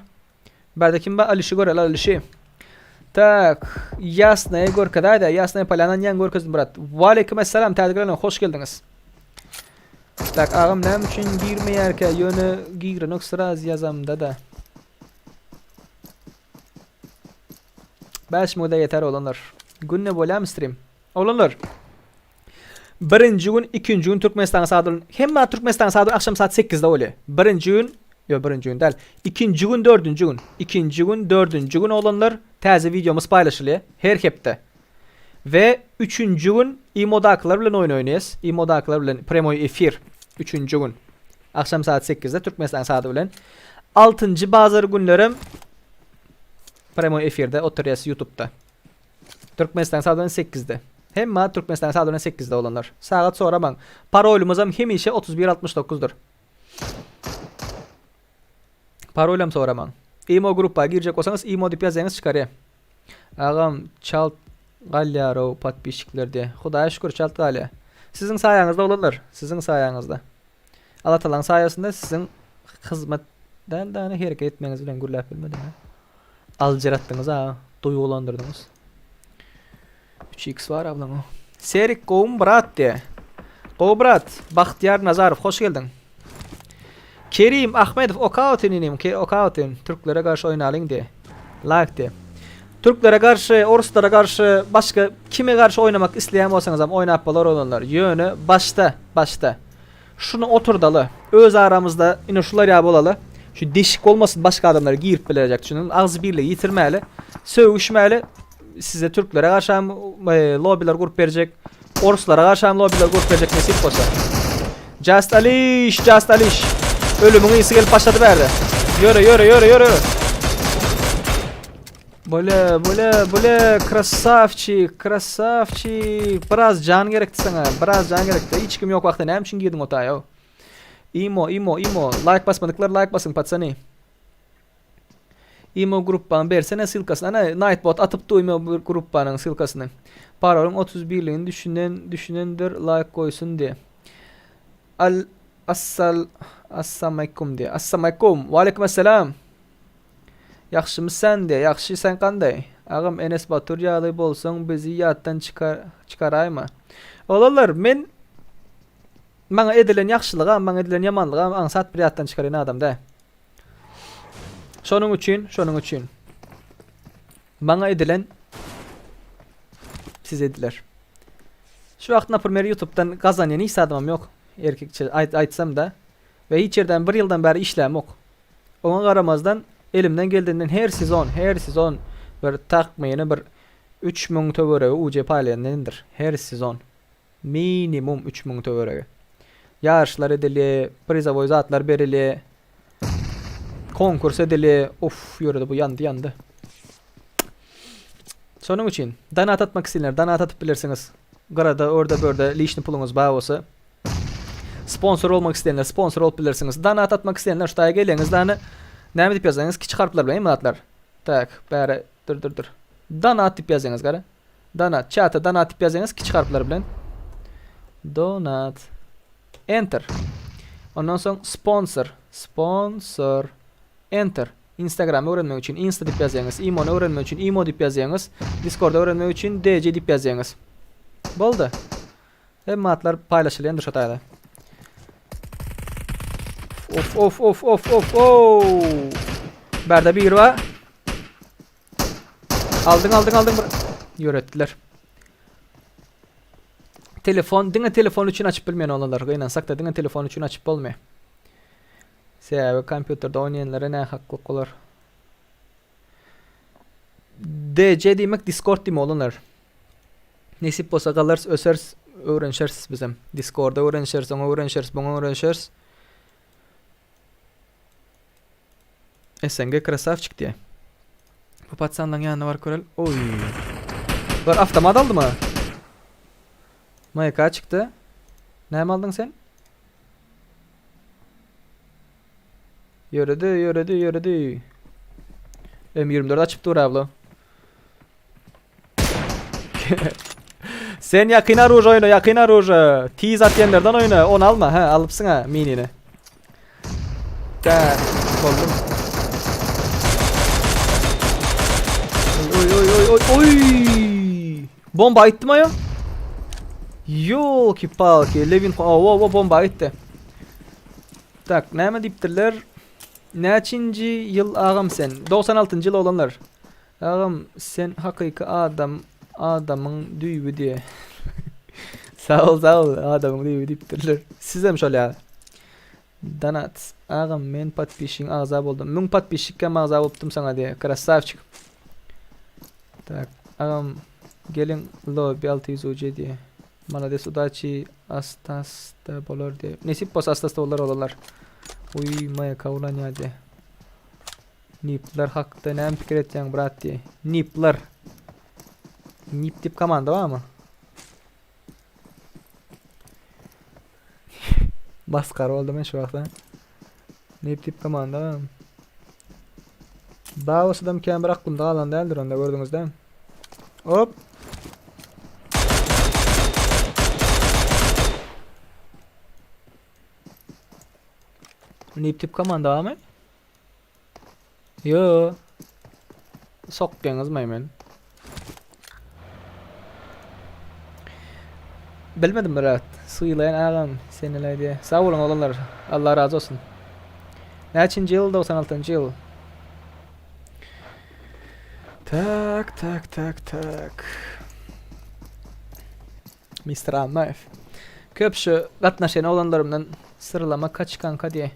B: Bärde kim bar? Alişi göreli Alişi. Tak, Ýasnaýa görkezäýdä. Ýasnaýa polýana näme görkezdim brat. Waleýkim esselam täze gelenler hoş geldiňiz. Tak, agam näme üçin girmeýärkä? Ýöne girenok sraz ýazamda da. 5 muda ýeter oglanlar. Günde bolýamy stream? Oglanlar. Birinji gün, ikinji gün Türkmenistanyň saat hemme Türkmenistanyň saat akşam saat 8-de bolýar. Birinji gün, ýok birinji gün däl. Ikinji gün, dördünji gün. Ikinji gün, dördünji gün oglanlar täze wideomyz paýlaşylýar her hepde. We üçünji gün imodakylar bilen oýun oýnaýas. Imodakylar bilen premoý efir. Üçünji gün. Akşam saat 8-de Türkmenistanyň saady bilen. Altynjy bazar günlerem premoý efirde oturýas YouTube'da. Türkmenistan saat 8-de. Hemme Türkmenistan saat 8-de olanlar. Sagat soramaň. Parolymyzam hemişe 3169-dyr. Parolam soramaň. Imo gruppa girjek bolsaňyz imo diýip ýazsaňyz çykarýar. Agam çalt galýarow podpisçikler diýe. Hudaýa şükür çalt galýar. Siziň saýaňyzda olanlar. Siziň saýaňyzda. Allah Tagalaň saýasynda siziň hyzmat däl däne hereket etmegiňiz bilen gürläp bilmedim. Aljyratdyňyz a, duýgulandyrdyňyz. 3x bar ablaň. Serik gowmy brat diýe. Gowy brat. Bagtyýar Nazarow hoş geldiň. Kerim Ahmedow okawtyn inim, okawtyn. Türklere garşy oýnalyň diýe. Like diýe. Türklere garşy, orslara garşy, başga kime garşy oýnamak isleýän bolsaňyzam oýnap bolar oglanlar. Ýöne başda, başda şuny oturdaly. Öz aramyzda ine şular ýaly bolaly. Şu deşik bolmasyn başga adamlar girip biläýjek. Düşündiňmi? Agzybirligi ýitirmäli. Sögüşmäli. Size türklere garşy hem e, lobiler gurup berjek. Orslara garşy hem lobiler gurup berjek nesip bolsa. Just Aliş, Just Aliş. Ölümiň ysy gelip başlady bärde. Ýöre, ýöre, ýöre, ýöre. Bole, bole, bole, krasavçik, krasavçik. Biraz can gerekdi sana, biraz can gerekdi. Hiç kim yok wagtda näme üçin girdiň otaýa? Imo, imo, imo. Like basmadyklar like basyň, patsany. Imo gruppany bersene ssylkasyny. Ana Nightbot atypdy imo gruppanyň ssylkasyny. Parolyň 31-ligini düşünen düşünendir like goýsun diye. Al assal assamaykum diye. Assamaykum. Wa aleyküm assalam. Ýagşymy sen diye. Ýagşy sen kanday? Agam Enes Batur ýaly bolsaň bizi ýatdan çykar çykaraýma. Olanlar men maňa edilen ýagşylyga, maňa edilen ýamanlyga aňsat bir ýatdan çykarýan adam däl. Şonuň üçin, şonuň üçin maňa edilen size ediler. Şu wagt naprimer YouTube'dan gazanýan hiç zadymam ýok. Erkekçe aýt aýtsam da we hiç ýerden bir ýyldan bäri işlämok. Oňa garamazdan elimden geldiginden her sezon, her sezon bir takmyny bir 3000 töweregi UC paýlaýandyr. Her sezon. Minimum 3000 töweregi. Ýaryşlar edilýär, prizowoý zatlar berilýär. Konkurs edilýär. Uff, ýöredi bu ýandy, ýandy. Şonuň üçin donat atmak isleýänler donat atyp bilersiňiz. Gyrada, orda, börde lişni puluňyz bar bolsa. Sponsor bolmak isleýänler sponsor bolup bilersiňiz. Donat atmak isleýänler şu taýa geleňiz dany näme diýip ýazsaňyz kiçi harplar bilen hemme zatlar. Tak, bäri dur dur dur. Donat diýip ýazsaňyz gara. Donat. Çata donat diýip ýazsaňyz kiçi harplar bilen. Donat. Enter. Ondan soň sponsor. Sponsor. Enter. Instagram öwrenmek üçin Insta diýip ýazýaňyz. Imo-ny öwrenmek üçin Imo diýip ýazýaňyz. Discord öwrenmek üçin DC diýip ýazýaňyz. Boldy. Hemme atlar paýlaşylýandyr şo taýda. Of of of of of of. Bärde bir bar. Aldyň aldyň aldyň bir. Ýöretdiler. Telefon diňe telefon üçin açyp bilmeýän oglanlar gynansakda diňe telefon üçin açyp bolmaýar. Sebäbi kompýuterde oýnaýanlara nähaklyk bolar. DC diýmek Discord diýmek oglanlar. Nesip bolsa galarys, öseris, öwrenişeris bizem. Discorda öwrenişeris, oňa öwrenişeris, buňa öwrenişeris. SNG krasavçik diýe. Bu patsanlaň ýanyna baryp göreli. Oý. Bular avtomat aldymy? MK çykdy. Näme aldyň sen? Ýöredi, ýöredi, ýöredi. M24 açyp dur abla. Sen ýakyn oruž oýna, ýakyn oruž. Tiz atýanlardan oýna, ony alma, hä, alypsyň ha minini. Tä, boldum. Oý oý oý oý oý. Bomba gitdi mi aýa? Ýolki palki, Lewin, o, o, bomba gitdi. Tak, näme diýipdirler? Näçinji ýyl agam sen? 96-njy ýyl oglanlar. Agam sen hakyky adam adamyň düýbi diýe. Sag bol sag bol adamyň düýbi diýipdirler. Sizem şol ýaly. Donat agam men podpisçigiň agza boldum. 1000 podpisçikkäm agza bolupdym saňa diýe. Krasavçik. Tak agam geliň lobby 600 UC diýe. Malades udaçi asta-asta bolar diýe. Nesip bolsa asta-asta bolar olarlar. Uý maýaka ulanýar diýe. Nipler hakda näme pikir etýäň brat diý. Nipler. Nip diýip komanda barmy? Maskara boldy men şu wagtda. Nip diýip komanda barmy? Babasydam kän bir aklymda galan däldir onda gördüňiz dämi? Hop. Nip tip komanda barmy? Yo. Sokýaňyzmy men? Bilmedim brat. Sylaýan agam seni diýe. Sag boluň oglanlar. Allah razy bolsun. Näçinji ýyl? 96-njy ýyl. Tak, tak, tak, tak. Mr. Annaýew. Köp şu gatnaşan oglanlarymdan syrlama kaç kanka diýe.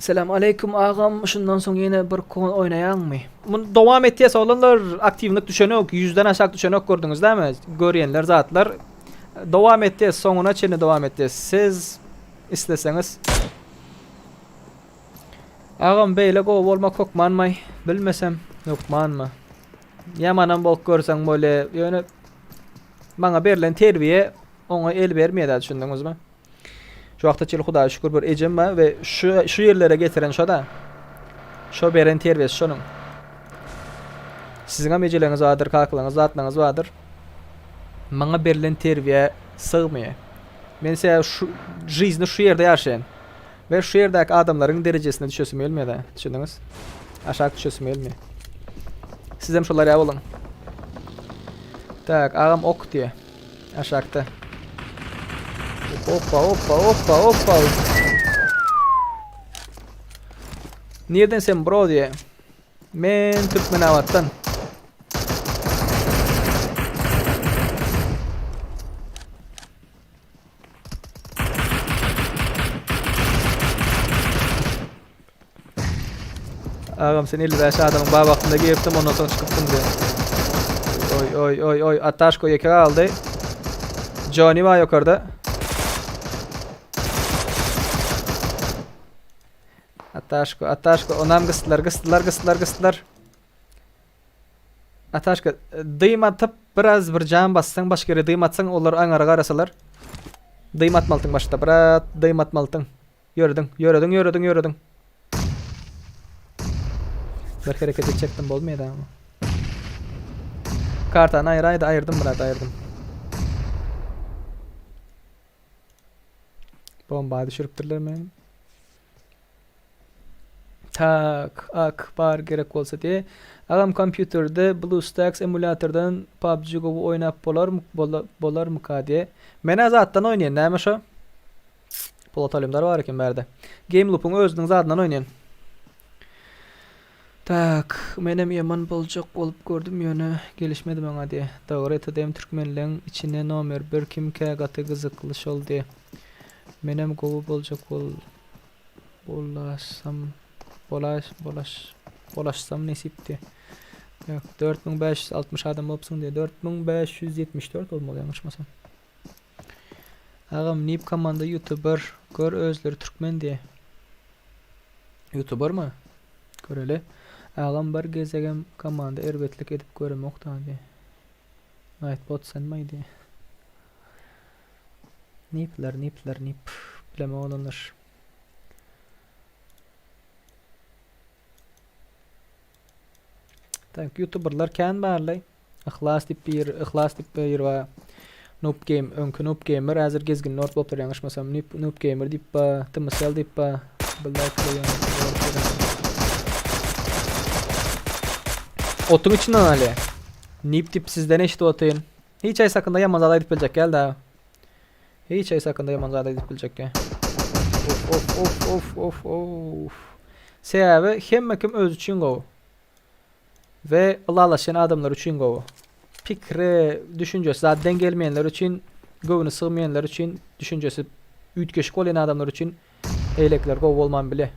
B: Selam aleýkum agam şundan soň ýene bir kon oýnaýaňmy? Muny dowam etýäs oglanlar aktiwlik düşenok ýüzden aşak düşenok gördüňiz dämi görýänler zatlar dowam etýäs soňuna çenli dowam etýäs siz isleseňiz Agam beýle gowy bolmak hökmanmaý bilmesem hökmanmy ýamanam bolup görseň bolýa ýöne maňa berlen terbiýe oňa el bermeýär düşündiňizmi? Şu wagta çenli Hudaýa şükür bir ejem bar we şu şu ýerlere getiren şo-da. Şo beren terbiýesi şonuň. Siziň hem ejeleriňiz bardyr, kakalaryňyz, zatlaryňyz bardyr. Maňa berlen terbiýe sygmaýar. Men se şu жизни şu ýerde ýaşaýan. We şu ýerdäki adamlaryň derejesine düşesim gelmeýär-de, düşündiňiz? Aşak düşesim gelmeýär. Sizem şolar ýaly boluň. Tak, agam ok diýe. Aşakda. Hoppa hoppa hoppa hoppa. Nirden sen bro diye. Men Türkmenabatdan. Agam sen 55 adamyň bar wagtynda giripdim ondan soň çykypdym diýen. Oý oý oý oý Ataşko ýeke galdy. Johnny bar ýokarda. Ataşko Ataşko onam gysdylar gysdylar gysdylar gysdylar. Ataşka dym atyp biraz bir jan bassaň başga ýere dym atsaň olar aňara garasalar. Dym atmalysyň başda brat dym atmalysyň. Ýörediň, ýörediň, ýörediň, ýörediň. Bir hereket etjekdim bolmaýar ama. Kartany aýyraýdy, aýyrdym brat, aýyrdym. Bomba düşüripdirler meni. Tak, ak bar gerek bolsa diye. Agam kompýuterde BlueStacks emulatordan PUBG gowy oýnap bolarmy, bolarmyka diye. Men zatdan oýnaýan, näme şo? Polat Alemdar bar eken bärde. Game Loop'uň özüniň zadyndan oýnaýan. Tak, menem ýaman boljak bolup gördüm ýöne gelişmedi maňa diýe. Dogry TDM türkmenleň içinde nomer bir kimkä gaty gyzykly şol diýe. Menem gowy boljak bol bolaşsam bolaş bolaş bolaşsam nesip diýe. Tak, 4560 adam bolupsyň diýe. 4574 bolmaly ýalňyşmasam. Agam nip komanda youtuber gör özleri türkmen diýe. Youtubermy? Göreli. Agam bir gezegem komanda erbetlik edip göremok da diýe. Nightbot senmi diýe. Nipler nipler nip. Bilemok oglanlar. Tak youtuberlar kän barly. Yhlas diýip bir, Yhlas diýip bir bar. Noob Game, öňki Noob Gamer, häzir Gezgin Nord bolupdyr ýalňyşmasam. Noob, Noob Gamer diýip bar, Tmsl diýip bar. Black Lion, Otuň içinden alýa. Nip diýip sizden eşidip otyryn. Hiç aý sakynda ýaman zat aýdyp biljek gel da. Hiç aý sakynda ýaman zat aýdyp biljek gel. Of of of of of of. Sebäbi hemme kim özi üçin gowy. We ylalaşýan adamlar üçin gowy. Pikri, düşünjesi zat deň gelmeýänler üçin, göwni sygmaýanlar üçin, düşünjesi üýtgeşik bolýan adamlar üçin eýlekiler gowy bolman bile.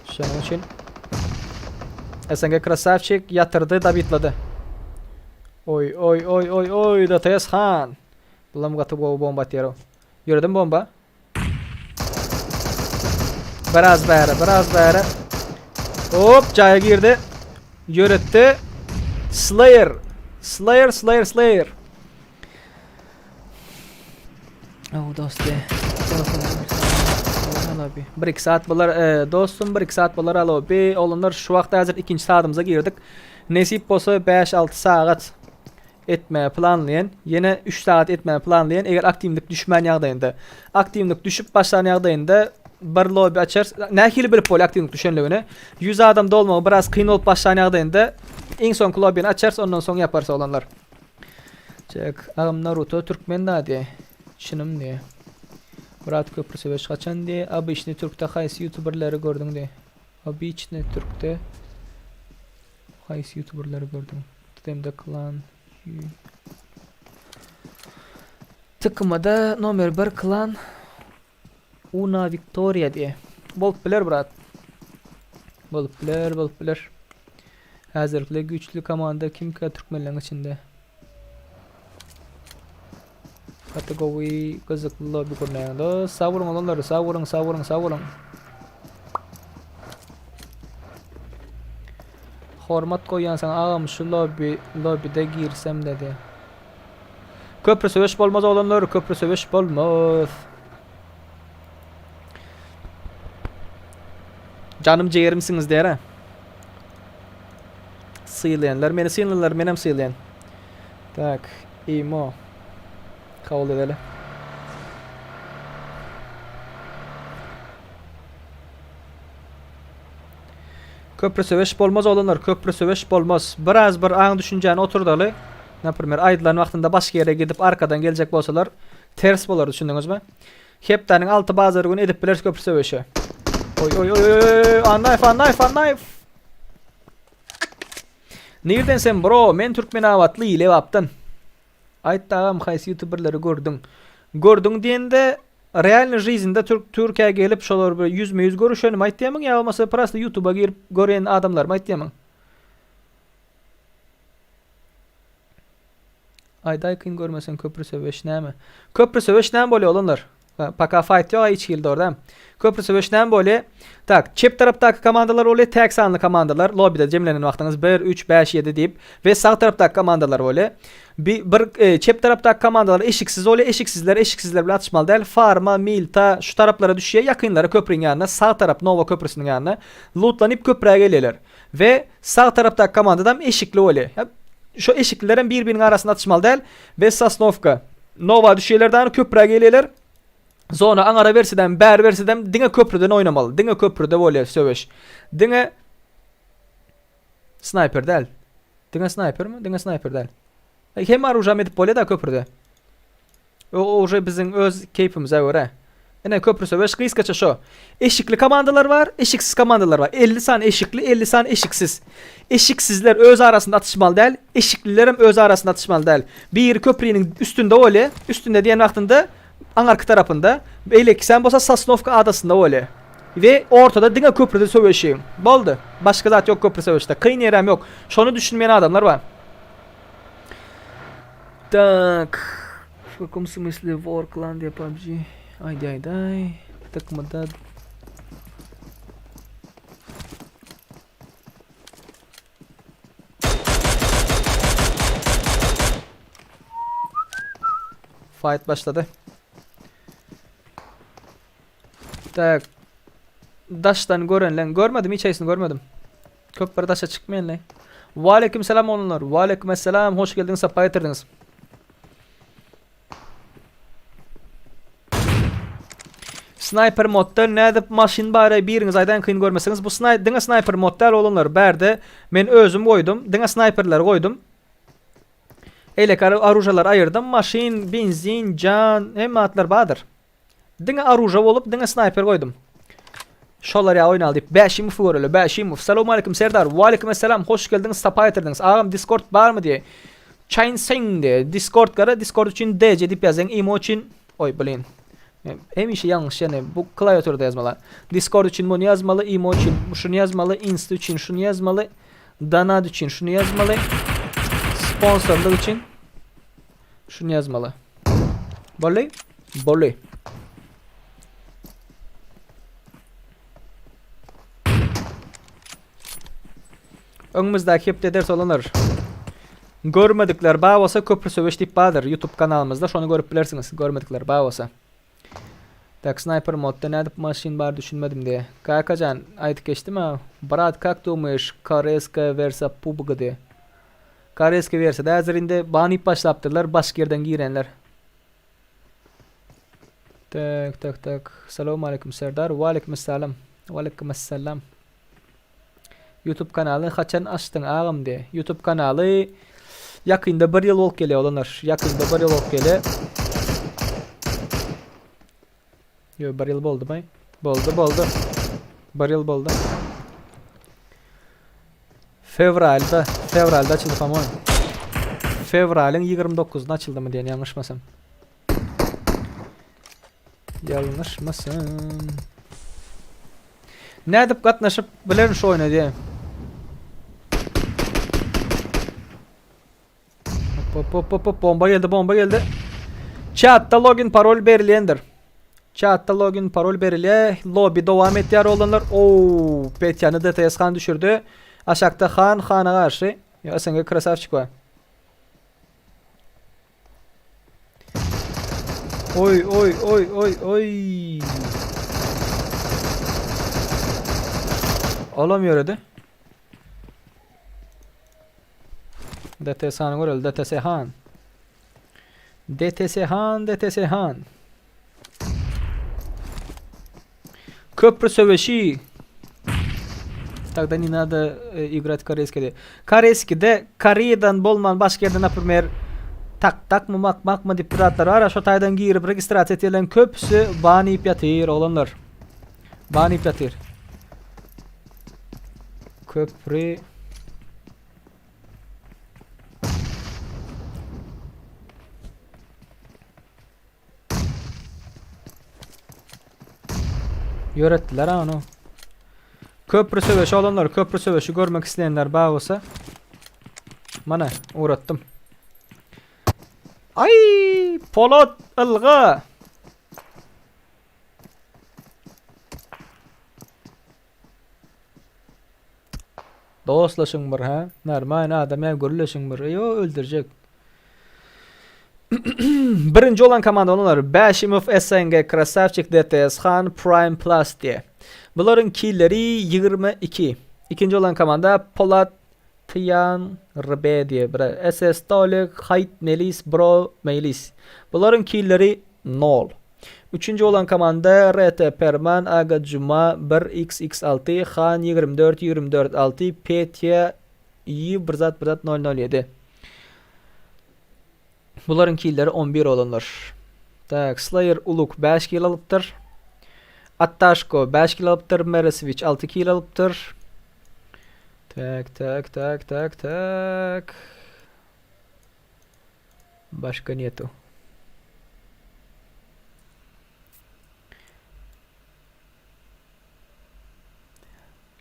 B: Şonuň üçin SNG krasavçik ýatyrdy, dabitlady. Oý, oý, oý, oý, oý, DTS han. Bulam gaty gowy bomba atýar. Ýöredim bomba. Biraz bäri, biraz bäri. Hop, jaýa girdi. Ýöretdi. Slayer. Slayer, Slayer, Slayer. Oh, dosty. Bir iki saat bolar, e, dostum, bir iki saat bolar alo. Bi olanlar şu wagt häzir ikinji saatymyza girdik. Nesip bolsa 5-6 sagat etmäge planlaýan, ýene 3 sagat etmäge planlaýan, eger aktiwlik düşmän ýagdaýynda. Aktiwlik düşüp başlan ýagdaýynda bir lobby açar. Nähili bilip bolýar aktiwlik düşenligini? 100 adam dolmagy biraz kyn bolup başlan ýagdaýynda iň soňky lobbyny açarys, ondan soň ýaparys oglanlar. Çek, agam Naruto türkmen da diýe. Çynym diýe. Murat köprü söweş haçan diýe. Obyçny türkde haýsy ýutuberleri gördüň diýe. Obyçny türkde haýsy ýutuberleri gördüň? Demde klan. Tıkmada nomer 1 klan Una Victoria diye. Bolup biler brat. Bolup biler, bolup biler. Häzirlikle güýçli komanda kimkä türkmenleň içinde? Gaty gowy, gyzykly lobby gurnaýaň dos. Sag boluň oglanlar, sag boluň, sag boluň, sag boluň. Hormat goýýan saňa agam şu lobby lobbyde girsem dedi. Köprü söweş bolmaz oglanlar, köprü söweş bolmaz. Janym jigerimsiňiz diýer. Sylaýanlar meni synlaýanlar menem sylaýan. Tak, imo. Kabul edeli. Köprü söweş bolmaz oglanlar, köprü söweş bolmaz. Biraz bir aň düşünjäni oturdaly. Naprimer, aýdylan wagtynda başga ýere gidip arkadan geljek bolsalar, ters bolar düşündiňizmi? Hepdäniň 6 bazar güni edip bileris köprü söweşi. Oý oý oý oý, Annaýew, Annaýew, Annaýew. Nirden sen bro? Men Türkmenabatly, Lebapdan. Aýt agam haýsy ýutuberleri gördüň? Gördüň diýende realny žizinde türk Türkiýä gelip şolar bir ýüzme ýüz görüşenimi aýtýamyň ýa bolmasa prosta ýutuba girip görýän adamlarymy aýtýamyň? Aýdaý kyn görmeseň köprü söweş näme? Köprü söweş näme bolýar oglanlar? Paka fight ýok hiç hili dogry däl. Köprü söweş näme bolýar? Tak, çep tarapdaky komandalar bolýar, täk sanly komandalar lobbyda jemlenen wagtyňyz 1, 3, 5, 7 diýip we sag tarapdaky komandalar bolýar. Bir, bir e, çep tarapdaky komandalar eşiksiz bolýar, eşiksizler eşiksizler bilen atyşmaly däl. Farma, Milta şu taraplara düşýär, ýakynlara köprüň ýanyna, sag tarap Nowa köprüsiniň ýanyna lutlanyp köprä gelýärler. We sag tarapdaky komandadam eşikli bolýar. Şu eşikliler hem bir-biriniň arasynda atyşmaly däl. We Sosnowka. Nowa düşýärler dany köprä gelýärler. Zona aňara bersedem, bäri bersedem diňe köprüden oýnamaly. Diňe köprüde bolýar söweş. Diňe snayper däl. Diňe snaypermi? Diňe snayper däl. Hem orujam edip bolýar da köprüde. O uje biziň öz keýpimize görä. Ine köprü söweş gysgaça şo. Eşikli komandalar bar, eşiksiz komandalar bar. 50 sany eşikli, 50 sany eşiksiz. Eşiksizler öz arasynda atyşmaly däl, eşiklilerem öz arasynda atyşmaly däl. Biri köpriniň üstünde bolýa, üstünde diýen wagtynda aňarky tarapynda, beýlekisem bolsa Sosnowka adasynda bolýa. We ortada diňe köprüde söweşiň. Boldy. Başga zat ýok köprü söweşde. Kyn ýerem ýok. Şony düşünmeýän adamlar bar. Tak. W kakom smysle War Clan diýe PUBG? Aýdy aýdy aý. Dykmada. Fight başlady. Tak. Daşdan görenleň görmedim hiç haýsyny görmedim. Köp bir daşa çykmaýanlaý. Waleýkim salam oglanlar. Waleýkim esselam. Hoş geldiňiz, sapa getirdiňiz. Sniper modda nädip maşyn bary biriňiz aýdaýyň kyn görmeseňiz bu snay diňe sniper mod däl oglanlar bärde men özüm goýdum diňe sniperleri goýdum. Eýleki aružalary aýyrdym maşyn benzin jan hemme atlar bardyr. Diňe aruža bolup diňe snaýper goýdum. Şolar ýa oýnaly diýip Bäşimowy göreli. Bäşimow. Salowmaleýkim Serdar. Waleýkim essalam. Hoş geldiňiz, sapa getirdiňiz. Agam Discord barmy diýe. Chain Sing diýe. Discord gara Discord üçin DC diýip ýazyň. Imo üçin Oý blin. Hemişe ýalňyş ýene bu klawiaturada ýazmaly. Discord üçin muny ýazmaly, Imo üçin şuny ýazmaly, Insta üçin şuny ýazmaly, Donat üçin şuny ýazmaly, sponsorlyk üçin Şuny ýazmaly. Boldy? Boldy. Öňümizdäki hepde ders olanar. Görmedikler bar bolsa köprü söweş diýip bardyr YouTube kanalymyzda şony görüp bilersiňiz. Görmedikler bar bolsa. Tak sniper modda nädip maşyn bar düşünmedim diye. Kakajan aýdyp geçdim ha. Brat kak dumyş Koreýska wersa PUBG diye. Koreýski wersiýada häzir indi ban iýip başlapdyrlar başga ýerden girenler. Tak tak tak. Salowmaleýkim Serdar. Waleýkim essalam. Waleýkim essalam. YouTube kanaly haçan açdyň agam diye. YouTube kanaly ýakynda bir ýyl bolup gelýär oglanlar. Ýakynda bir ýyl bolup gelýär. Ýo bir ýyl boldy Boldy boldy. Bir ýyl boldy. Fewralda, fewralda açyldy po-moýem. Fewralyň 29-ynda açyldymy diýen ýalňyşmasam. Ýalňyşmasam. Nädip gatnaşyp bilerin şu oýna diýen. Hop hop hop hop bomba geldi bomba geldi. Chatda login parol berilýändir. Chatda login parol berilýär. Lobby dowam etýär oglanlar. Oo, Petýany DTS han düşürdi. Aşakda han hana garşy. Ya SNG krasavçik var. Oy oy oy oy oy. Olam ýöredi. DTS hany göreli, DTS han. DTS han, DTS han. Köprü söweşi. Тогда не надо э, играть корейский. Koreyskide Koreýadan bolman başga ýerden например tak tak mı mak mak mı diýip bir zatlar bar. Şo taýdan girip registrasiýa etýärleriň köpüsi ban iýip ýatyr oglanlar. Ban iýip ýatyr. Köpri Ýöretdiler ha onu. Köprü söweşi olanlar, köprü söweşi görmek isleýänler bar bolsa mana ugratdym. Ay, Polat ylga. Dostlaşyň bir hä? Normalny adam ýa gürleşiň bir. Ýo öldürjek. Birinji olan komanda olanlar Bäşimow SNG Krasavçik DTS Han Prime Plus diye. Bularyň killeri 22. Ikinji olan komanda Polat Tian RB diye bir SS Tolik Hayt Melis Bro Melis. Bularyň killeri 0. Üçünji bolan komanda RT Perman Aga Juma bir xx alty Han 24 24 6 Petýa Y bir zat bir zat 0 0 7. Bularyň killeri 11 olanlar. Tak, Slayer Uluk 5 kill alypdyr. Attaşko 5 kill alypdyr, Meresewiç 6 kill alypdyr. Tak tak tak tak tak. Başka netu.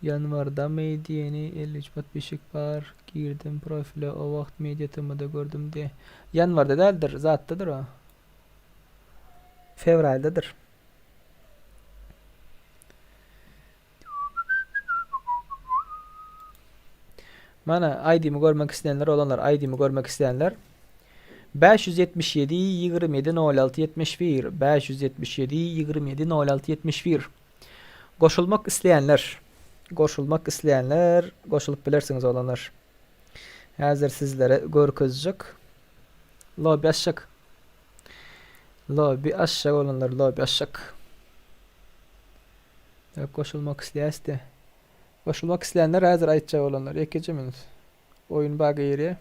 B: Ýanwarda diýeni 53 podpisçik bar. Girdim profile o wagt media tmda gördüm diye. Ýanwarda däldir, zatdadyr o. Fewraldadyr. Mana ID-mi görmek isleýänler olanlar ID-mi görmek isleýänler 577 27 06 71 577 27 06 71 Goşulmak isleýänler goşulmak isleýänler goşulyp bilersiňiz olanlar. Häzir sizlere görkezjek. Lobby açjak. Lobby açjak olanlar lobby açjak. Ýok goşulmak isleýäsdi. Goşulmak isleýänler häzir aýtjak olanlar. Ýekeje minut. Oýun bar girýär.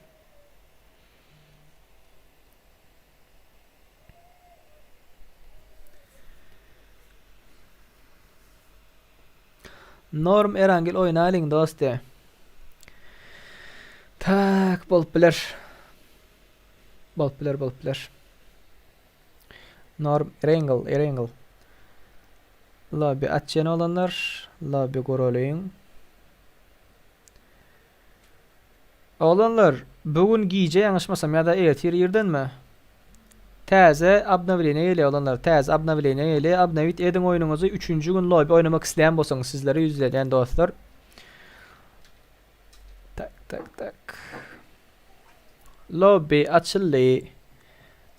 B: Norm Erangel oýnalyň dost diýär. Tak bolup biler. Bolup biler, bolup biler. Norm Erangel, Erangel. Lobby açýan olanlar, lobby guralyň. Oglanlar, bu gün gije ýalňyşmasam ýa-da ertir irdenmi? Täze obnowleniýe gelýär oglanlar, täze obnowleniýe gelýär. Obnowit ediň oýnuňyzy, üçünji gün lobby oýnamak isleýän bolsaňyz sizlere ýüzlenýän dostlar. Tak, tak, tak. Lobby açyldy.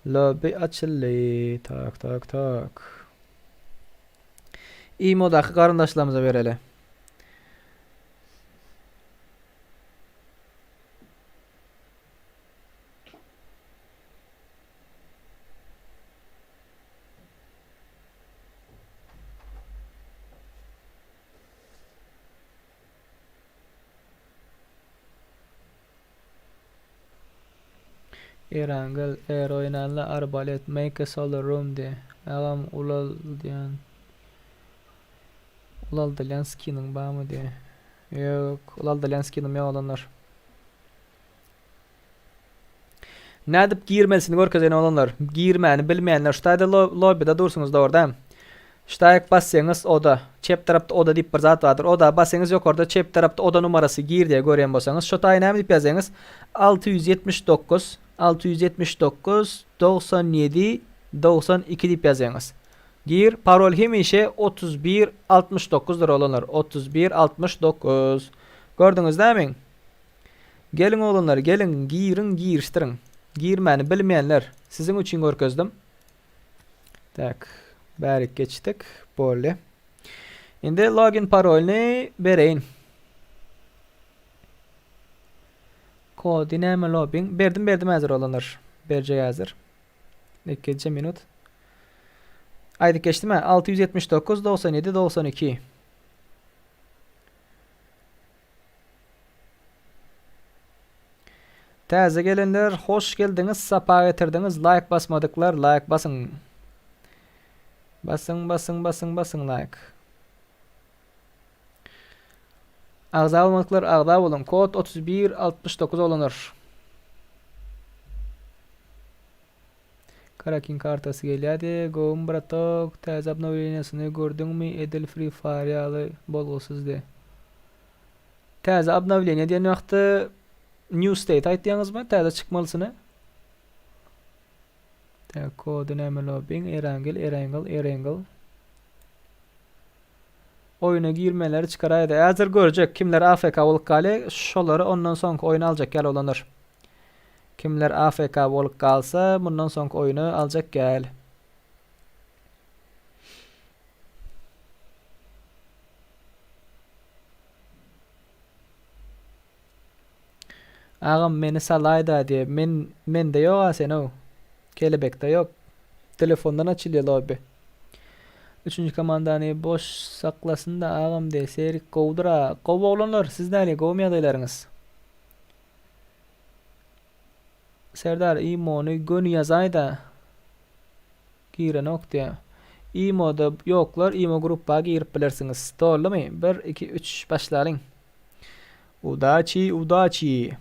B: Lobby açyldy. Tak, tak, tak. Imodaky garyndaşlarymyza bereli. Erangel er oýnanda arbalet make a solar room diýe. Agam ulaldýan ulaldylýan skiniň barmy diýe. Ýok, ulaldylýan skinim ýok oglanlar. Nädip girmelisini görkezeýin oglanlar. Girmäni bilmeýänler şu taýda lobbyda dursuňyz dogry dämi? Şu taýak bassaňyz oda, çep tarapda oda diýip bir zat bardyr. Oda bassaňyz ýokarda çep tarapda oda numarasy gir diýe görýän bolsaňyz şu taýy näme diýip ýazýaňyz? 679 679 97 92 diýip ýazýaňyz. Gir, parol hemişe 31 69 dyr oglanlar. 31 69. Gördüňiz dämi? Geliň oglanlar geliň giriň girişdiriň. Girmäni bilmeýänler siziň üçin görkezdim. Tak. Bärik geçdik. Boldy. Indi login parolyny bereýin. Kody näme lobbyň? Berdim berdim häzir oglanlar. Berjek häzir. Ikinji minut. Aýdyp geçdim ha. 679 97 92. Täze gelenler hoş geldiňiz, sapa getirdiňiz. Like basmadyklar like basyň. Basyň, basyň, basyň, basyň like. Agza bolmadyklar agza boluň. Kod 31 69 oglanlar. Karakin kartasy gelýärdi. Gowumy bratok? Täze obnowleniýasyny gördüňmi? Edil Free Fire ýaly bolgusyzdy. Täze obnowleniýa diýen wagty New State aýtýaňyzmy? Täze çykmalysyny? Täze kody näme lobbing? Erangel, Erangel, Erangel. Oýuna girmeleri çykaraýdy. Häzir görjek kimler AFK bolup galýar, şolary ondan soňky oýuna aljak ýaly oglanlar. Kimler AFK bolup galsa, mundan soňky oýuna aljak gäl. Agam meni salaýda diýe. Men mende ýok a sen-ow. Kelebekde ýok. Telefondan açylýa lobby. Üçünji komandany boş saklasyn-da agam diýe. Serik gowudyr-a. Gowy oglanlar, siz näli gowumy ýagdaýlaryňyz? Serdar imony göni ýazaýda. Girenok diýä. Imoda ýoklar imo gruppa girip bilersiňiz. Doldumy? Bir, iki, üç başlalyň. Udaçi, udaçi.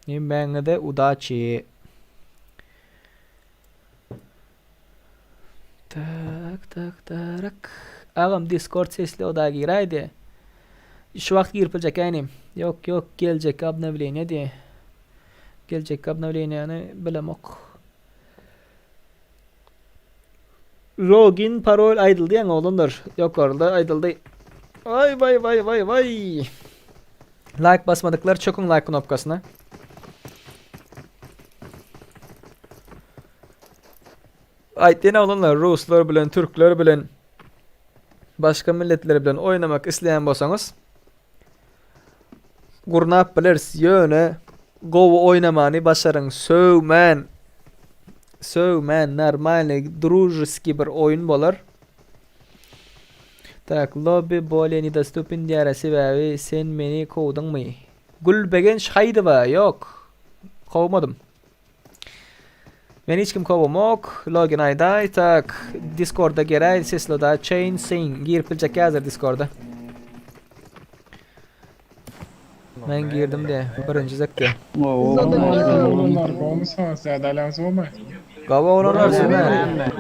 B: Hemmäňize udaçi. Tak, tak, tarak. Agam Discord sesli oda giräýdi. Şu wagt girip biljek änim. Ýok, ýok, geljek obnowleniýe diýe. Geljek obnowleniýäni bilemok. Login parol aýdyldy ýaňy oglanlar. Ýokarda aýdyldy. Waý waý waý waý waý. Like basmadyklar çöküň like knopkasyna. Aýtýan oglanlar ruslar bilen türkler bilen başga milletler bilen oýnamak isleýän bolsaňyz gurnap bileris ýöne gowy oýnamany başaryň söwmän söwmän normalny družeski bir oýun bolar. Tak lobby bolее nedostupен diýýär sebäbi sen meni kowduňmy? Gülbegenç Haýdowa ýok kowmadym. Men hiç kim kowamok. Login aýdaý. Tak Discord'a geräý sesli da chain sing girip biljek häzir Discord'a. Men girdim de birinji zekde.
O: Oglanlar gowmysyňyz ýa bolmy?
B: Gowy oglanlar sizler.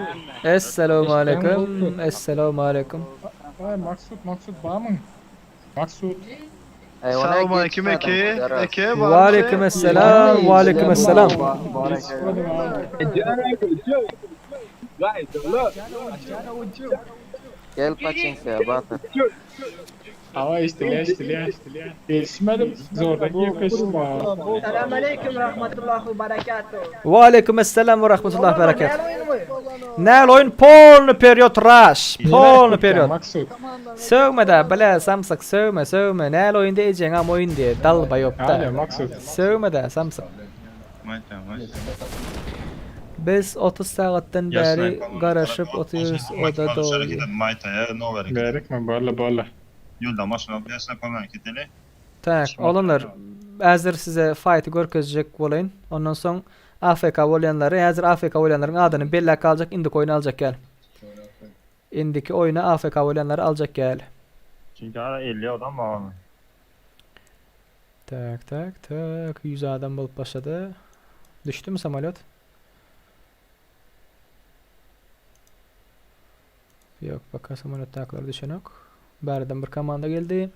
B: Essalamu aleyküm. Essalamu aleyküm.
O: Ay Maksut Maksut barmyň? Maksut.
A: Salam aleyküm eke. Eke
B: Ve aleyküm esselam. Ve aleyküm esselam.
F: Gel paçinka batyr.
O: Hava işdilýär işdilýär işdilýär. Gelişmedim zordan girip geçdim.
D: Selam aleyküm rahmetullahi ve berekatuhu.
B: Ve aleyküm esselam ve rahmetullah bereket. Näl oýun polny period rush. Polny period.
O: Maksut.
B: Sögme de bile samsyk sögme sögme. Näl oýun diýjeň am oýun diýe. Dalba ýok da.
O: Alo Maksut.
B: Sögme de samsyk. Biz 30 sagatdan bäri garaşyp otyrys oda doly.
O: Berikmi? Bolla bolla.
B: Tak, oglanlar, häzir size fighty görkezjek bolaýyn. Ondan soň AFK bolýanlary, häzir AFK bolýanlaryň adyny belläp galjak, indiki oýny aljak gel. Indiki oýna AFK bolýanlary aljak gel.
I: Çünki ara 50 adam bar.
B: Tak, tak, tak. 100 adam bolup başlady. Düşdümi samolyot? Ýok, baka samolyotdakylar düşenok. Bärden bir komanda geldi.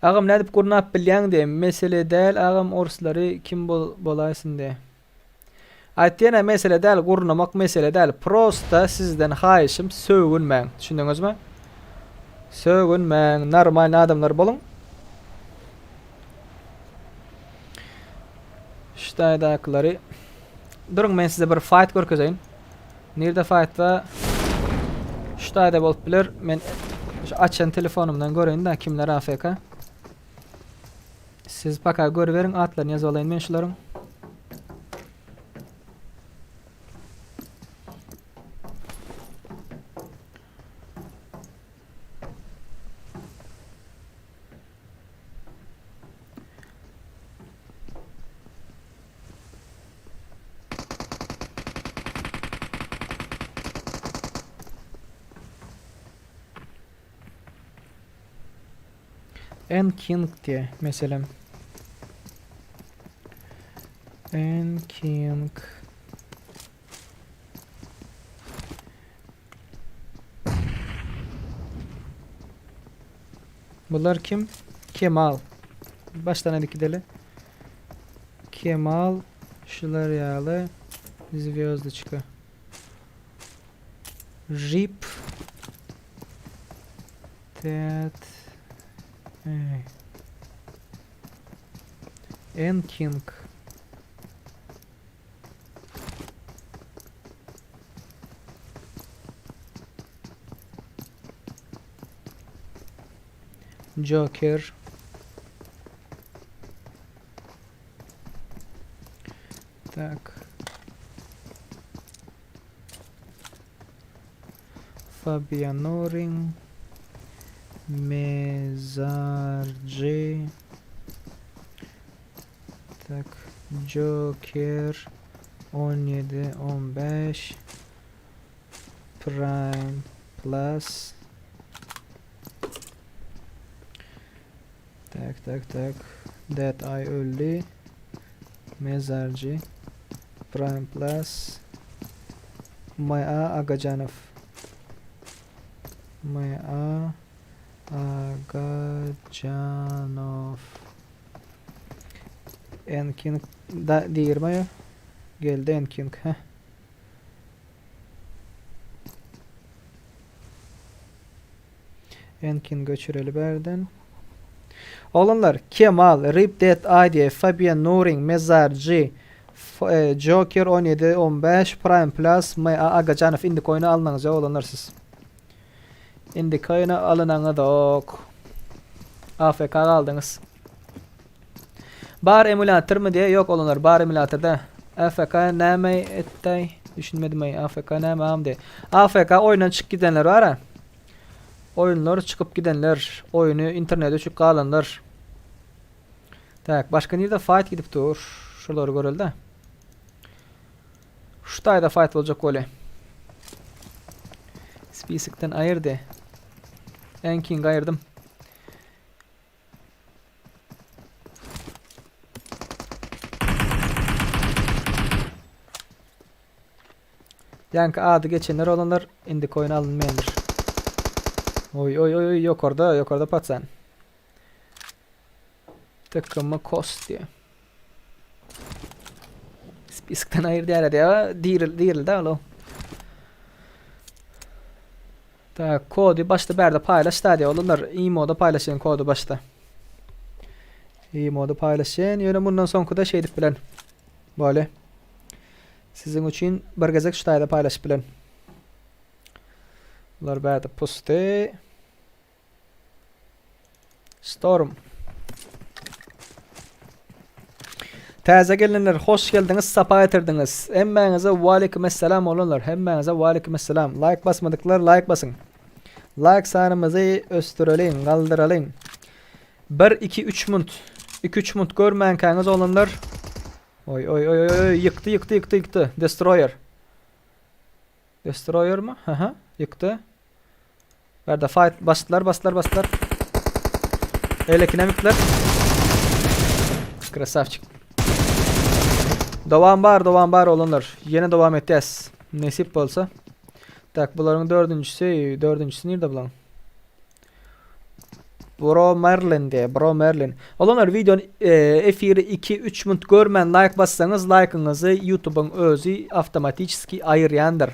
B: Agam nädip gurnap bilýäň diýe. Mesele däl agam orslary kim bol bolaýsyn diýe. Aýtýan mesele däl, gurnamak mesele däl. Prosta sizden haýyşym sögünmäň. Düşündiňizmi? Sögünmäň, normalny adamlar boluň. Ştaýdakylary Duruň men size bir fight görkezeýin. Nirde fight bar? Ştaýda bolup biler. Men şu açan telefonumdan göreýin da kimler AFK. Siz paka görüberiň atlaryny ýazyp alaýyn men şularyň. N King diye meselem. N King. Bunlar kim? Kemal. Baştan hadi gidelim. Kemal şular ýaly Zvezdoçka. Rip Tet Ey. N King. Joker. Tak. Fabianorin. Mezarcı. Tak. Joker. 17 15 Prime. Plus. Tak tak tak. Dead Eye öldi. Mezarjy. Prime Plus. MA Agajanow. MA Agajanow. Enking da diýirme ýa. Geldi Enking. Heh. Enkin göçüreli bärden. Oglanlar, Kemal, Rip Dead ID, Fabian Nuring, Mezarjy, e, Joker 17 15, Prime Plus, MA Agajanow indiki oýna alnyňyz ýok oglanlar siz. Indiki oýna alynaňyz ok. AFK galdyňyz. Bar emulatormy diýe ýok oglanlar bar emulatorda. AFK näme etdäý düşünmedim aý AFK näme agam diýe. AFK oýundan çykyp gidenler bara. Oýunlar çykyp gidenler, oýuny internete düşüp galanlar. Tak, başga nirde fight gidip dur? Şulary göreli-de. Şu taýda fight boljak bolýa. Spisikden aýyrdy. Enking aýyrdym. Ýaňky ady geçenler olanlar indiki oýun alynmaýandyr. Oý oý oý oý ýokarda ýokarda paçan. Tkm kost diýe. Spiskden aýyr diýär diýä diril dirildi alo. Tak kody başda bärde paýlaş da diýä olanlar imoda paýlaşýan kody başda. Imoda paýlaşýan ýöne mundan soňkuda şeýdip bilen. Bolýa. Siziň üçin bir gezek şu taýda paýlaşyp bilen. Bular bärde pusdy. Storm. Täze gelenler hoş geldiňiz, sapa getirdiňiz. Hemmäňize waleýkim esselam olanlar. Hemmäňize waleýkim esselam. Like basmadyklar like basyň. Like sanymyzy ösdüreliň, galdyralyň. 1 2 3 munt. 2 3 munt görmänkäňiz olanlar. Oý oý oý oý oý ýykdy ýykdy ýykdy ýykdy. Destroyer. Destroyer mı? Hı Ýykdy. Bärde fight basdylar basdylar basdylar. Eýlekinem ýykdylar. Krasavçik. Dowam bar, dowam bar olanlar. Ýene dowam etýäs. Nesip bolsa. Tak, bularyň dördünjisi, dördünjisi nirde bularyň? Bro Merlin diye, Bro Merlin. Olanlar videony e, efiri 2-3 minut görmän like bassaňyz, like'yňyzy YouTube'yň özi awtomatiçeski aýyrýandyr.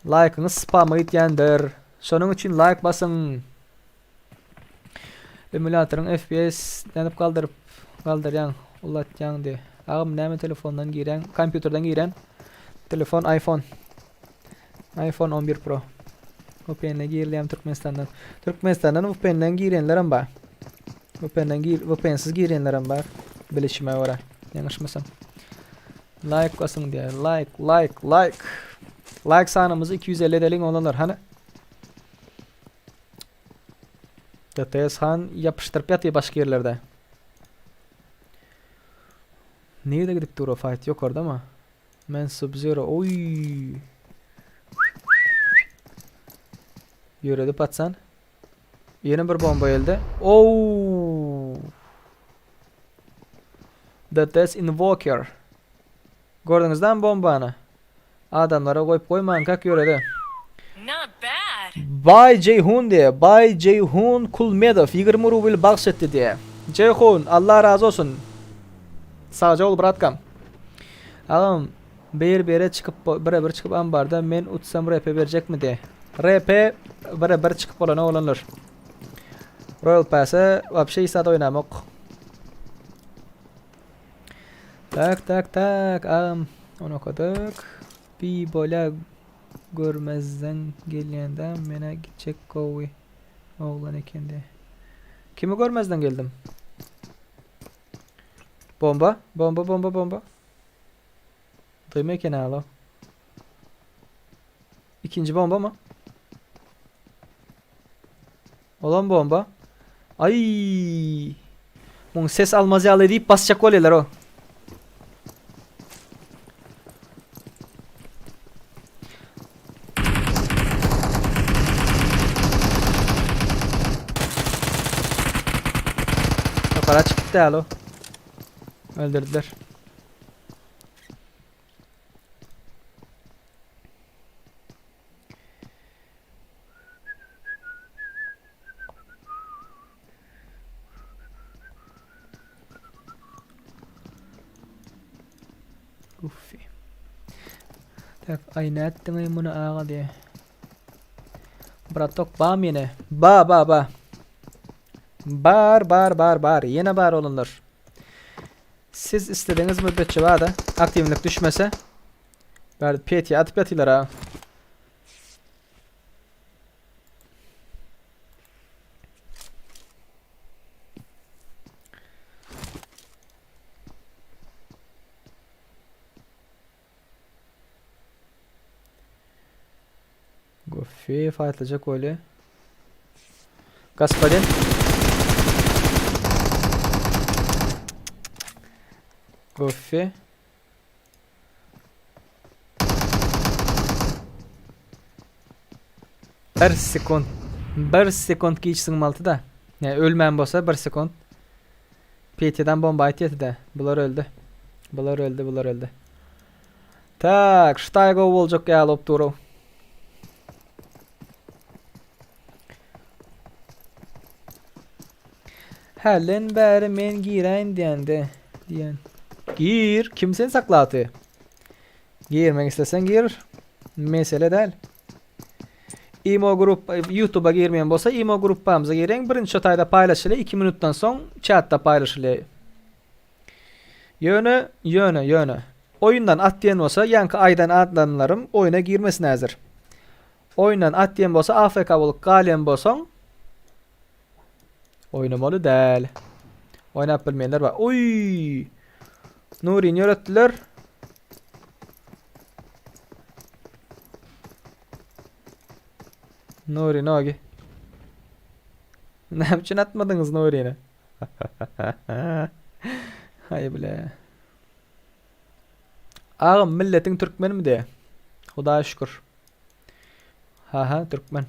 B: Like'yňyz spama gitýändir. Şonuň üçin like basyň. Emulatoryň FPS nädip galdyryp galdyrýaň, ulatýaň diye. Agam näme telefondan girýäň? Kompýuterden girýän. Telefon iPhone. iPhone 11 Pro. VPN-le girilýärmi Türkmenistandan? Türkmenistandan VPN-den girenlerem bar. VPN-den gir, VPN-siz girenlerem bar. Bilişime görä. Ýalňyşmasam. Like basyň diýär. Like, like, like. Like sanymyzy 250 edeliň oglanlar. Hany. DTS han ýapyşdyryp ýatyr başga ýerlerde. Nirede gidip dur o fight? Ýokardamy? Men sub zero. Oý. Ýöredi patsan. Ýene bir bomba geldi. Oo. The Death Invoker. Gördüňizden bombany. Adamlara goýup goýman kak ýöredi. Bay Jeýhun diýe. Bay Jeýhun Kulmedow 20 rubl bagş etdi diýe. Jeýhun, Allah razy olsun. Sagja bol bratkam. Agam bir bire çykyp bire bir çykyp ambarda men utsam RP berjekmi de. RP bire bir çykyp bolana oglanlar. Royal Pass'e wapşe hiç zat oýnamok. Tak tak tak agam ony okadyk. Bi bolýa görmezden gelýände menä gitjek gowy oglan eken de. Kimi görmezden geldim? Bomba, bomba, bomba, bomba. Duyma eken alo. İkinci bomba mı? Olan bomba. Ay. Muň ses almaz ýaly diýip basjak bolýarlar o. Ýokara çykyp däl o. Öldürdüler. Uffi. Tak, ay nätdiň muny aga diye. Bratok bam ýene. Ba ba ba. Bar bar bar bar. Ýene bar olanlar. Siz istediğiniz müddetçe bar da aktivlik düşmese Bar PT atyp ýatylar ha. Goffy fightlayacak öyle. Gasparin. Goffy. Bir sekund. Bir sekund giç syňmalydy-da. Ýa ölmän bolsa bir sekund. PT-den bomba aýtýardy-da. Bular öldi. Bular öldi, bular öldi. Tak, ştaý gowy boljak ýaly bolup dur. Hälden bäri men giräýin diýende, diýen. Gir, kim seni saklaty? Girmek islesen gir. Mesele däl. Imo grup YouTube'a girmeýän bolsa Imo gruppamyza gireň. Birinji şo taýda paýlaşylýar. 2 minutdan soň chatda paýlaşylýar. Ýöne, ýöne, ýöne. Oýundan at diýen bolsa, ýaňky aýdan adamlarym oýuna girmesin häzir. Oýundan at diýen bolsa AFK bolup galýan bolsaň oýnamaly däl. Oýnap bilmeýänler bar. Uý! Nuryny ýöretdiler. Nuri nogi. Näme üçin atmadyňyz Nuryny? Haý bile. Agam milletiň türkmenmi de? Hudaýa şükür. Ha ha türkmen.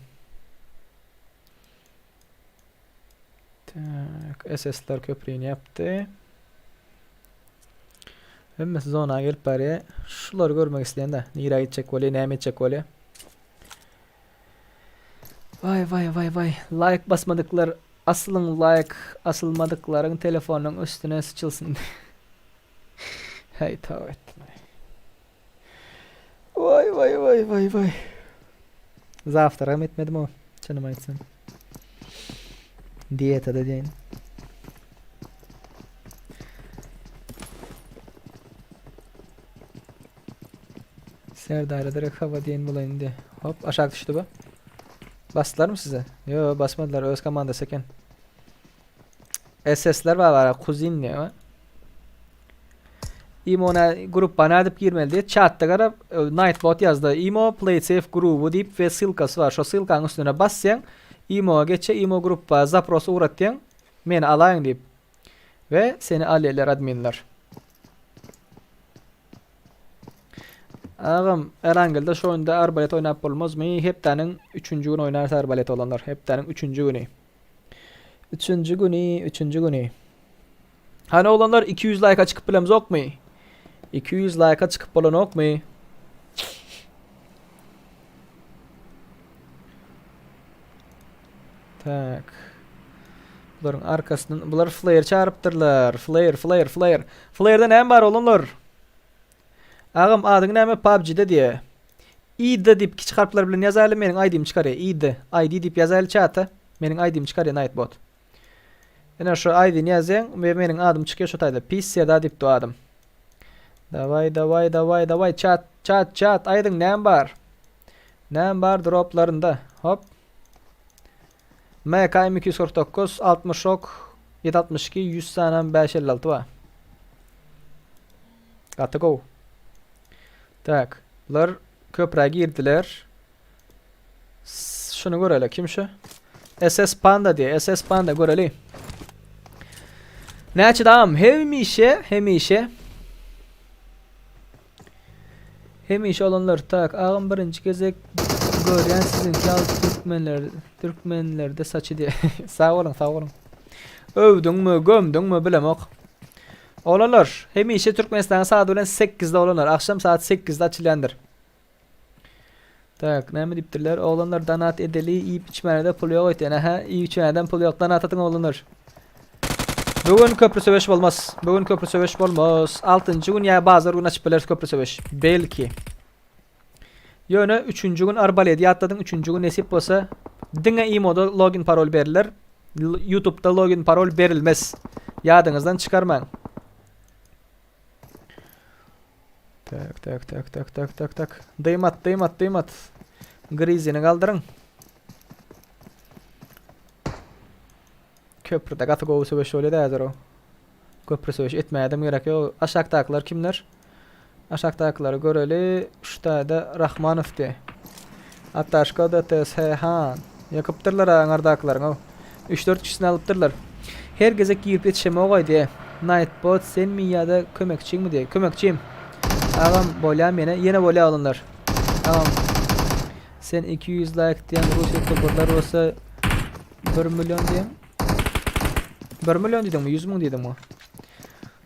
B: Tak, SS'ler köprüni yaptı. Hemmesi zona gelip barýar. Şulary görmek isleýän de. Nirä gitjek bolýar, näme etjek bolýar. Vay vay vay vay. Like basmadyklar asylyň like asylmadyklaryň telefonyň üstüne syçylsyn. Hey tövbe ettim. Vay vay vay vay vay. Zawtaram etmedim o. Çynymy aýtsam. Dietada diýen. Serdara direkt hava diýen bolaýyn diýe. Hop aşak düşdi bu. Basdylarmy size? Ýo basmadylar öz komandasy eken. SS'ler bar bara kuzin diýe. Imo nä gruppa nädip girmeli diýip chatda gara e, Nightbot ýazdy. Imo Play Safe gruby diýip we ssylkasy bar. Şo ssylkanyň üstüne basýaň. Imo'a geçe Imo gruppa zapros ugratýaň. Meni alaýyň diýip. We seni alýarlar adminler. Agam, Erangelde şu oýunda arbalet oýnap bolmazmy? Hepdäniň üçünji güni oýnarys arbalet olanlar. Hepdäniň üçünji güni. Üçünji güni, üçünji güni. Hany oglanlar 200 laýka çykyp bilemzokmy? 200 laýka çykyp bolanokmy? Tak. Bularyň arkasyndan bular flare çarypdyrlar. Flare, flare, flare. Flare'de näme bar oglanlar? Agam adyň näme PUBG-de diýe. ID diýip kiçi harplar bilen ýazaýly meniň ID-mi çykarýar. ID, ID diýip ýazaýly çata. Meniň ID-mi çykarýar Nightbot. Ine şu ID-ni ýazýaň we meniň adym çykýar şu taýda. Pis Seda diýip du adym. Daway daway daway daway çat çat çat aýdyň näme bar? Näme bar droplarynda? Hop. MK M249 60 ok 762 100 sanam 556 bar. Gaty gowy. Tak. Bular köprä girdiler. Şuny göreli. Kim şu? SS Panda diye. SS Panda göreli. Näçe dam? Hemişe, hemişe. Hemişe olanlar tak. Agam birinji gezek görýän siziňki ýaly türkmenler, türkmenlerde saçy diye. Sag boluň, sag boluň. Öwdüňmi, gömdüňmi bilemok. Oglanlar, hemişe Türkmenistanyň sagady bilen sekizde oglanlar, agşam saat sekizde açylýandyr. Tak, näme diýipdirler? Oglanlar donat edeli, iýip içmäne-de pul ýok öýtýän. Ähä, iýip içmäne-dem pul ýok. Donat atyň oglanlar. Bu gün köprü söweş bolmaz. Bu gün köprü söweş bolmaz. Altynjy gün ýa bazar gün açyp bileris köprü söweş. Belki. Ýöne üçünji gün arbaledi ýatladyň, üçünji gün nesip bolsa diňe imoda login parol beriler. YouTube'da login parol berilmez. Ýadyňyzdan çykarmaň. Tak, tak, tak, tak, tak, tak, tak. Dym at, dym at, dym at. Grizini galdyryň. Köprüde gaty gowy söweş bolýar häzir o. Köprü söweş etmäge-dem gerek ýok. Aşakdakylar kimler? Aşakdakylary göreli. Şu taýda Rahmanow diýe. Ataşka-da TSH han. Ýakypdyrlar aňardakylaryň-ow. Üç-dört kişisini alypdyrlar. Her gezek girip ýetişemog-aý diýe. Nightbot senmi ýa-da kömekçiňmi diýe. Kömekçim. Agam bolýamy ýene? Ýene bolýa oglanlar. Agam. Sen 200 laýk diýen rus ýutuberler bolsa 1 million diýen. 1 million diýdiňmi? 100 müň diýdiňmi?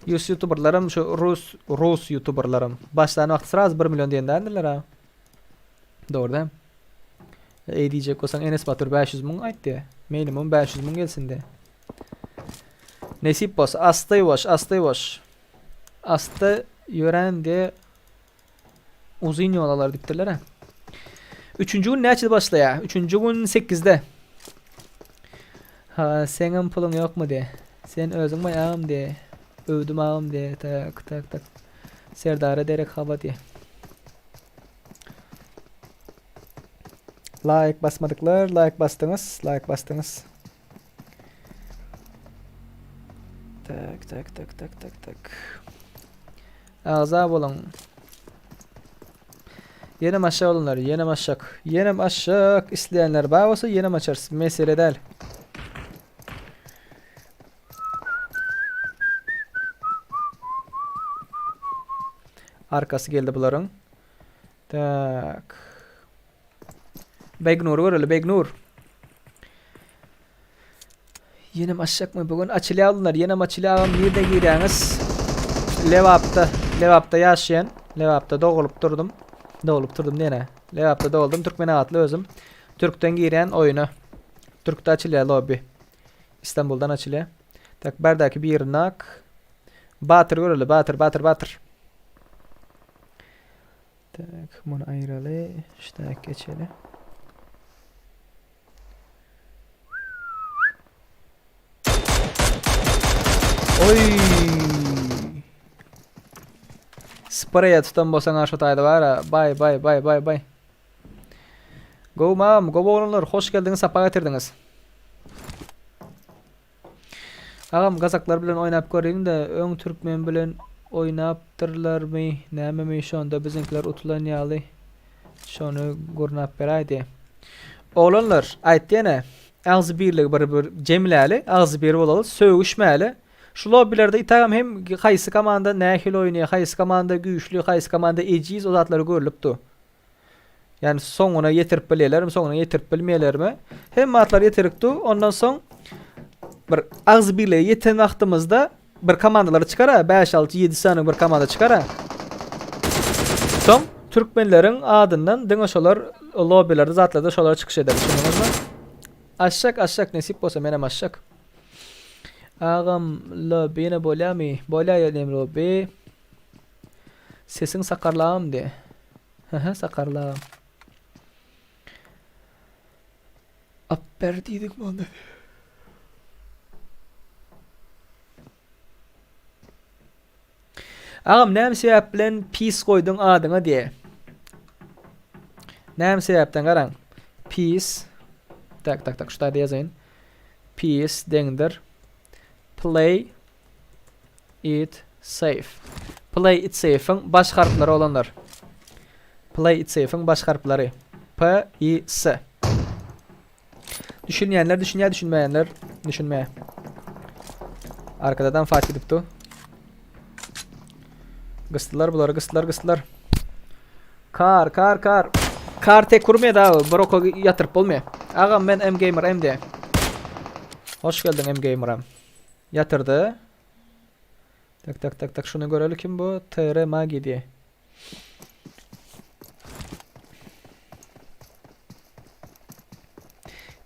B: Rus ýutuberlerim şu rus rus ýutuberlerim başlan wagty sraz 1 million diýen däldirler ha. Dogry däl. Eý diýjek bolsaň Enes Batur 500 müň aýt diýe. Minimum 500 müň gelsin diýe. Nesip bolsa asta ýuwaş, asta ýuwaş. Asta ýörän diýe uzyn ýol alar diýipdirler ha. Üçünji gün näçede başlaýar? Üçünji gün 8-de. Ha, seňem puluň ýokmy diýe. Sen özüňmi agam diýe. Öwdüm agam diýe. Tak, tak, tak. Serdara derek haba diýe. Like basmadyklar, like basdyňyz, like basdyňyz. Tak, tak, tak, tak, tak, tak. Agza boluň. Ýene aşak olanlar, ýene aşak. Ýene aşak isleýänler bar bolsa ýene açarys. Mesele däl. Arkasy geldi bularyň. Tak. Begnur göreli, Begnur. Ýenem açjakmy bu gün? Açylýar bunlar. Ýenem açylýar agam. Nirde girýäňiz? Lebapda, Lebapda ýaşaýan. Lebapda dogulup durdum. Dogulup durdum diýene. Lebapda doguldum. Türkmenabatly özüm. Türkden girýän oýuna. Türkde açylýar lobby. İstanbuldan açylýar. Tak, berdäki bir nak. Batyr göreli, Batyr, Batyr, Batyr. Tak, muny aýyraly, şutak geçeli. Oy! Spraya tutan bolsaň ha şu taýda bar. Bay bay bay bay bay. Go mam, go oglanlar, hoş geldiňiz, sapa getirdiňiz. Agam gazaklar bilen oýnap görüň-de, öň türkmen bilen oýnapdyrlarmy nämemi şonda biziňkiler utulan ýaly şony gurnap beräýdi. Oglanlar aýtdy ýene agzybirligi bir bir jemläli agzybir bolaly sögüşmäli şu lobbilerde itagam hem haýsy komanda nähili oýnaýar haýsy komanda güýçli haýsy komanda ejiz o zatlary görlüp dur. Ýani soňuna ýetirip bilýärlermi, soňuna ýetirip bilmeýärlermi? Hemme zatlar ýeterlik du. Ondan soň bir agzybirlige ýeten wagtymyzda bir komandalary çykara, 5, 6, 7 sany bir komanda çykara. Soň türkmenleriň adyndan diňe şolar lobbilerde zatlarda şolar çykyş eder. Düşündiňizmi? Aşak aşak nesip bolsa menem aşak. Agam lobby ýene bolýamy? Bolýar ýene lobby. Sesiň sakarlagam diýe. Hehe sakarlagam. Apber diýdik boldy. Agam näme sebäp bilen pis goýduň adyňa diýe. Näme sebäpden garaň. Pis. Tak tak tak şu taýda ýazaýyn. Pis deňdir. Play it safe. Play it safe-iň baş harplary olanlar. Play it safe-iň baş harplary. P I S. Düşünýänler düşünýär, düşünmeýänler düşünmeýär. Arkadadan fight gidipdi. Gysdylar bulary, gysdylar, gysdylar. Kar, kar, kar. Kar tek kurmaýar da, bir oka ýatyryp bolmaýar. Agam men M Gamer MD. Hoş geldiň M Gamer. Ýatyrdy. Tak tak tak tak şuny göreli kim bu? TR Magi diýe.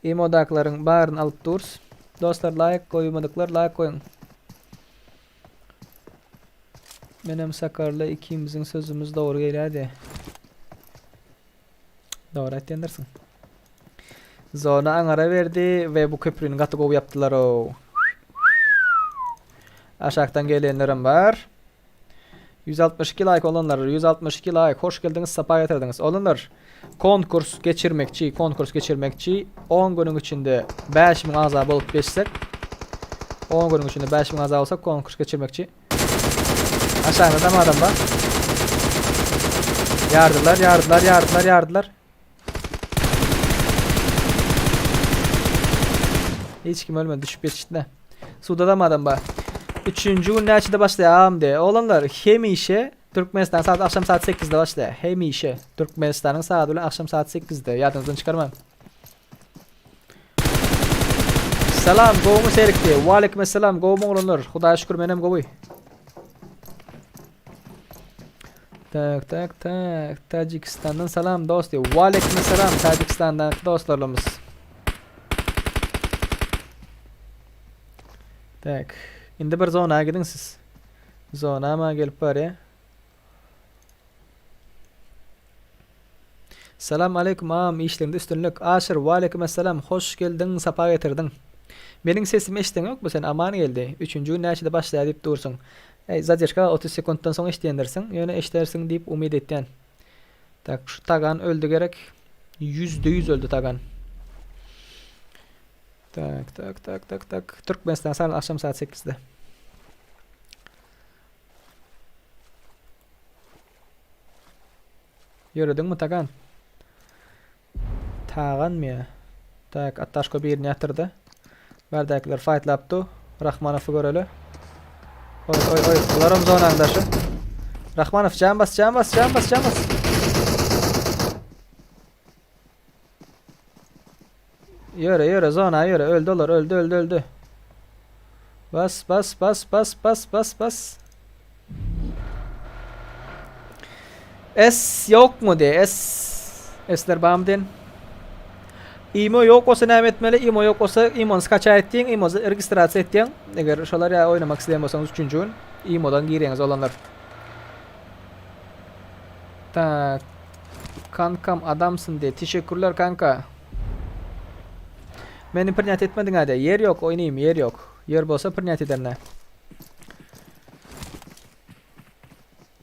B: Imodakylaryň baryny alyp durs. Dostlar like goýmadyklar like goýuň. Menem Sakarly ikimiziň sözümiz dogry gelýärdi. Dogry aýtýandyrsyň. Zona aňara berdi we bu köprüni gaty gowy ýapdylar-ow. Aşakdan gelenlerem bar. 162 like olanlar, 162 like. Hoş geldiňiz, sapa getirdiňiz. Olanlar, konkurs geçirmekçi, konkurs geçirmekçi. 10 günüň içinde 5000 agza bolup geçsek, 10 günüň içinde 5000 agza bolsak konkurs geçirmekçi. Aşağıda da adam bar. Yardılar, yardılar, yardılar, yardılar. Hiç kim ölmedi, düşüp geçti. Suda da adam bar. Üçüncü gün näçede başlaýar agam diye. Oglanlar hemişe Türkmenistan saat akşam saat 8-de başlaýar. Hemişe Türkmenistanyň saat bilen akşam saat 8-de ýadyňyzdan çykarmaň. Salam, gowumy Serik diye. Waleýkim esselam, gowumy oglanlar? Hudaýa şükür menem gowy. Tak, tak, tak. Tajikistandan salam dost diye. Waleýkim esselam Tajikistandan dostlarymyz. Tak. Indi bir zona gidiň siz. Zona ma gelip barýa. Salam aleýkum agam işleňde üstünlik. Aşyr waleýkim essalam hoş geldiň sapa getirdiň. Meniň sesimi eşdeňokmy sen Aman geldi. Üçünji gün näçede başlaýar diýip dursuň. Äý zadержka 30 sekuntdan soň eşdýändirsiň ýöne eşdersiň diýip umyt etýän. Tak şu Tagan öldi gerek. %100 öldi Tagan. Tak tak tak tak tak. Türkmenistan saat akşam saat 8-de. Ýörediňmi Tagan? Taganmy ýa? Tak, Attaşko birini ýatyrdy. Bärdäkiler faýtlapdy. Rahmanowy göreli. Oý, oý, oý, bularam zonaň daşy. Rahmanow, jan bas, jan bas, jan bas, jan bas. Ýöre, ýöre, zona ýöre. Öldi olar, öldi, öldi, öldi. Bas, bas, bas, bas, bas, bas, bas. S ýokmy de? S S'ler barmy den? Imo ýok bolsa näme etmeli? Imo ýok bolsa Imo-ny skaçaý etdiň, Imo registrasiýa etdiň. Eger şolar ýa oýnamak isleýän bolsaňyz üçünji gün Imodan gireňiz olanlar. Tak. Kankam adamsyn de. Teşekkürler kanka. Meni prinýat etmediň hä de. Ýer ýok oýnaýym ýer ýok. Ýer bolsa prinýat ederin.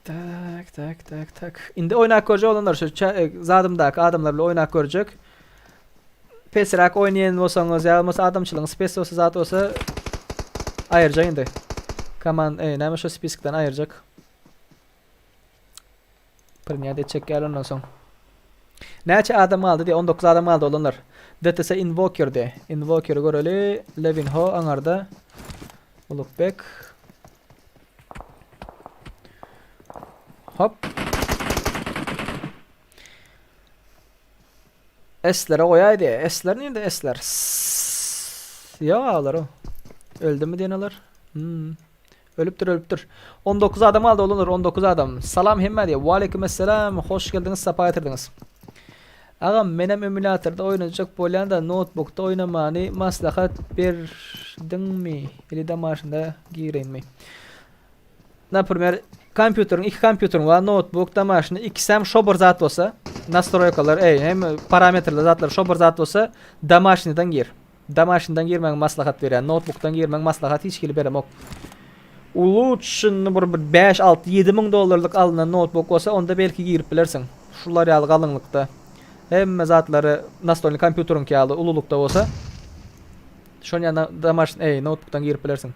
B: Tak tak tak tak. Indi oýnap görjek olanlar şu e, zadymdaky adamlar bilen oýnap görjek. Pesräk oýnaýan bolsaňyz ýa bolmasa adamçylygyň spes bolsa zat bolsa aýyrjak indi. Komand, e, näme şu spiskden aýyrjak. Prinýat etjek gel ondan soň. Näçe adam galdy diýe 19 adam galdy oglanlar. DTS Invoker diýe. Invokeri göreli. Levin Ho aňarda. Ulukbek. Hop. S-lere goýaý diýe. S-ler nirde S-ler? Ýok alar o. Öldümi diýen olar? Hmm. Ölüpdir ölüpdir. 19 adam galdy oglanlar 19 adam. Salam hemmä diýe. Waleýkim esselam. Hoş geldiňiz sapa getirdiňiz. Agam menem emulatorda oýnajak bolýanda notebookda oýnamany maslahat berdiňmi ili domaşynda gireýinmi. Naprimer kompýuteriň iki kompýuteriň bar notebook domaşny ikisem şo bir zat bolsa nastroýkalar eý hem parametrler zatlar şo bir zat bolsa domaşnydan gir. Domaşnydan girmegiň maslahat berýän. Notebookdan girmegiň maslahat hiç hili beremok. Ulutşyny bir bir 5 6 7 müň dollarlyk alynan notebook bolsa onda belki girip bilersiň. Şular ýaly galyňlykda. Hemme zatlary nastolny kompýuteriňki ýaly ululykda bolsa şon ýaly domaşny eý notebookdan girip bilersiň.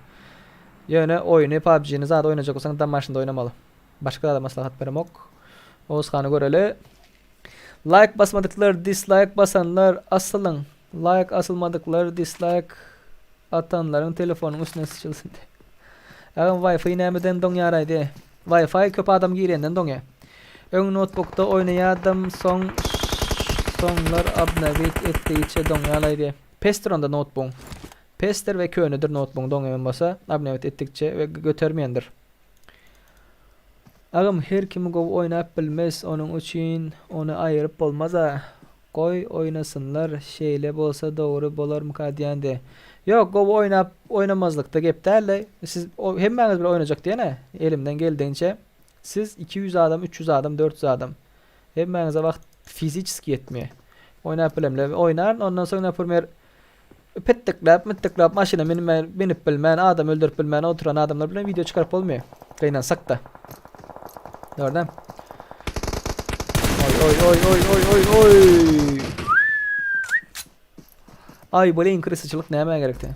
B: Ýöne oýny PUBG-ni zat oýnajak bolsaň domaşnyda oýnamaly. Başga zada maslahat beremok. Oguzhany göreli. Like basmadyklar dislike basanlar asylyň like asylmadyklar dislike atanlaryň telefonyň üstüne syçylsyn diýip. Agam wifi nämeden doňýaraý diýe. Wifi köp adam girenden doňýa. Öň notebookda oýnaýadym soň soňlar obnowit etdigiçe doňýalaý diýe. Pesdir onda noteboogyň. Pesdir we könedir noutbugyň doňýan bolsa, obnowit etdikçe we götermeýändir. Agam her kim gowy oýnap bilmez onuň üçin ony aýyryp bolmaza goý oýnasynlar şeýle bolsa dogry bolarmyka diýende. Ýok gowy oýnap oýnamazlykda gep dälde siz hemmäňiz bile oýnajak diýene elimden geldigiçe siz 200 adam 300 adam 400 adam hemmäňize wagt fiziçeski ýetmeýär oýnap bilemle oýnaryn ondan soň naprimer Petdikläp, mitdikläp maşyna münmän, münüp bilmän, adam öldürip bilmän oturan adamlar bilen wideo çykaryp bolmaýar. Gynansak-da. Gördüm. Oý oý oý oý oý oý oý. Aý, bu inkrisaçylyk nämä gerekdi?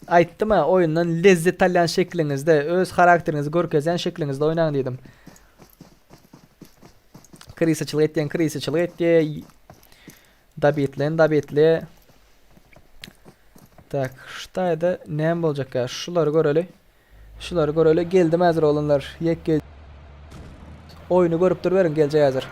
B: Aýtdym ha, oýundan lezzet alýan şekliňizde, öz harakteriňizi görkezýän şekliňizde oýnaň diýdim. Krisaçylyk etýän krisaçylyk etýä. Dabitlen dabitli. Tak, ştaýda näme boljak ýa? Şulary göreli. Şulary göreli. Geldim häzir oglanlar. Ýek gel. Oýny görüp duruberiň geljek häzir.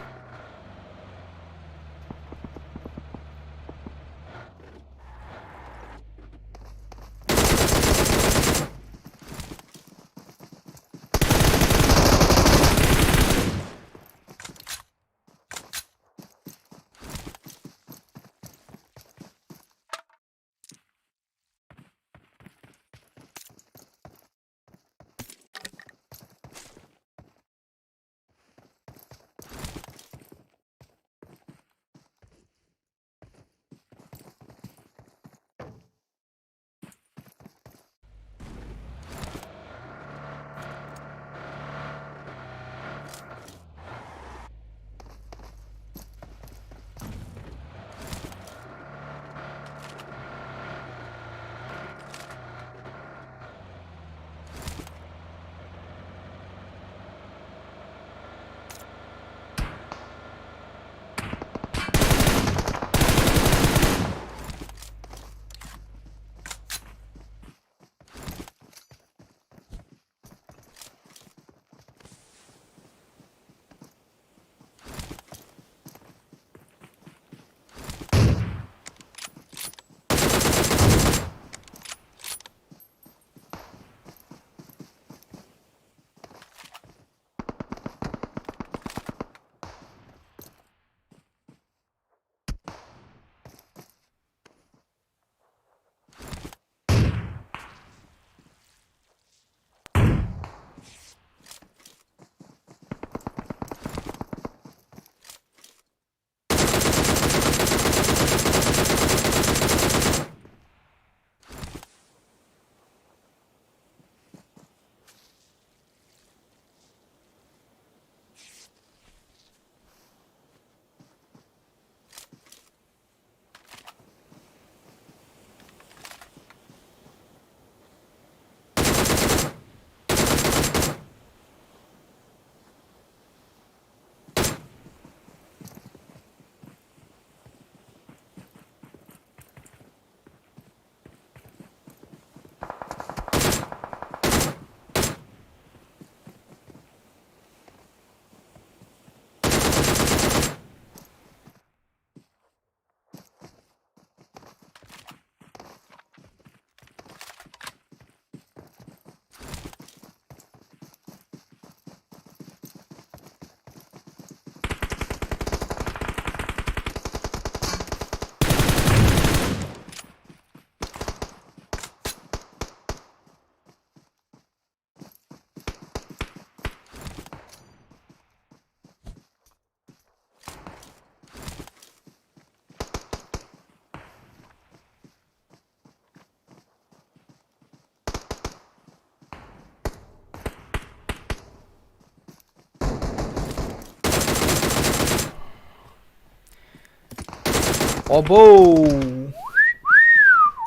B: Obo!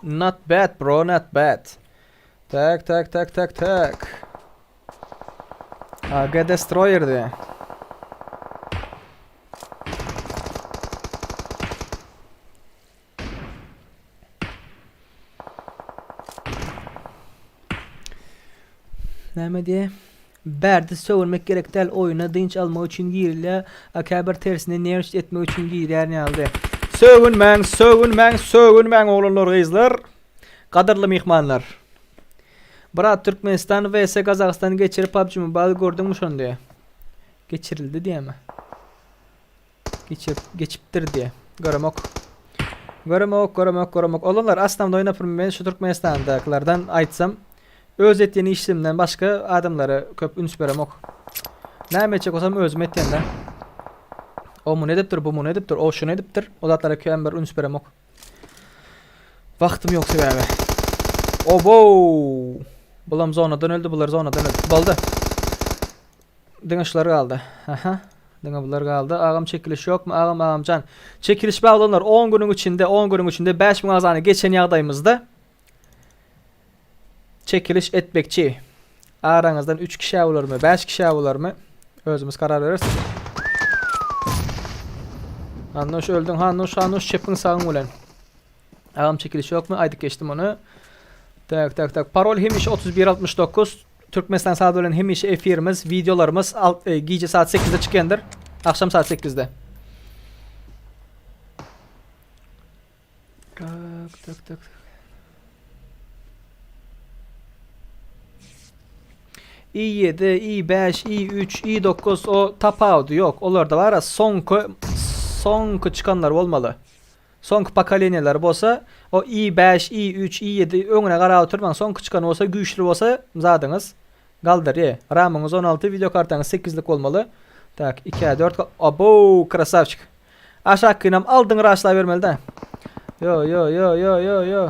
B: Not bad bro, not bad. Tak, tak, tak, tak, tak. AG Destroyer diýýär. Näme diýýär? Bärde sögünmek gerek däl oýuna dynç almak üçin girilýär a käbir tersine nerwçit etmek üçin girýär ýaly. Sögünmäň, sögünmäň, sögünmäň oglanlar gyzlar. Gadyrly myhmanlar. Brat Türkmenistan vs Gazagystan geçirip PUBG Mobile gördüňmi şony diýe. Geçirildi diýemi? Geçip, geçipdir diýe. Göremok. Göremok, göremok, göremok. Oglanlar aslamda oýnapyrmy men şu Türkmenistandakylardan aýtsam öz etýän işimden başga adamlara köp üns beremok. Näme etjek bolsam özüm etýän-de. O muny edipdir, bu muny edipdir, o şuny edipdir. O zatlara kän bir üns beremok. Wagtym ýok sebäbi. Obo! Bulam zonadan öldü, bular zonadan öldü. Boldy. Diňe şular galdy. Aha. Diňe bular galdy. Agam çekiliş ýokmy? Agam agamjan. Çekiliş bar oglanlar 10 günüň içinde, 10 günüň içinde 5000 agzany geçen ýagdaýymyzda çekiliş etmekçi. Araňyzdan 3 kişä bolarmy, 5 kişä bolarmy? Özümiz karar bereris. Hannoş öldüň, Hannoş, Hannoş çepiň sagyň bilen. Agam çekiliş ýokmy? Aýdyp geçdim ony. Tak, tak, tak. Parol hemişe 3169. Türkmenistan saat bilen hemişe efirimiz, wideolarymyz alt, e, gije saat 8-de çykýandyr. Akşam saat 8-de. Tak, tak, tak. i7, i5, i3, i9 o tapawudy ýok. Olarda bar soňky soňky çykanlar bolmaly. Soňky pokoleniýalar bolsa o i5, i3, i7 öňüne garap oturmaň. Soňky çykan bolsa güýçli bolsa zadyňyz galdyrýa. Ramyňyz 16, wideo kartaňyz 8-lik bolmaly. Tak, 2 4 Abo, krasavçik. Aşakynam aldyň raşlabermeli-dä. Ýo, ýo, ýo, ýo, ýo, ýo.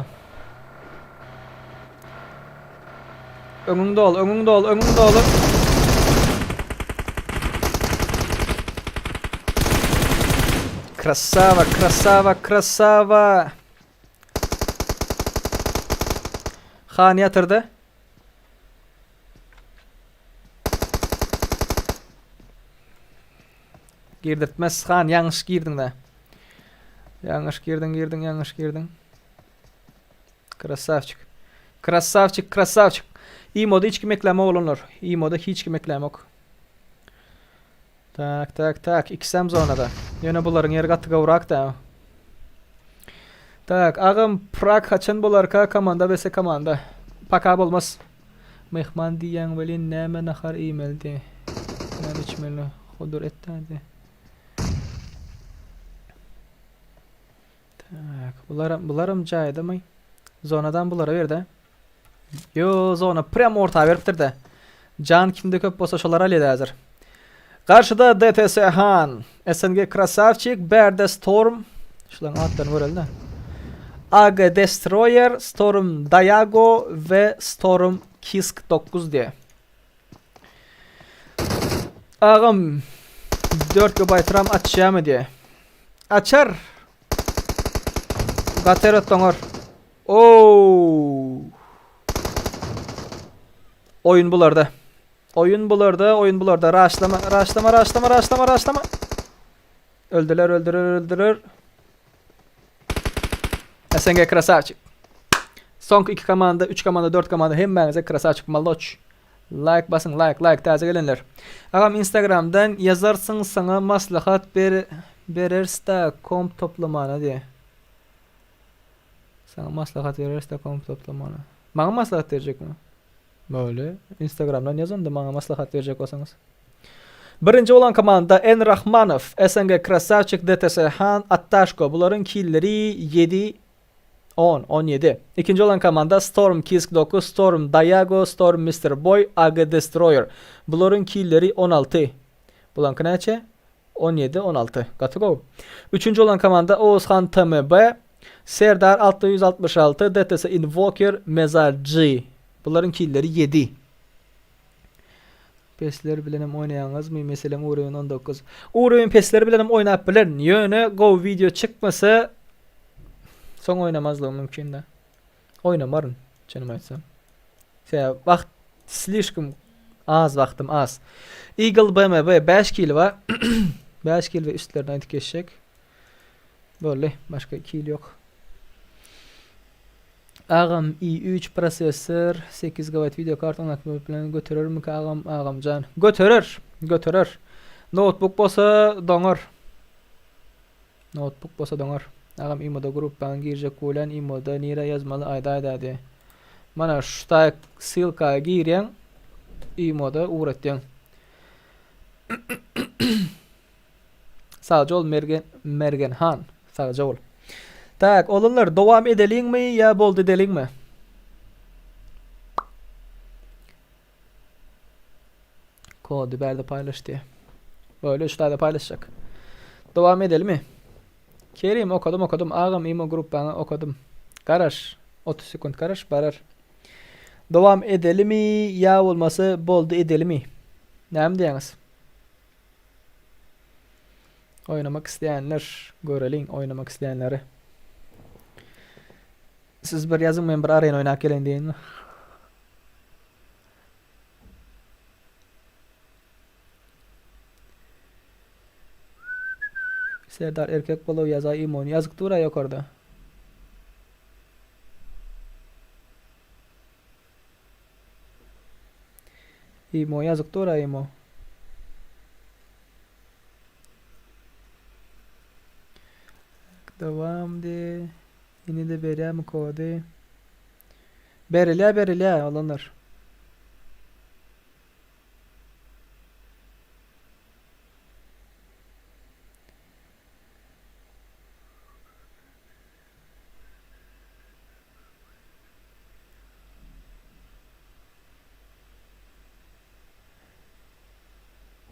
B: Öňüň doly, öňüň doly, öňüň doly. Krasava, krasava, krasava. Han ýatyrdy. Girdirtmez han ýalňyş girdiň-dä. Ýalňyş girdiň, girdiň, ýalňyş girdiň. Krasavçik. Krasavçik, krasavçik. Imoda hiç kim eklämok oglanlar. Imoda hiç kim eklämok. Tak, tak, tak. Ikisem zonada. Ýöne bularyň ýeri gaty gowrak da. Tak, agam Prag haçan bolarka komanda vs komanda. Paka bolmaz. Myhman diýýäň welin näme nahar iýmelidi? Näme içmeli? Hodur etdädi. Tak, bularam, bularam jaýdamy? Zonadan bulara berdi. Yo, zona prem orta beripdir de. Can kimde köp bolsa şolar alýar häzir. Garşyda DTS Han, SNG Krasavçik, Bärde Storm, şularyň atlaryny göreli-de. AG Destroyer, Storm Dayago we Storm Kisk 9 diýe. Agam 4 GB RAM açýarmy diýe. Açar. Gater doňar. Oo. Oyun bularda. Oyun bularda, oyun bularda. Raşlama, raşlama, raşlama, raşlama, raşlama. Öldüler, öldürer, öldürer. SNG krasavçik. Soňky 2 komanda, 3 komanda, 4 komanda hemmäňize krasavçik maloç. Like basyň, like, like täze gelenler. Agam Instagramdan ýazarsyň saňa maslahat ber berersda komp toplamana diýe. Saňa maslahat berersda komp toplamana. Maňa maslahat berjekmi? Böyle Instagramdan ýaz onda maňa maslahat berjek bolsaňyz. Birinji bolan komanda N Rahmanow, SNG Krasavçik, DTS Han, Attaşko. Bularyň killeri 7 10, 17. Ikinji bolan komanda Storm Kisk 9, Storm Dayago, Storm Mr. Boy, AG Destroyer. Bularyň killeri 16. Bulaňky näçe? 17, 16. Gaty gowy. Üçünji bolan komanda Oğuzhan TMB, Serdar 666, DTS Invoker, Mezar G. Bularyň killeri 7. Pesler bilenem oýnaýaňyzmy? Meselem Urowen 19. Urowen pesler bilenem oýnap bilerin. Ýöne gowy wideo çykmasa soň oýnamazlygym mümkin-de. Oýnamaryn, çynymy aýtsam. Sebäbi wagt slişkom az wagtym az. Eagle BMW 5 kil bar. 5 kil we üstlerine aýdyp geçjek. Boldy, başga kil ýok. Agam i3 prosessor 8 GB video kart 16 bilen göterermika agam agamjan. Göterer, göterer. Notebook bolsa doňar. Notebook bolsa doňar. Agam imoda gruppaňa girjek bolýan imoda nirä ýazmaly aýdaýda diýe. Mana şu taýak ssylka girýäň imoda ugratýaň. Sagja bol Mergen Mergen han. Sagja bol. Tak, oglanlar dowam edeliňmi ýa boldy edeliňmi? Kody bärde paýlaş diýe. Böyle şu taýda paýlaşjak. Dowam edelimi? Kerim okadym okadym agam imo gruppaňa okadym. Garaş. 30 sekunt garaş barar. Dowam edelimi ýa bolmasa boldy edelimi? Näme diýýäňiz? Oýnamak isleýänler göreliň oýnamak isleýänleri. Siz bir ýazyň men bir arena oýnap geleýin diýeýinmi? Serdar erkek bolup ýazaý imony ýazyk dur-a ýokarda. Imo ýazyk dur-a imo. Dowam di. Ine-de berýärmi kody? Berilýär, berilýär oglanlar.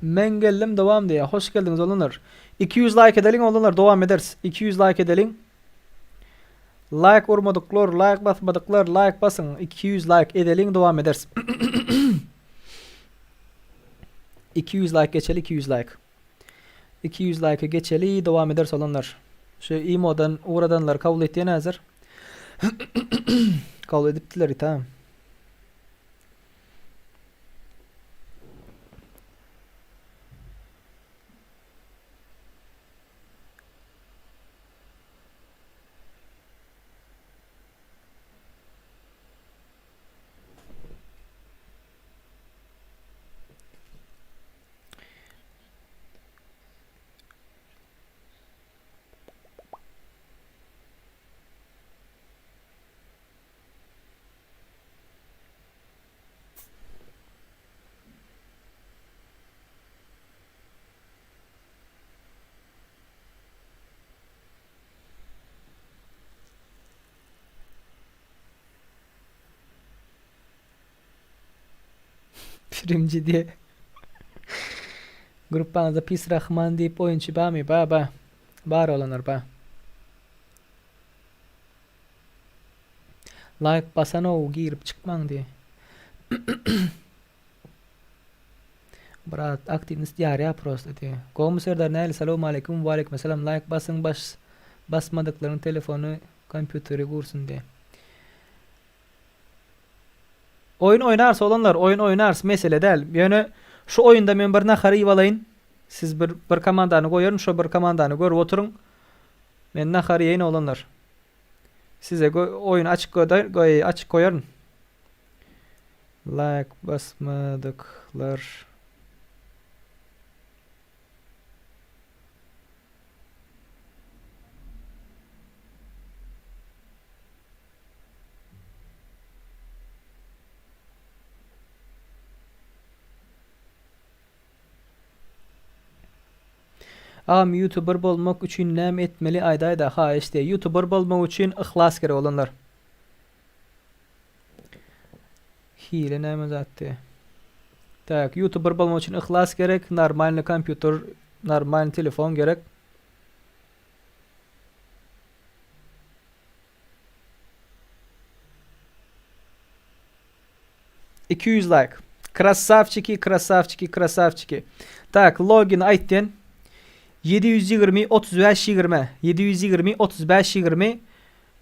B: Men geldim dowam diýýär. Hoş geldiňiz oglanlar. 200 like edeliň oglanlar dowam ederis. 200 like edeliň. Like urmadyklar, like basmadyklar like basyň. 200 like edeliň dowam ederis. 200 like geçeli 200 like. 200 like geçeli dowam ederis oglanlar. Şu imodan ugradanlar kabul etýän häzir. Kabul edipdiler tamam. Primci diýe. Gruppaňyzda Pis Rahman diýip oýunçy bamy? Ba ba. Bar olanlar ba. Like basanow girip çykmaň diý. Brat aktiwnost ýarýa prosta diý. Gowmy Serdar näli salowmaleýkum waleýkumessalam like basyň baş basmadyklaryň telefony kompýuteri gursun diý. Oýun oýnarys oglanlar oýun oýnarys mesele däl ýöne şu oýunda men bir nahar iýip alaýyn siz bir bir komandany goýaryn şo bir komandany görüp oturyň men nahar iýeýin oglanlar. Size oýun açyk goý açyk goýaryn. Like basmadyklar. Agam youtuber bolmak üçin näme etmeli aýdaýda haýyş diýe youtuber bolmak üçin yhlas gerek oglanlar. Hile näme zat diýe. Tak youtuber bolmak üçin yhlas gerek normalny kompýuter normalny telefon gerek. 200 like. Krasavçiki, krasavçiki, krasavçiki. Tak, login aýtdyn. 720 35 20 720 35 20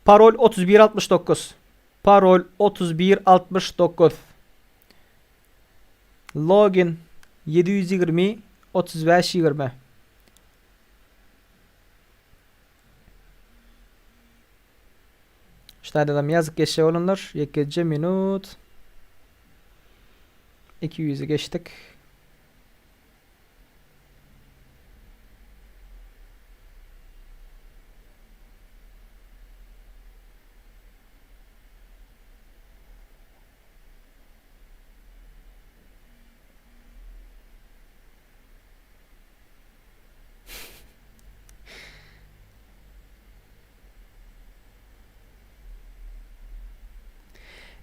B: Parol 31 69 Parol 31 69 Login 720 35 20 Ştaýdadam ýazyk geçjek bolanlar ýekeje minut 200-i geçdik.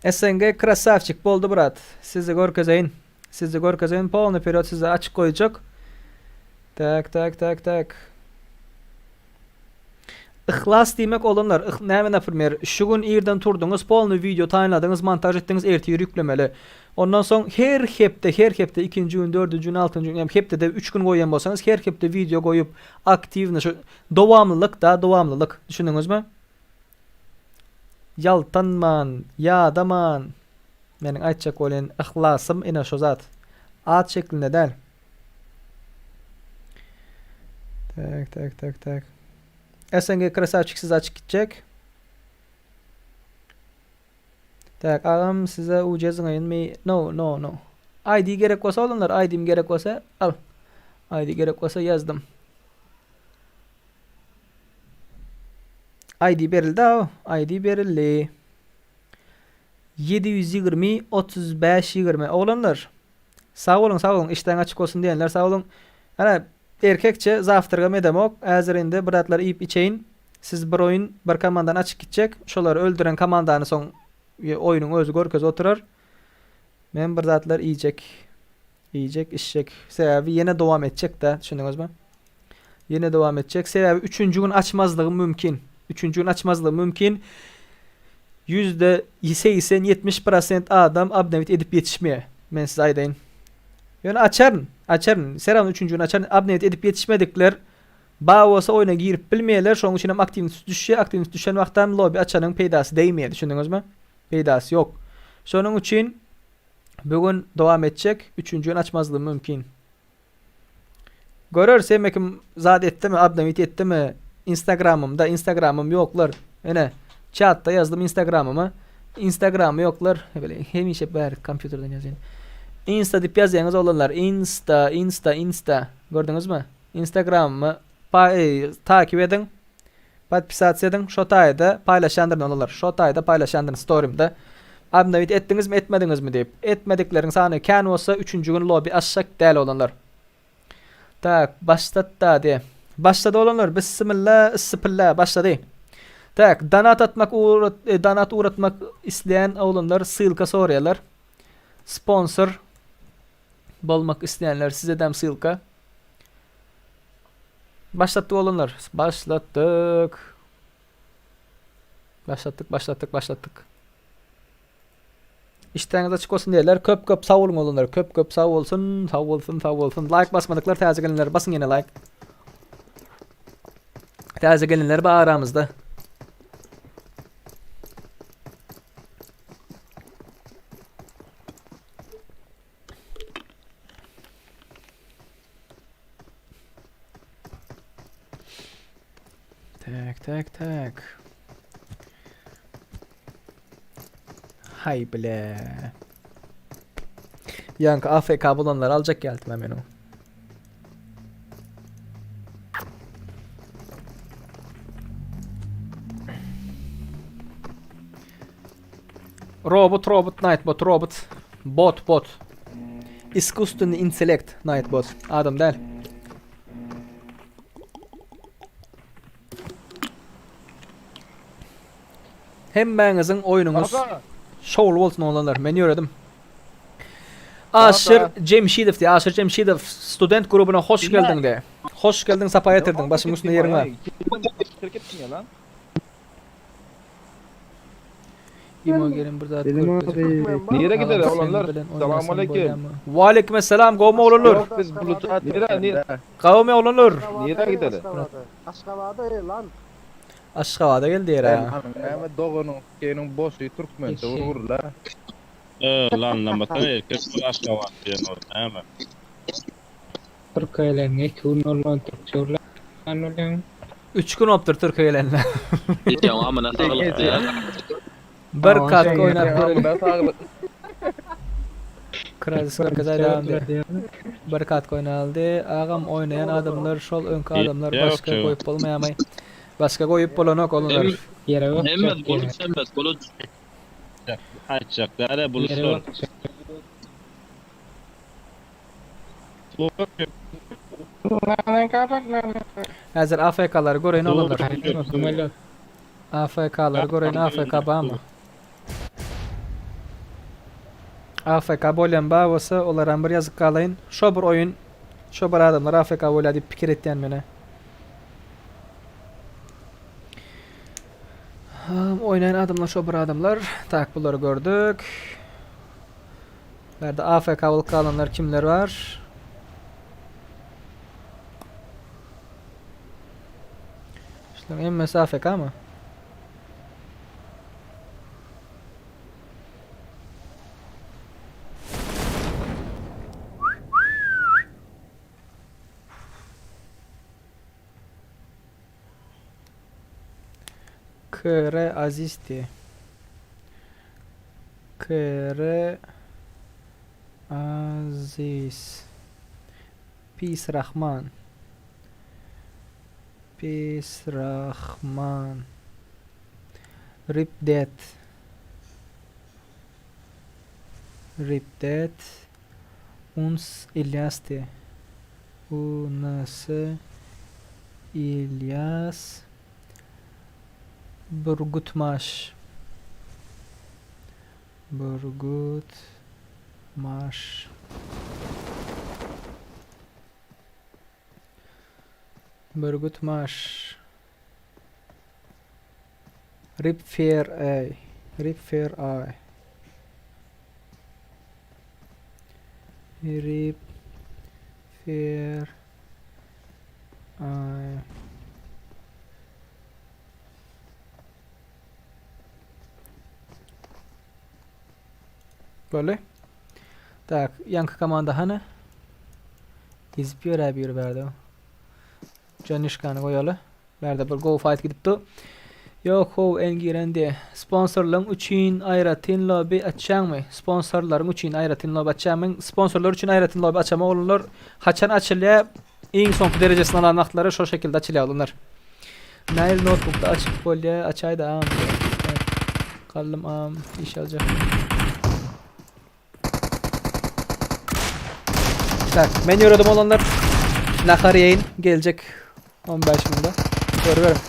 B: SNG krasavçik boldy brat. Sizi görkezeýin. Sizi görkezeýin polny period size açyk goýjak. Tak tak tak tak. Yhlas diýmek olanlar, yh näme naprimer, şu gün irden turduňyz, polny wideo taýynladyňyz, montaž etdiňiz, ertir ýüklemeli. Ondan soň her hepde, her hepde ikinji gün, dördünji gün, altynjy gün, ýa hepdede üç gün goýýan bolsaňyz, her hepde wideo goýup, aktiwno şu dowamlylyk da, dowamlylyk. Düşündiňizmi? Ýaltanman, ýadaman. Meniň aýtjak bolýan yhlasym ine şu zat. At şeklinde däl. Tak tak tak tak. SNG krasavçik siz açyk gitjek. Tak agam size UC zyňaýynmy? No no no. ID gerek bolsa olanlar ID'm gerek bolsa al. ID gerek bolsa ýazdym. ID berildi aw. ID berildi. 720 35 20 oglanlar. Sag boluň sag boluň işdäň açyk bolsun diýenler sag boluň. Ana erkekçe zawtragam edemok. Häzir indi bir zatlar iýip içeýin. Siz bir oýun bir komandany açyk gitjek. Şolary öldüren komandany soň oýnuň özi görkezip oturar. Men bir zatlar iýjek. Iýjek içjek. Sebäbi ýene dowam etjek-dä, düşündiňizmi? Ýene dowam etjek. Sebäbi üçünji gün açmazlygym mümkin. Üçünji gün açmazlygym mümkin. %80, 70% adam obnowit edip ýetişmeýär. Men size aýdaýyn. Ýöne açaryn, açaryn. Serawny üçünji gün açaryn. Obnowit edip ýetişmedikler bar bolsa oýna girip bilmeýärler. Şonuň üçin hem aktiwnost düşýär. Aktiwnost düşen wagtam lobby açanyň peýdasy degmeýär. Düşündiňizmi? Peýdasy ýok. Şonuň üçin bu gün dowam etjek. Üçünji gün açmazlygym mümkin. Göreris hemme kim zat etdimi, obnowit etdimi Instagramymda, Instagramym ýoklar. Ene, çatda ýazdym Instagramymy. Instagramy ýoklar. Bile hemişe bäri kompýuterden ýazýan. Insta diýip ýazýaňyz oglanlar. Insta, Insta, Insta. Gördüňizmi? Instagramymy pa e, takip ediň. Podpisasiýa ediň. Şo taýda paýlaşýandyryn oglanlar. Şo taýda paýlaşýandyryn storimde. Obnowit etdiňizmi, etmediňizmi diýip. Etmedikleriň sany kän bolsa üçünji gün lobby açjak däl oglanlar. Tak, başlat-da diýe. Başlady oglanlar. Bissimilla, issipilla başlady. Tak, donat atmak ugrat, e, donat ugratmak isleýän oglanlar ssylka soraýarlar. Sponsor bolmak isleýänler sizedem ssylka. Başlatdyk oglanlar. Başlatdyk. Başlatdyk, başlatdyk, başlatdyk. Işdäňiz açyk bolsun diýerler. Köp köp sag boluň oglanlar. Köp köp sag bolsun, sag bolsun, sag bolsun. Like basmadyklar täze gelenler basyň ýene like. Täze gelenler bar aramyzda. Tak, tak, tak. Hay bile. Ýaňky AFK bolanlary aljak geldim men o. Robot, robot, Nightbot, robot. Bot, bot. Iskusstvennyý intellekt, Nightbot. Adam däl. Hemmäňiziň oýnuňyz şowly bolsun oglanlar. Men ýöredim. Aşyr Jemşidow diýýär. Aşyr Jemşidow student grubuna hoş geldiň diýýär. Hoş geldiň, sapa getirdiň. Başymyň üstünde ýeriň bar. Imo gelin bir zat görkezip.
L: Nire gider oglanlar? Salam aleyküm.
B: Waleýkim esselam, gowmy oglanlar?
L: Ýok biz bulut nire nire?
B: Gowmy oglanlar?
L: Nire gideli?
D: Aşgabada lan.
B: Aşgabada gel diýer ha.
L: Näme doganyň sikeniň boşy türkmençe urgurla.
C: Lan lambasana erkek bol Aşgabat diýen ol näme?
O: Türkiýe gelenine 2 gün bolman türkçe gürlän bolýaň.
B: 3 gün bolupdyr Türkiýe gelenine.
C: Diýýän amyna saglyk diýýän.
B: Bir katka oýnap görelim.
L: Amyna saglyk.
B: Krazis görkezäýdägam diýýär. Bir katka oýnaldy. Agam oýnaýan adamlar şol öňki adamlar başga goýup bolmaýamy? Başga goýup bolanok olanlar.
O: Ýere
C: Hemmesi buluç hemmesi buluç. Aýtjak däl-ä buluçlar.
B: Häzir AFK-lary göreýin oglanlar. AFK-lary göreýin AFK barmy? AFK bolýan bar bolsa olaram bir ýazyp galaýyn. Şo bir oýun şo bir adamlar AFK bolýar diýip pikir etýän menä. Oýnaýan adamlar şo bir adamlar. Tak bulary gördük. Bärde AFK bolup galanlar kimler bar? Şularyň hemmesi AFK mı? KR Aziz diye. KR Aziz. Pis Rahman. Pis Rahman. Rip Dead. Rip Dead. Uns Ilyas diye. U N S Ilyas Burgutmaş. Burgutmaş. Burgutmaş. Rip Fair Eye. Rip Fair Eye. Rip Fair Eye. Boldy. Tak, ýaňky komanda hany? Gezip ýör-ä biri bärde. Janişkany goýaly. Bärde bir go fight gidipdi. Ýok how en giren diýe. Sponsorlaryň üçin aýratyn lobby açýaňmy? Sponsorlaryň üçin aýratyn lobby açýaňmy? Sponsorlar üçin aýratyn lobby açamok oglanlar. Haçan açylýar? Iň soňky derejesini alan wagtlary şo şekilde açylýar oglanlar. Nail notebookda açyp bolýar, açaýda am. Galdym am, iş aljak. Tak, men ýöredim oglanlar. Nahar ýeýin, geljek 15 munda. Görüberin.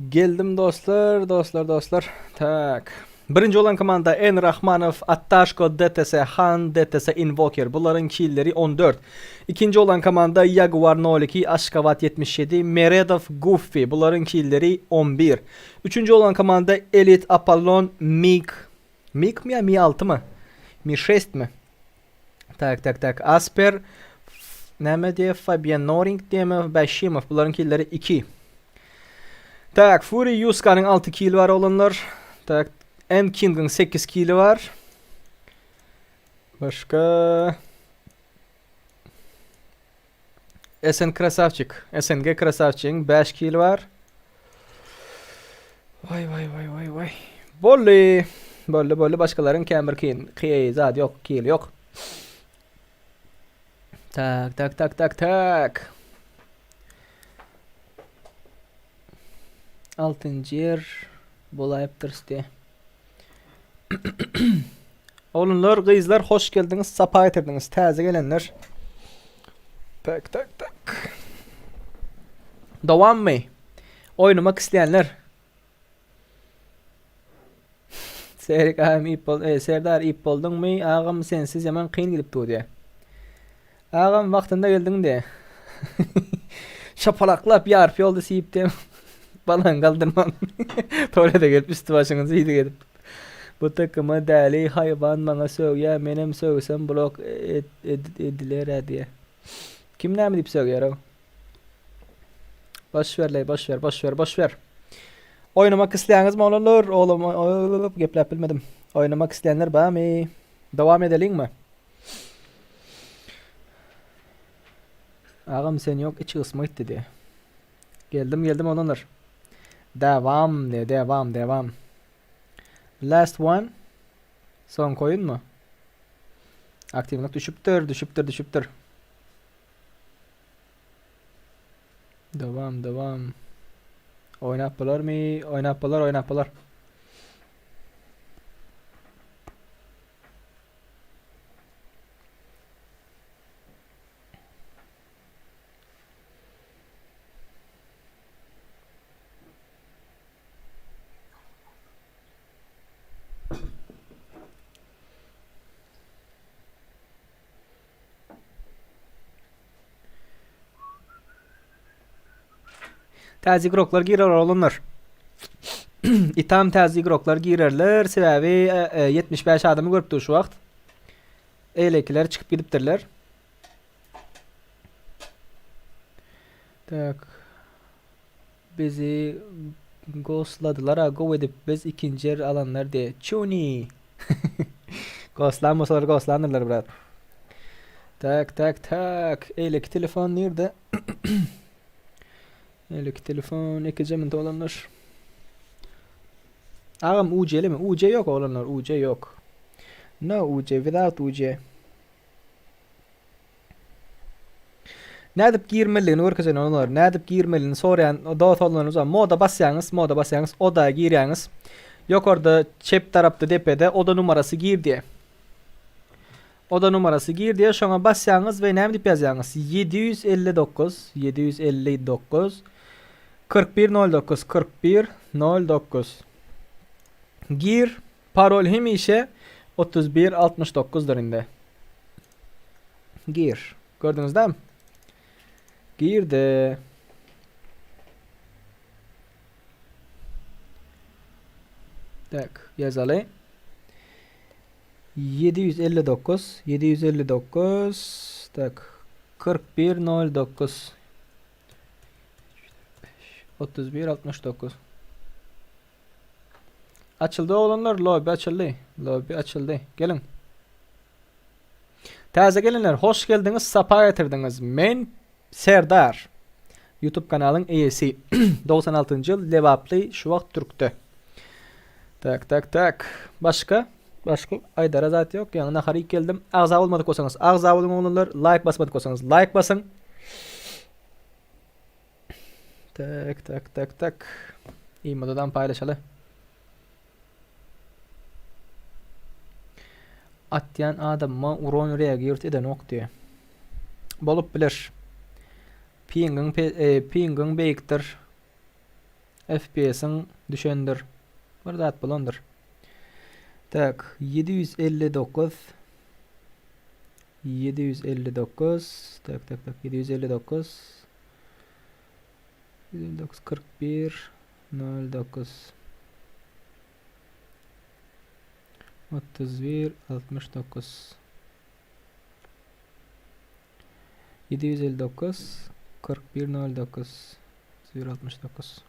B: Geldim dostlar, dostlar, dostlar. Tak. Birinji bolan komanda N Rahmanow, Attaşko, DTS Han, DTS Invoker. Bularyň killeri 14. Ikinji bolan komanda Jaguar 02, Aşgabat 77, Meredow, Goofy. Bularyň killeri 11. Üçünji bolan komanda Elit Apollon, Mig. Mig mi ýa Mi 6 my? Mi 6 mi? Tak, tak, tak. Asper näme diýe Fabian Noring diýeme Bäşimow. Bularyň killeri 2. Tak, Fury Yuskanyň 6 kili bar oglanlar. Tak, M Kingiň 8 kili bar. Başga SN Krasavçik, SNG Krasavçigiň 5 kili bar. Vay vay vay vay vay. Boldy. Boldy boldy başgalaryň kän bir kyn ki zat ýok, kili ýok. Tak tak tak tak tak. Altynjy ýer bolaýypdyr ste. Oglanlar, gyzlar hoş geldiňiz, sapa getirdiňiz. Täze gelenler. Tak tak tak. Dowammy? Oýnamak isleýänler. Serik agam iýip bol, e, Serdar iýip bolduňmy? Agam sensiz ýaman kyn gidip dur diýä. Agam wagtynda geldiň diýä. Şapalaklap ýarpy ýolda siýip diýä. Balan galdyrman. Tualete gelip üsti başyňy siýdik edip. Bu takyma däli haýwan maňa sögýä, menem sögsem blok et, ed, ediler-ä diýä. Kim näme diýip sögýär-ow? Boş ver boş ver, boş ver, boş ver. Oýnamak isleýäňizmi oglanlar? Oglum, gepläp bilmedim. Oýnamak isleýänler barmy? Dowam edeliňmi? Agam sen ýok iç gysma gitdi diýe. Geldim geldim oglanlar. Dewam diýe, dewam, dewam. Last one. Soňky oýunmy? Aktiwlik düşüpdir, düşüpdir, düşüpdir. Dowam, dowam. Oýnap bolarmy? Oýnap bolar, oýnap bolar. Täze igroklar girer oglanlar. Itam täze igroklar girerler. Sebäbi 75 e, e, adamy görüp dur şu wagt. Eýlekiler çykyp gidipdirler. Tak. Bizi ghostladylar a gowy edip biz ikinji ýer alanlar diye. Çuni. Ghostlan bolsalar ghostlandyrlar brat. Tak tak tak. Eýleki telefon nirde? Eýleki telefon ekije münte olanlar. Agam UC-li mi? UC yok oglanlar, UC yok. No UC, without UC. Nädip girmelidigini görkezeýin olar. Nädip girmelidigini soraýan dost oglanlarymyz bar. Moda basýaňyz, moda basýaňyz, oda girýäňiz. Ýokarda çep tarapda depede oda numarasy gir diýe. Oda numarasy gir diýe, şoňa basýaňyz we näme diýip ýazýaňyz? 759 759 41 09 41 09 Gir, parol hemişe 31 69 dyr indi. Gir. Gördüňiz dämi? Girdi. Tak, ýazaly. 759 759 tak 41 09 31 69 Açyldy oglanlar lobby açyldy. Lobby açyldy. Geliň. Täze gelenler hoş geldiňiz sapa getirdiňiz. Men Serdar. YouTube kanalyň eýesi. 96-njy ýyl Lebaply şu wagt Türkde. Tak tak tak. Başga? Başga aýdara zat ýok. Ýaňy nahar iýip geldim. Agza bolmadyk bolsaňyz agza boluň oglanlar. Laýk basmadyk bolsaňyz laýk basyň. Tak tak tak tak. Imodadan paýlaşaly. Atýan adamyma uran reagirt edenok diýe. Bolup biler. Pingiň e, pingiň beýikdir. FPS-iň düşendir. Bir zat bolandyr. Tak, 759 759 tak tak tak 759 759 41 09 31 69 759 41 09 31 69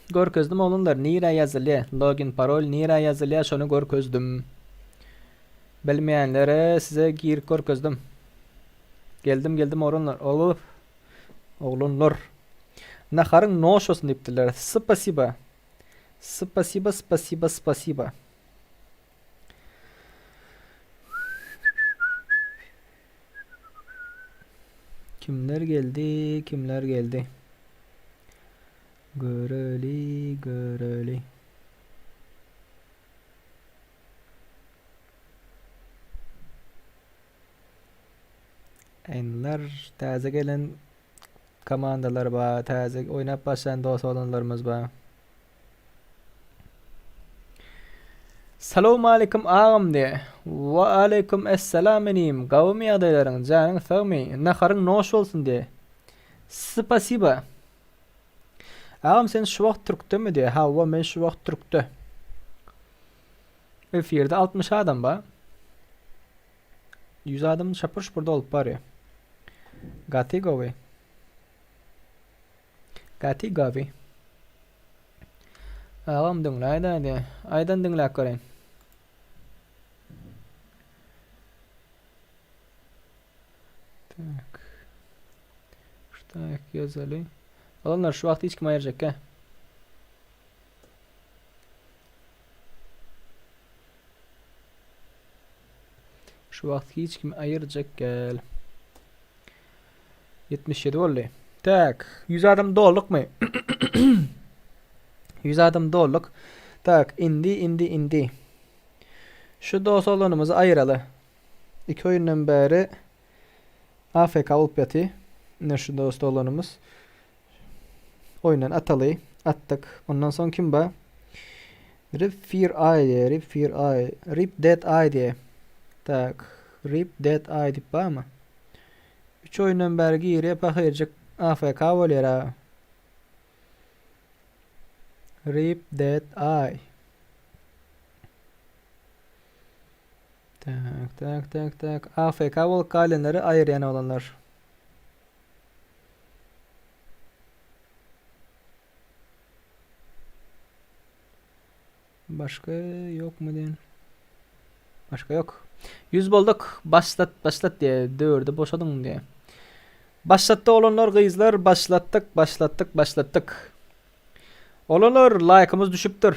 B: Görkezdim oglanlar nirä ýazylýa login parol nirä ýazylýa şony görkezdim. Bilmeýänlere size girip görkezdim. Geldim geldim oglanlar olup oglanlar. Naharyň noş bolsun diýipdirler. Spasiba. Spasiba spasiba spasiba. Kimler geldi, kimler geldi? Göreli, göreli. Enler täze gelen komandalar bar, täze oýnap başlan dost oglanlarymyz bar. Salowmaleýkim agam diýe. Wa aleýkum essalam inim, gawymy ýagdaýlaryň, janyň sagmy, naharyň noş bolsun diýe. Spasiba. Agam sen şu wagt türkdemi diýe. Hawa men şu wagt türkde. Efirde 60 adam bar. 100 adam şapur şupur dolup barýar. Gaty gowy. Gaty gowy. Agam diňläýdä diýe. Aýdan diňläp göreýin. Tak. Ştak ýazaly. Olanlar şu wagt hiç kim aýyrjak Şu wagt hiç kim aýyrjak gel. 77 boldy. Tak, 100 adam doldukmy? 100 adam dolduk. Tak, indi, indi, indi. Şu dost oglanymyzy aýyraly. Iki oýundan bäri AFK bolup ýaty. Ine şu dost oglanymyz. Oýundan ataly. Atdyk. Ondan soň kim bar? Rip Fear Eye diýe, Rip Fear Eye, Rip Dead Eye diýe. Tak, Rip Dead Eye diýip barmy? Üç oýundan bäri girýär, pahyrjyk AFK bolýar ha. Rip Dead Eye. Tak, tak, tak, tak. AFK bolup galanlary aýyrýan oglanlar. Başga ýokmy diýen. Başga ýok. 100 bolduk. Başlat, başlat diýe. Dörde boşadyň diýe. Başlatdy oglanlar, gyzlar, başlatdyk, başlatdyk, başlatdyk. Oglanlar, laýkymyz düşüpdir.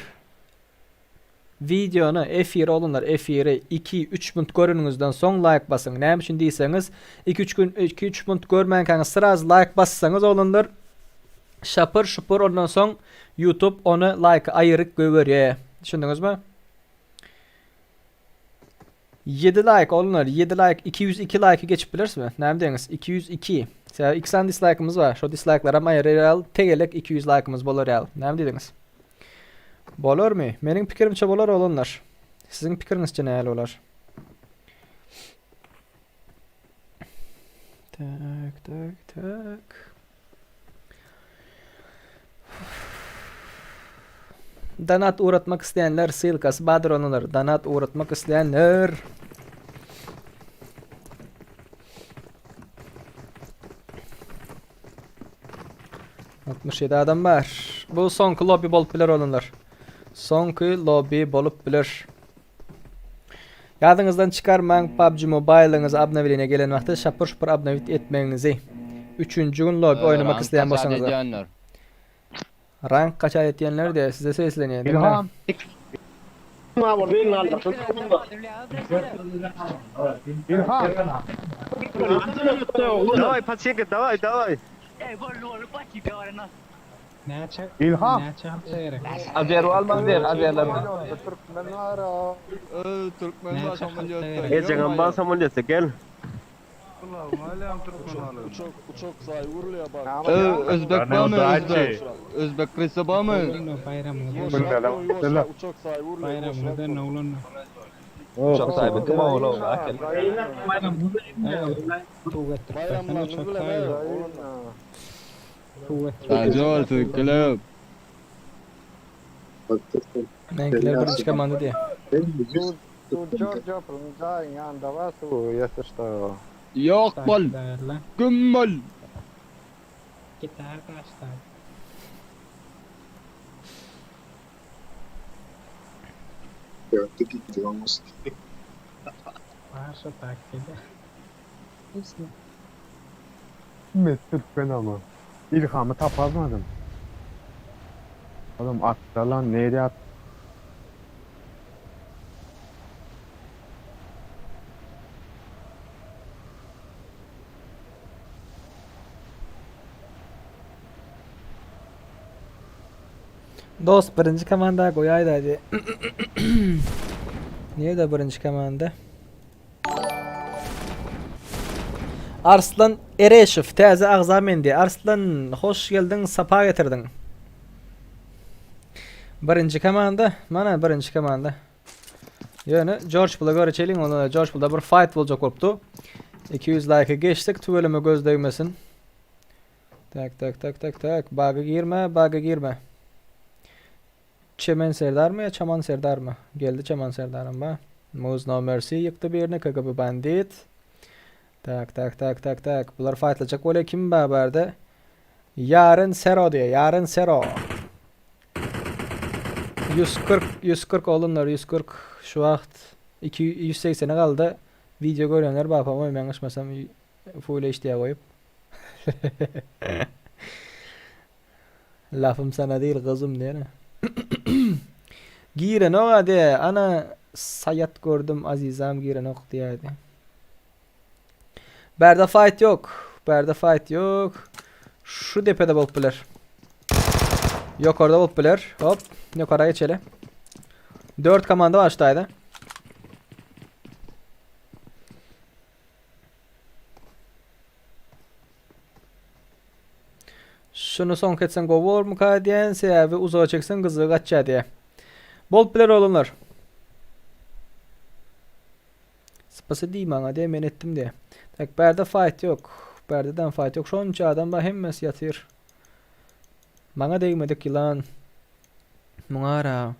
B: Wideony, efiri oglanlar, efiri 2-3 minut göreniňizden soň laýk basyň. Näme üçin diýseňiz, 2-3 gün 2-3 minut görmänkäňiz sraz laýk bassaňyz oglanlar, şapyr şupur ondan soň YouTube ony laýky aýyryp goýberýär. Düşündiňizmi? 7 laýk oglanlar, 7 laýk, 202 laýky geçip bilerismi? Näme diýeňiz? 202. Sebäbi 2 sany dislaýkymyz bar. Şo dislaýklaram aýyrar ýaly tegelek 200 laýkymyz bolar ýaly. Näme diýdiňiz? Bolarmy? Meniň pikirimçe bolar oglanlar. Siziň pikiriňizçe nähili bolar? Tak, tak, tak. Donat ugratmak isleýänler ssylkasy bardyr onular. Donat ugratmak isleýänler. 67 adam bar. Bu soňky lobby bolup biler olanlar. Soňky lobby bolup biler. Ýadyňyzdan çykarmaň PUBG Mobile-yňyzy obnowleniýe gelen wagty şapur-şupur obnowit etmegiňizi. Üçünji gün lobby oýnamak isleýän bolsaňyzlar. Rank kaçat etýänler de size seslenýär.
D: Ilham. Ilham.
G: Daway paçinka daway daway.
E: Näçe
D: Ilham.
E: näçe halça gerek?
F: Azer alman ber, azerler.
L: Türkmen var ha.
E: Türkmen
L: Ejegem bar samolýotda gel.
F: Özbek barmy özbek? Özbek krisa barmy?
L: Uçak sahibi kim oğlum?
F: Sajol siziňkiler.
B: Meňkiler birinji komanda diýýär.
F: Ýok bol. Güm bol.
O: Türkmen ama. İlhamı tapamadım. Oğlum atla lan nereye at?
B: Dost birinji komanda goýaýda diýýär. Nirede birinji komanda? Arslan Ereşow täze agza men diýýär. Arslan hoş geldiň sapa getirdiň. Birinji komanda mana birinji komanda. Ýöne George Bull'a göreçeliň onda George Bull'da bir fight boljak bolupdy. 200 like geçdik tüweleme göz degmesin. Tak tak tak tak tak baga girme baga girme. Çemen Serdarmy ýa Çaman Serdarmy? Geldi Çaman Serdaram ba. Muz No Mercy ýykdy birini KGB Bandit. Tak tak tak tak tak. Bular faýtlajak bolýar kim ba bärde? Ýaren Sero diýýär. Ýaren Sero. 140 140 olunlar 140 şu wagt 2 180-e galdy. Video görýänler bar po-moýym ýalňyşmasam full HD-ä goýup. Lafym sana değil gyzym diýene. Girenok a diýe. Ana saýat gördüm Azizam girenok diýäýdi. Bärde fight ýok. Bärde fight ýok. Şu depede bolup biler. Ýokarda bolup biler. Hop, ýokara geçeli. 4 komanda bar şu taýda. Şuny soňky etseň gowy bolarmyka diýen, sebäbi uzaga çekseň gyzygy gaçýar diýä. Bolup biler oglanlar. Spasy diý maňa diýe men etdim diýe. Tak bärde fight ýok. Bärdeden fight ýok. Şonça adam bar hemmesi ýatyr. Maňa degmedik ýylan. Muňa ara.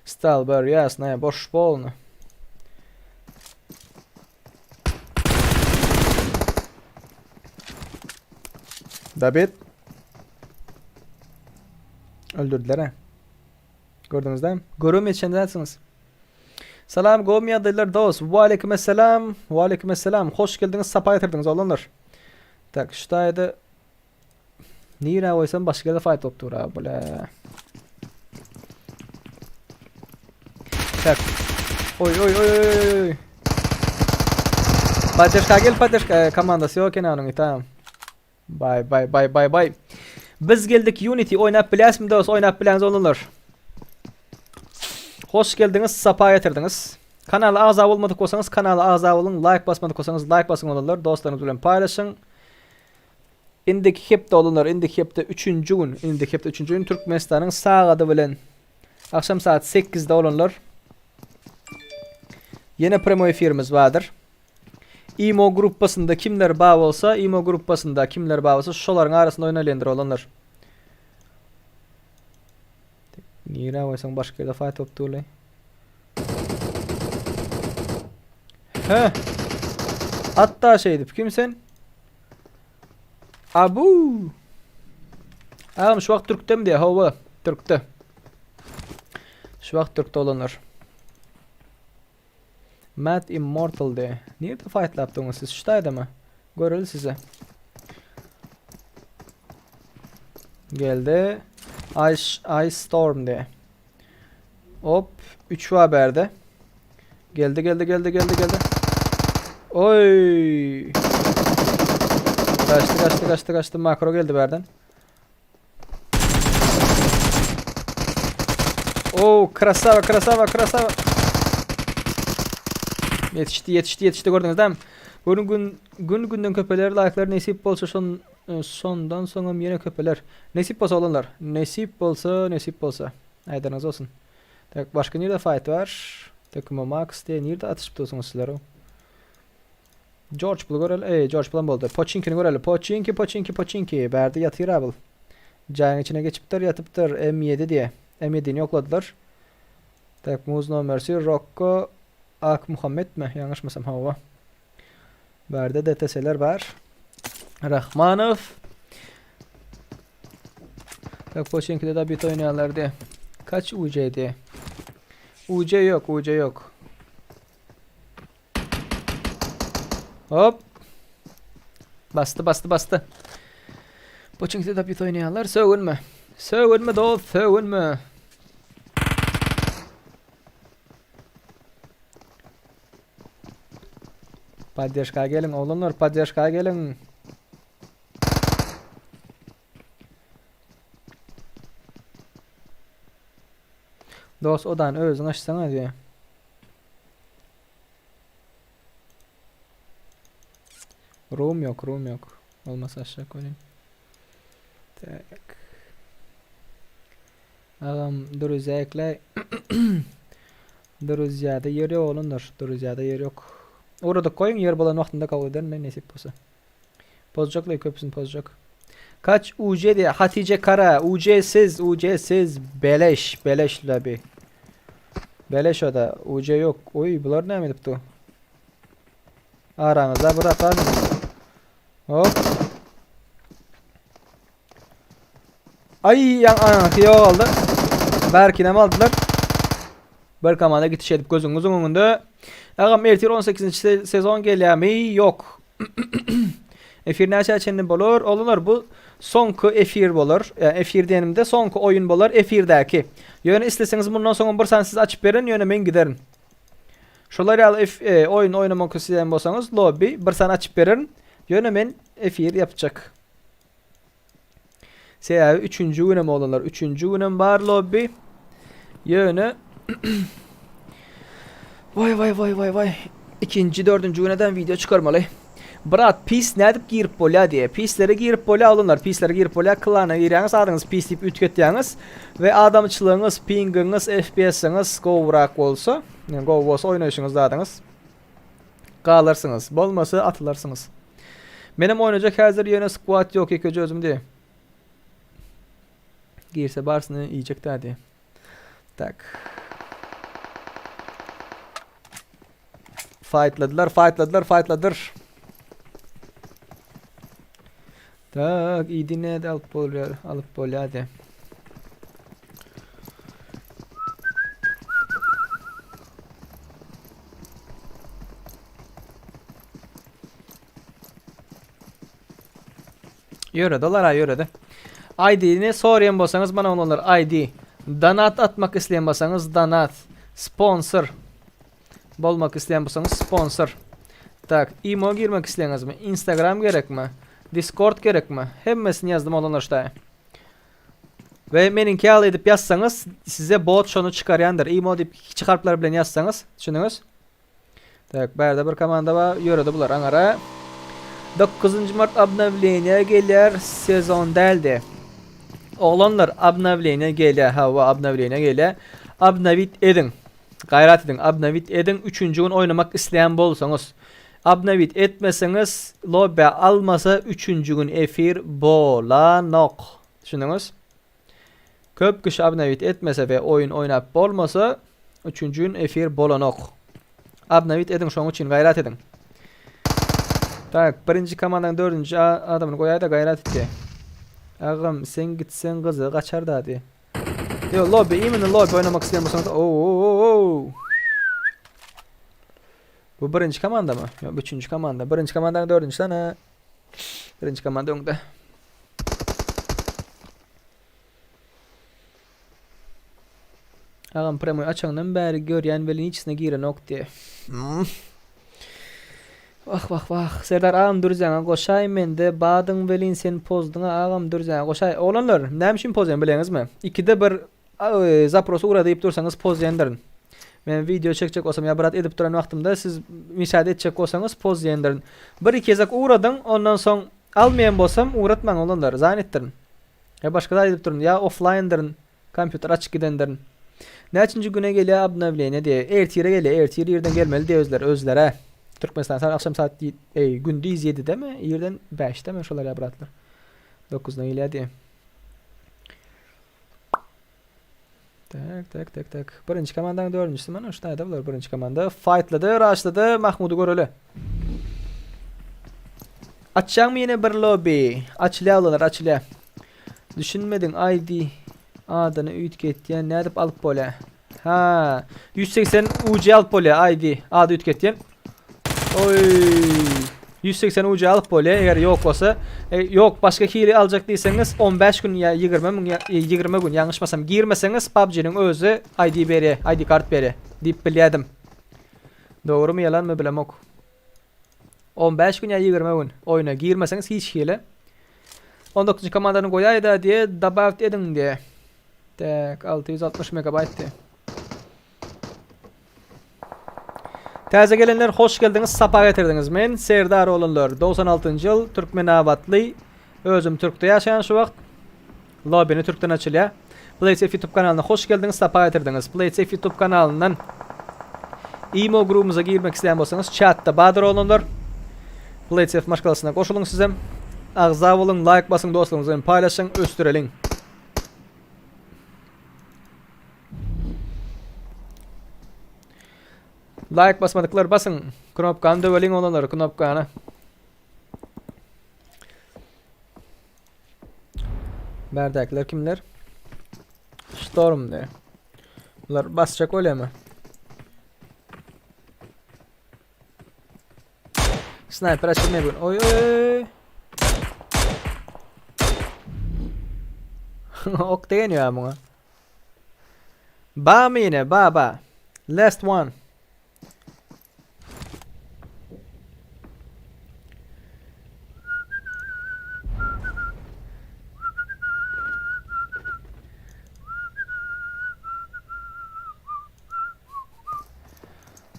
B: Stalber ýasna boş bolny. Dabit. Öldürdüler ha. Gördüňiz dämi? Görüm ýetişen dälsiňiz. Salam gowmy ýagdaýlar dos. Waleýkim esselam. Waleýkim esselam. Hoş geldiňiz, sapa getirdiňiz oglanlar. Tak, şu taýda nirä goýsam başga ýerde fight bolup dur ha, bile. Tak. Oý oý oý oý oý. Pateşka gel pateşka e, komandasy ýok eken onuň tamam. Bay bay bay bay bay. Biz geldik Unity oýnap bilýäsmi dos oýnap bilýäňiz oglanlar. Hoş geldiňiz sapa getirdiňiz. Kanala agza bolmadyk bolsaňyz kanala agza boluň, like basmadyk bolsaňyz like basyň oglanlar, dostlaryňyz bilen paýlaşyň. Indiki hepde oglanlar, indiki hepde 3-nji gün, indiki hepde 3-nji gün Türkmenistanyň sagady bilen akşam saat 8-de oglanlar. Ýene premo efirimiz bardyr. Imo gruppasynda kimler bar bolsa, imo gruppasynda kimler bar bolsa, şolaryň arasynda oýnalýandyr oglanlar. Nirä goýsaň başga ýerde fight bolup durly. He. Hatda şeýdip kim sen? Abu. Agam şu wagt türkdemi diýe, hawa, türkde. Şu wagt türkde olanlar. Mad Immortal diýe. Nirde fightlapdyňyz siz? Şu taýdamy? Göreli size. Geldi. Ice, Ice Storm diýe. Hop. 3 var berde. Geldi geldi geldi geldi geldi. Oy. Kaçtı kaçtı kaçtı kaçtı. Makro geldi berden. Oo krasava krasava krasava. Yetişdi yetişdi yetişdi gördüňiz dämi? Görüň gün. Gün günden köpeler laýklar nesip bolsa şon şondan soňam ýene köpeler. Nesip bolsa oglanlar. Nesip bolsa nesip bolsa. Aýdanyňyz bolsun. Tak başga nirde fight bar? Tekimo Max diye nirde atyşyp dursuňyz sizler o? George bul göreli. Ey George bulan boldy. Poçinkini göreli. Poçinki poçinki poçinki. Bärde ýatyr a bul. Jaýyň içine geçipdir ýatypdyr. M7 diye. M7-ni ýokladylar. Tak muz nomersi Rocco Ak Muhammetmi? Ýalňyşmasam hawa. Bärde DTS-ler bar. Rahmanow. Tak Poçinkide da bit oýnaýarlar diye. Kaç UC diye. UC yok, UC yok. Hop. Bastı, bastı, bastı. Poçinkide da bit oýnaýarlar. Sögünme. Sögünme dost, sögünme. Poddeşka geliň oglanlar, poddeşka geliň. Dost odany özüň açsana diýe. Room yok, room yok. Olmasa aşağı koyayım. Tak. Agam Druzýa ekläý. Druzýada ýer ýok oglanlar. Druzýada ýer ýok. Ugradyk goýuň ýer bolan wagtynda kabul ederin men nesip bolsa. Pozjaklaý köpüsini pozjak. Kaç UC diýe Hatice Kara UC siz UC siz beleş beleş labi. Beleş o da UC yok. Oy bular näme edip dur? Araňyzda bir atar. Hop. Ay yan aňaky ýogaldy. Berkinem aldylar. Bir komanda gitiş edip gözüňiziň öňünde. Agam ertir 18-nji sezon gelýärmi? Ýok. Efir näçä çenli bolar? Oglanlar bu soňky efir bolar. Ýa efir diýenimde soňky oýun bolar efirdäki. Ýöne isleseňiz mundan soňam bir sany siz açyp berin, ýöne men giderin. Şolar ýaly e, oýun oýnamak isleýän bolsaňyz lobby bir sany açyp bererin. Ýöne men efir ýapjak. Sebäbi üçünji günem oglanlar, üçünji günem bar lobby. Ýöne Vay vay vay vay vay. İkinji, dördünji güneden video çykarmaly. Brat, pis nädip girip bolýar diýe. Pislere girip bolýar oglanlar, pislere girip bolýar. Klana girýäňiz, adyňyzy pis diýip üýtgetýäňiz we adamçylygyňyz, pingiňiz, FPS-iňiz gowurak bolsa, ýa gowy bolsa oýnaýşyňyz zadyňyz galarsyňyz. Bolmasa atylarsyňyz. Menem oýnajak häzir ýöne squad ýok ýekeje özüm diýe. Girse barsyny iýjek dä diýe. Tak. Fightladylar, fightladylar, fightladyr. Tak, idi näde alyp bolýar, alyp bolýar diýe. Ýöredi olar ha ýöredi. ID-ni soraýan bolsaňyz mana olanlar ID. Donat atmak isleýän bolsaňyz donat. Sponsor bolmak isleýän bolsaňyz sponsor. Tak, imo girmek isleýäňizmi? Instagram gerekmi? Discord gerekmi? Hemmesini ýazdym olanlar ştaýa. We meniňki ýaly edip ýazsaňyz size bot şony çykarýandyr. Imo diýip kiçi harplar bilen ýazsaňyz, düşündiňiz? Tak, bärde bir komanda bar. Ýöredi bular aňara. 9-njy mart obnowleniýe gelýär. Sezon däldi. Oglanlar, obnowleniýe gelýär. Hawa, obnowleniýe gelýär. Obnowit ediň. Gaýrat ediň, obnowit ediň. Üçünji gün oýnamak isleýän bolsaňyz. Obnowit etmeseňiz, lobby almasa üçünji gün efir bolanok. Düşündiňiz? Köp kişi obnowit etmese we oýun oýnap bolmasa, üçünji gün efir bolanok. Obnowit ediň şoň üçin gaýrat ediň. Tak, birinji komandaň dördünji adamyny goýaýda gaýrat etdi. Agam, sen gitseň gyzy gaçar da diý. Yo, lobby, imенно lobby oýnamak isleýän bolsaňyz, oo. Bu birinji komandamy? Ýok, üçünji komanda. Birinji komandaň dördünji sany. Birinji komanda öňde. Agam premoý açandan bäri görýän welin hiçsine girenok diýe. Hmm. Wah wah wah. Serdar agam dürjäňe goşaý mende badyň welin sen pozduňa agam dürjäňe goşaý. Oglanlar näme üçin pozýan bileňizmi? Ikide bir e, zaprosy ugra diýip dursaňyz pozýandyr. Men wideo çekjek bolsam ýa bir zat edip duran wagtymda siz mişat etjek bolsaňyz poz diýendirin. Bir iki gezek ugradyň, ondan soň almaýan bolsam ugratmaň oglanlar, zanetdirin. Ýa başga zat edip durun, ýa offlaýndyryn, kompýuter açyk gidendirin. Näçinji güne gelýär obnowleniýe diýe. Ertire gelýär, ertir irden gelmeli diýe özleri, özlere. Türkmenistan saat akşam saat eý gündiz 7-demi, irden 5-demi şolar ýa bratlar. 9-da gelýär diýe. Tak, tak, tak, tak. Birinji komandanyň dördünjisi mana şu taýda bular birinji komanda. Fightladı, rushladı. Mahmudy göreli. Açýaňmy ýene bir lobby? Açylýar olar, açylýar. Düşünmediň ID adyny üýtgetýän nädip alyp bolýar? Ha, 180 UC alyp bolýar ID ady üýtgetýän. Oý. 180 UC alyp bolýar eger ýok bolsa. E, ýok başga hili aljak diýseňiz 15 gün ýa 20 müň ýa 20 gün ýalňyşmasam girmeseňiz PUBG-niň özi ID berýär, ID kart berýär diýip bilýärdim. Dogrymy ýalanmy bilemok. 15 gün ýa 20 gün oýuna girmeseňiz hiç hili. 19-njy komandany goýaýda diýe dabawt ediň diýe. Tak 660 megabayt diýe. Täze gelenler hoş geldiňiz, sapa getirdiňiz. Men Serdar oglanlar, 96-njy ýyl Türkmenabatly. Özüm Türkde ýaşaýan şu wagt. Lobbyny Türkden açylýar. PlaySafe YouTube kanalyna hoş geldiňiz, sapa getirdiňiz. PlaySafe YouTube kanalyndan Imo grubumyza girmek isleýän bolsaňyz chatda bardyr oglanlar. PlaySafe maşgalasyna goşulyň sizem. Agza boluň, like basyň, dostlaryňyz bilen paýlaşyň, ösdüreliň. Like basmadyklar basyň. Knopkany döweliň oglanlar, knopkany. Bärdäkiler kimler? Storm diýär. Bular basjak bolýarmy? Sniper açylmaýar bu. Oý oý oý. Ok degen ýa muňa. Ba mine, ba ba. Last one.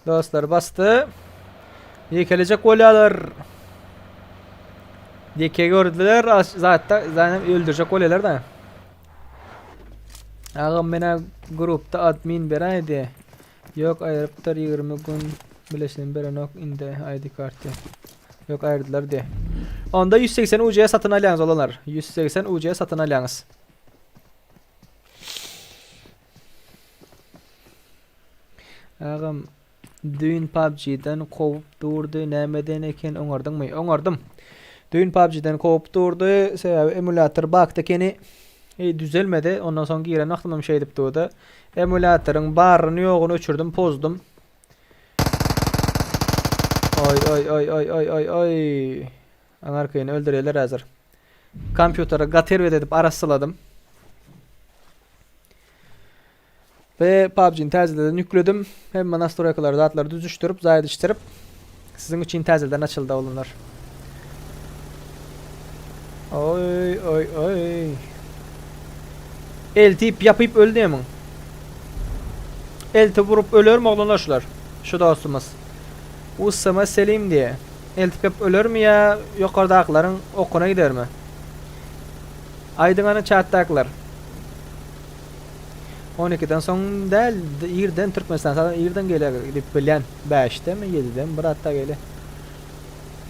B: Dostlar basdy. Ýekelejek bolýarlar. Ýeke gördüler. Zatda zaten öldürjek bolýarlar da. Agam mena grupda admin beräýdi. Ýok aýrypdyr 20 gün bileşen berenok indi ID karty. Ýok aýyrdylar diýe. Onda 180 UC satyn alýaňyz olanlar. 180 UC satyn alýaňyz. Agam düýn PUBG-den kowup durdy, nämeden eken oňardyňmy? Oňardym. Düýn PUBG-den kowup durdy, sebäbi emulýator bakdy ekeni. E, düzelmedi. Ondan soň giren wagtym hem şeýdip durdy. Emulýatoryň baryny ýoguny öçürdim, pozdum. Oý oý oý oý oý oý oý. Aňarkyny öldürýärler häzir. Kompýuteri gaty erbet edip arassaladym. We PUBG-ni täzeden ýükledim. Hemme nastroýkalary zatlary düzüşdirip, zaýadyşdyryp siziň üçin täzeden açyldy oglanlar. Oý oý oý. Eltip ýapyp öldi emiň. Eltip urup ölermi oglanlar şular? Şu dostumyz. Ussama Selim diýe. Eltip ýapyp ölermi ýa ýokardakylaryň okuna gidermi? Aýdyň hany çatdakylar. 12-den soň däl, irden Türkmenistan saat irden geler diýip bilýän. 5-demi, 7-demi bir hatda geler.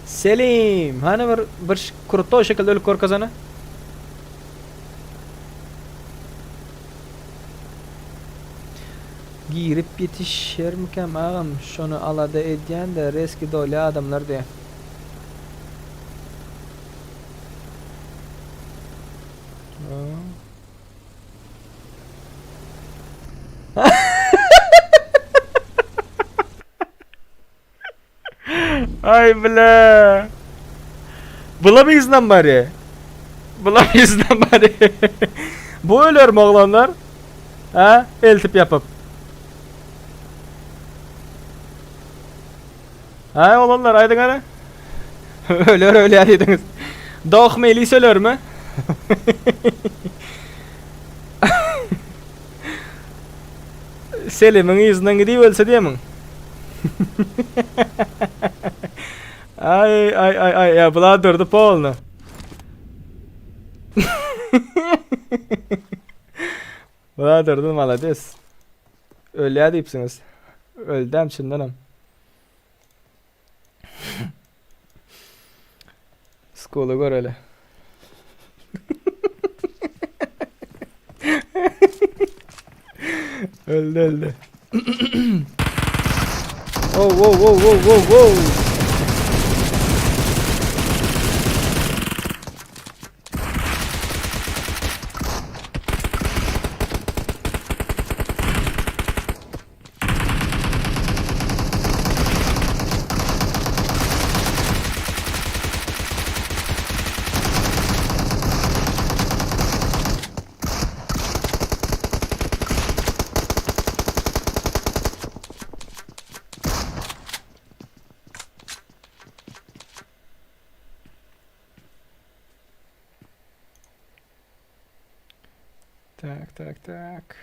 B: Selim, hany bir bir krutoý şekilde ölüp görkezene. Girip ýetişermikäm agam, şony alada edýän-de, reski dolýa adamlar diýä. Ay bile. Bulam yzdan bari. Bulam yzdan bari. Bu öler mi oglanlar? Ha? Eltip yapıp. Ha oglanlar aýdyň ana. Öler ölýär diýdiňiz. Doh Melis ölermi? Selimiň yzyndan gidip ölse diýemiň. Ay ay ay ay ya bular durdy polny. Bular durdy malades. Ölýär diýipsiňiz. Öldem çyndanam. Skola göreli. öldü öldü. oh oh oh oh oh oh. Tak tak tak.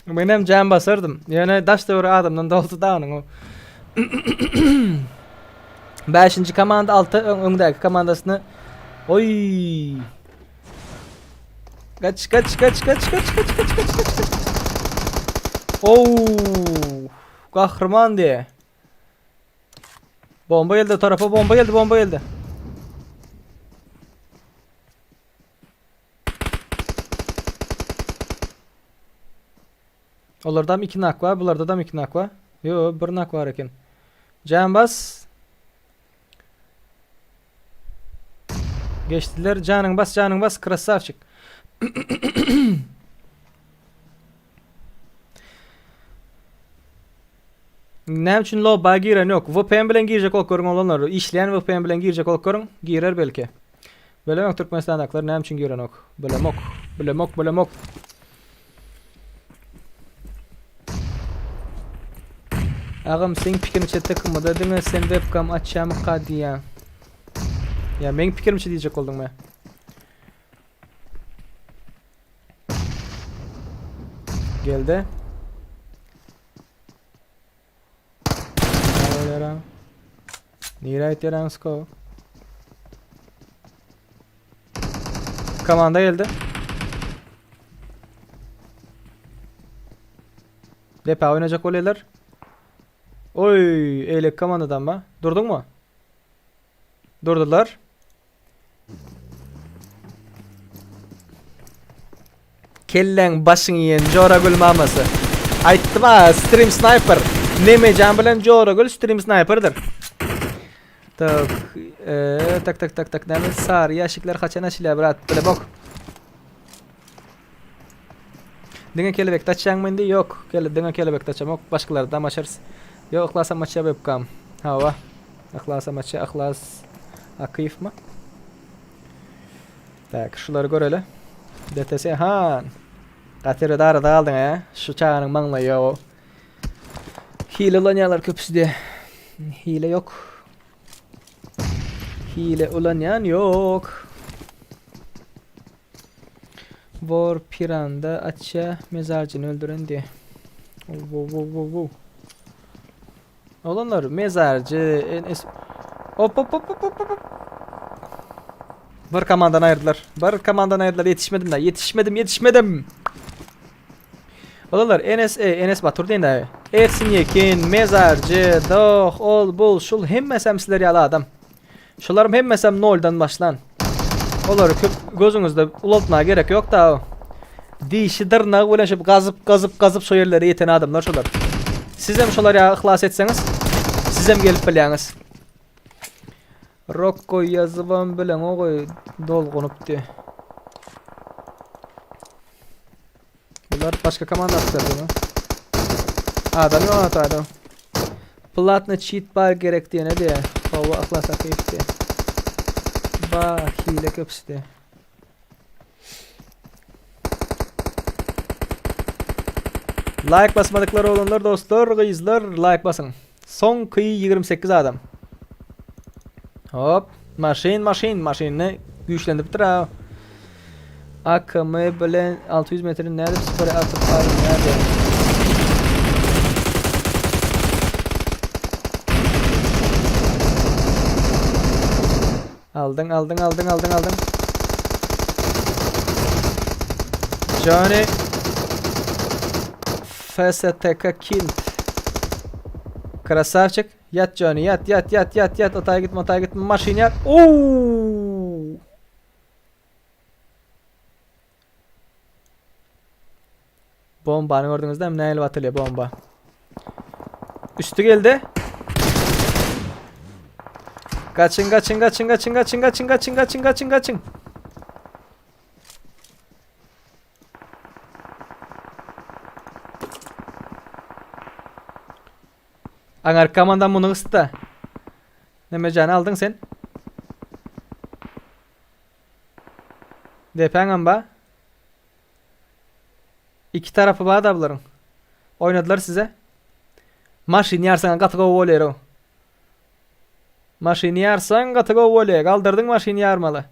B: Menem jam basardym. Ýöne daş döwre adamdan doldy da onuň o. Bäşinji komanda alty öň öňdäki komandasyny Oý. Kaç kaç kaç kaç kaç kaç kaç kaç kaç kaç. Oo! Gahryman diye. Bomba geldi o tarafa bomba geldi bomba geldi. Olardam 2 nak bar, bulardadam 2 nak bar. Yo, bir nak bar eken. Jan bas. Geçdiler. Janyň bas, janyň bas, krasavçik. Näme üçin lobba giren ýok? VPN bilen girjek bolup görüň oglanlar. Işleýän VPN bilen girjek bolup görüň. Girer belki. Bilemok Türkmenistandakylar näme üçin girenok. Bilemok. Bilemok, bilemok. Agam seň pikiriňçe TKM-da diňe sen webkam açýamyka diýýän. Ýa meň pikirimçe diýjek bolduňmy? Geldi. Nirä gitýär sko? Komanda geldi. Depa oynayacak bolýarlar. Oy, eýlek komandadan ba. Durduňmy? Durdular. Kelläň başyň iýen Joragül mamasy. Aýtdym a stream sniper. Nemejan bilen Joragül stream sniperdir. Tak, e, tak tak tak tak näme sary ýaşikler haçan açylýar brat bilemok. Diňe kelebekde açýaňmy indi? Ýok, kele diňe kelebekde açamok. Başgalardam açarys. Ýok, Yhlasam açýar webkam. Hawa. Yhlasam açýar. Yhlas Akyýewmi? Tak, şulary göreli. DTS han. Gaty bir arada galdyň he. Şu çaganyň maňlaýy ýok. Hile ulanýarlar köpüsi de. Hile ýok. Hile ulanýan ýok. Bor piranda açýa mezarjyny öldüren diye. Wo wo wo wo. Oglanlar mezarjy NS Hop hop hop hop hop hop. Bir komandan aýyrdylar. Bir komandan aýyrdylar. Ýetişmedim da. Ýetişmedim, ýetişmedim. Oglanlar NSA, NS Batur diýen daýy. Ersin Ýekin, mezarjy, doh, ol, bul, şul hemmesem sizler ýaly adam. Şularyň hemmesem noldan başlan. Olary köp gözüňizde ulaltmaga gerek ýok da. Dişi dyrnagy bilen şöp gazyp gazyp gazyp şo ýerlere ýeten adamlar şolar. Sizem şolar ýaly yhlas etseňiz, sizem gelip bilýäňiz. Rokko ýazybam bileňogy dolgunypdy. Bular başga komanda atdylar Adam ýok ataýda. Platny cheat bar gerek diýene diýe. Hawa Yhlas Akyýew diýe. Ba hile köpüsi diýe. Like basmadyklar oglanlar dostlar gyzlar like basyň. Soňky 28 adam. Hop. Maşyn, maşyn, maşynyny güýçlendiripdir ha. AKM bilen 600 metri nädip spore atyp alynýar? Aldyň, aldyň, aldyň, aldyň, aldyň. Johnny FSTK killed. Krasavçik. Ýat Johnny, ýat, ýat, ýat, ýat, ýat. Otaga gitme, otaga gitme. Maşyn ýat. Oo! Bombany gördüňiz dämi? Nähili batylýar bomba. Üstü geldi. Gaçyň, gaçyň, gaçyň, gaçyň, gaçyň, gaçyň, gaçyň, gaçyň, gaçyň, gaçyň. Aňar komanda muny gysdy. Nemejany aldyň sen? Depäňem ba? Iki tarapy bar da bularyň. Oýnadylar size. Maşyn ýarsaň gaty gowy bolýar o. Maşyny ýarsaň gaty gowy bolýar. Galdyrdyň maşyny ýarmaly.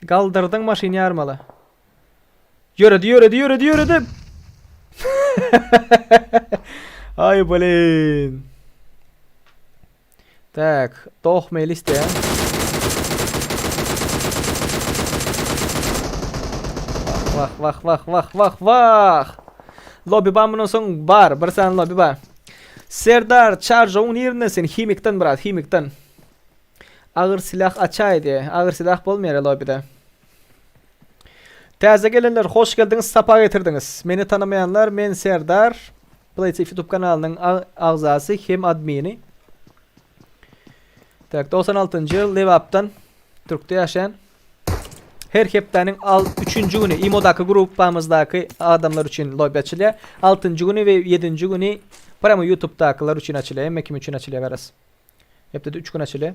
B: Galdyrdyň maşyny ýarmaly. Ýöredi, ýöredi, ýöredi, ýöredi. Ay blin. Tak, doh melis de. Vah vah vah vah vah vah. Lobby bar bundan soň bar. Bir sany lobby bar. Serdar Çarjowyň nirinden sen? Himikden brat, Himikden. Agyr silah açaýdy. Agyr silah bolmaýar lobbyda. Täze gelenler hoş geldiňiz, sapa getirdiňiz. Meni tanamaýanlar men Serdar. PlaySafe YouTube kanalynyň agzasy hem admini. Tak 96-njy ýyl Lebapdan Türkde ýaşaýan. Her hepdäniň 3-nji güni Imodaky gruppamyzdaky adamlar üçin lobby açylýar. 6-njy güni we 7-nji güni pramo YouTube'dakylar üçin açylýar. Hemme kim üçin açylýar garaz. Hepdede 3 gün açylýar.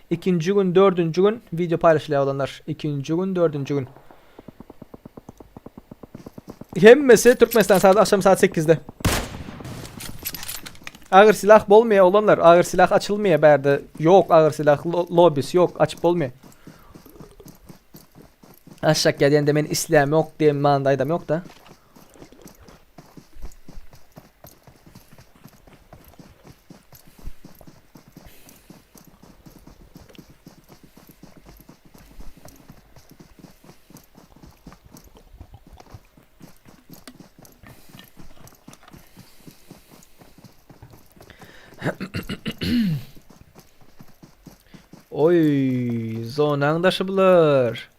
B: Ikinji gün, dördünji gün video paýlaşylýar olanlar. Ikinji gün, dördünji gün. Hemmesi Türkmenistan saat akşam saat 8'de. Agyr silah bolmaýar olanlar. Agyr silah açylmaýar bärde. Ýok agyr silah lobis ýok açyp bolmaýar. Aşak gelende men isläm ýok diýen manyda aýdam ýok da. Oý, zonaň daşy bular.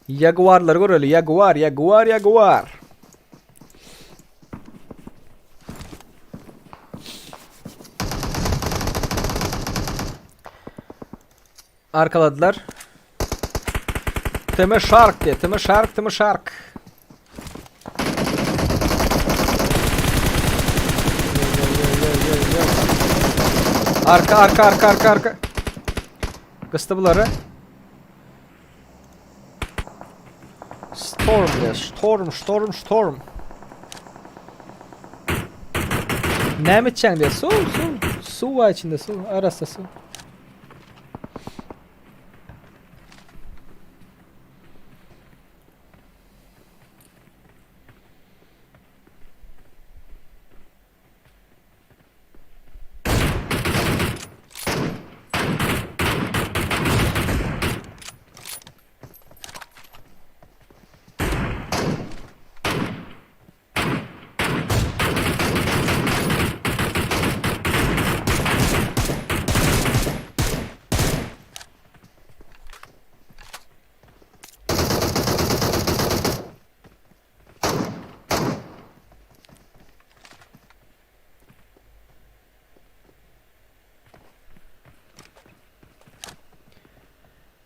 B: Jaguarlary göreli. Jaguar, Jaguar, Jaguar. Arkaladylar. Teme Shark diye. Teme Shark, Teme Shark. Arka, arka, arka, arka, arka. Gysdy bulary. Storm diýýär. Storm, storm, storm. Näme içýäň diýýär. Suw, suw. Suw bar içinde, suw. Arassa suw.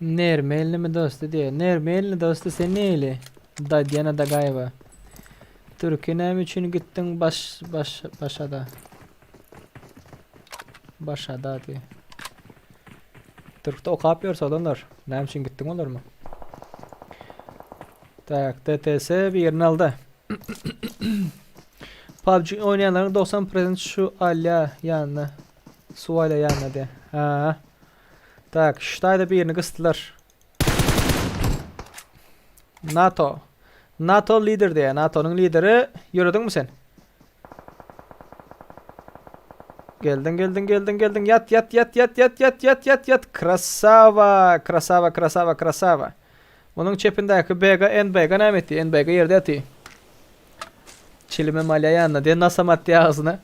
B: Nermelnimi dosty diýýär. Nermelni dosty sen neýli? Dadýana Dagaýewa. Türkiýe näme üçin gitdiň baş baş başada? Başada diýýär. Türkde okap ýörse adamlar. Näme üçin gitdiň olarmy? Tak, TTS birini aldy. PUBG oýnaýanlaryň 90% şu alýa ýanyna. Suw aýlaýan diýe. Ha. Tak, şu taýda birini gysdylar. NATO. NATO lider diýe. NATO-nyň lideri ýörediňmi sen? Geldiň, geldiň, geldiň, geldiň. Ýat, ýat, ýat, ýat, ýat, ýat, ýat, ýat, ýat. Krasava, krasava, krasava, krasava. Munuň çepindäki BG, NBG näme etdi? NBG ýerde ýaty. Çilime malýa ýanyna diýen nasam atdy agzyna.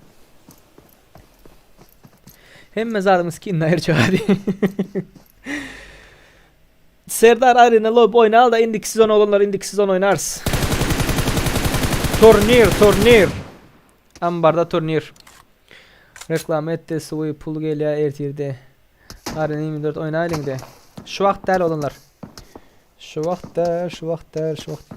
B: Hemme zadyň skinini aýyrjak hadi. Serdar Arena Lob oýnal da indiki sezon oglanlar indiki sezon oýnarys. Turnir, turnir. Ambarda turnir. Reklama etdi, suwy pul gelýär ertirde. Arena 24 oýnaýlyň de. Şu wagt däl oglanlar. Şu wagt däl, şu wagt däl, şu wagt.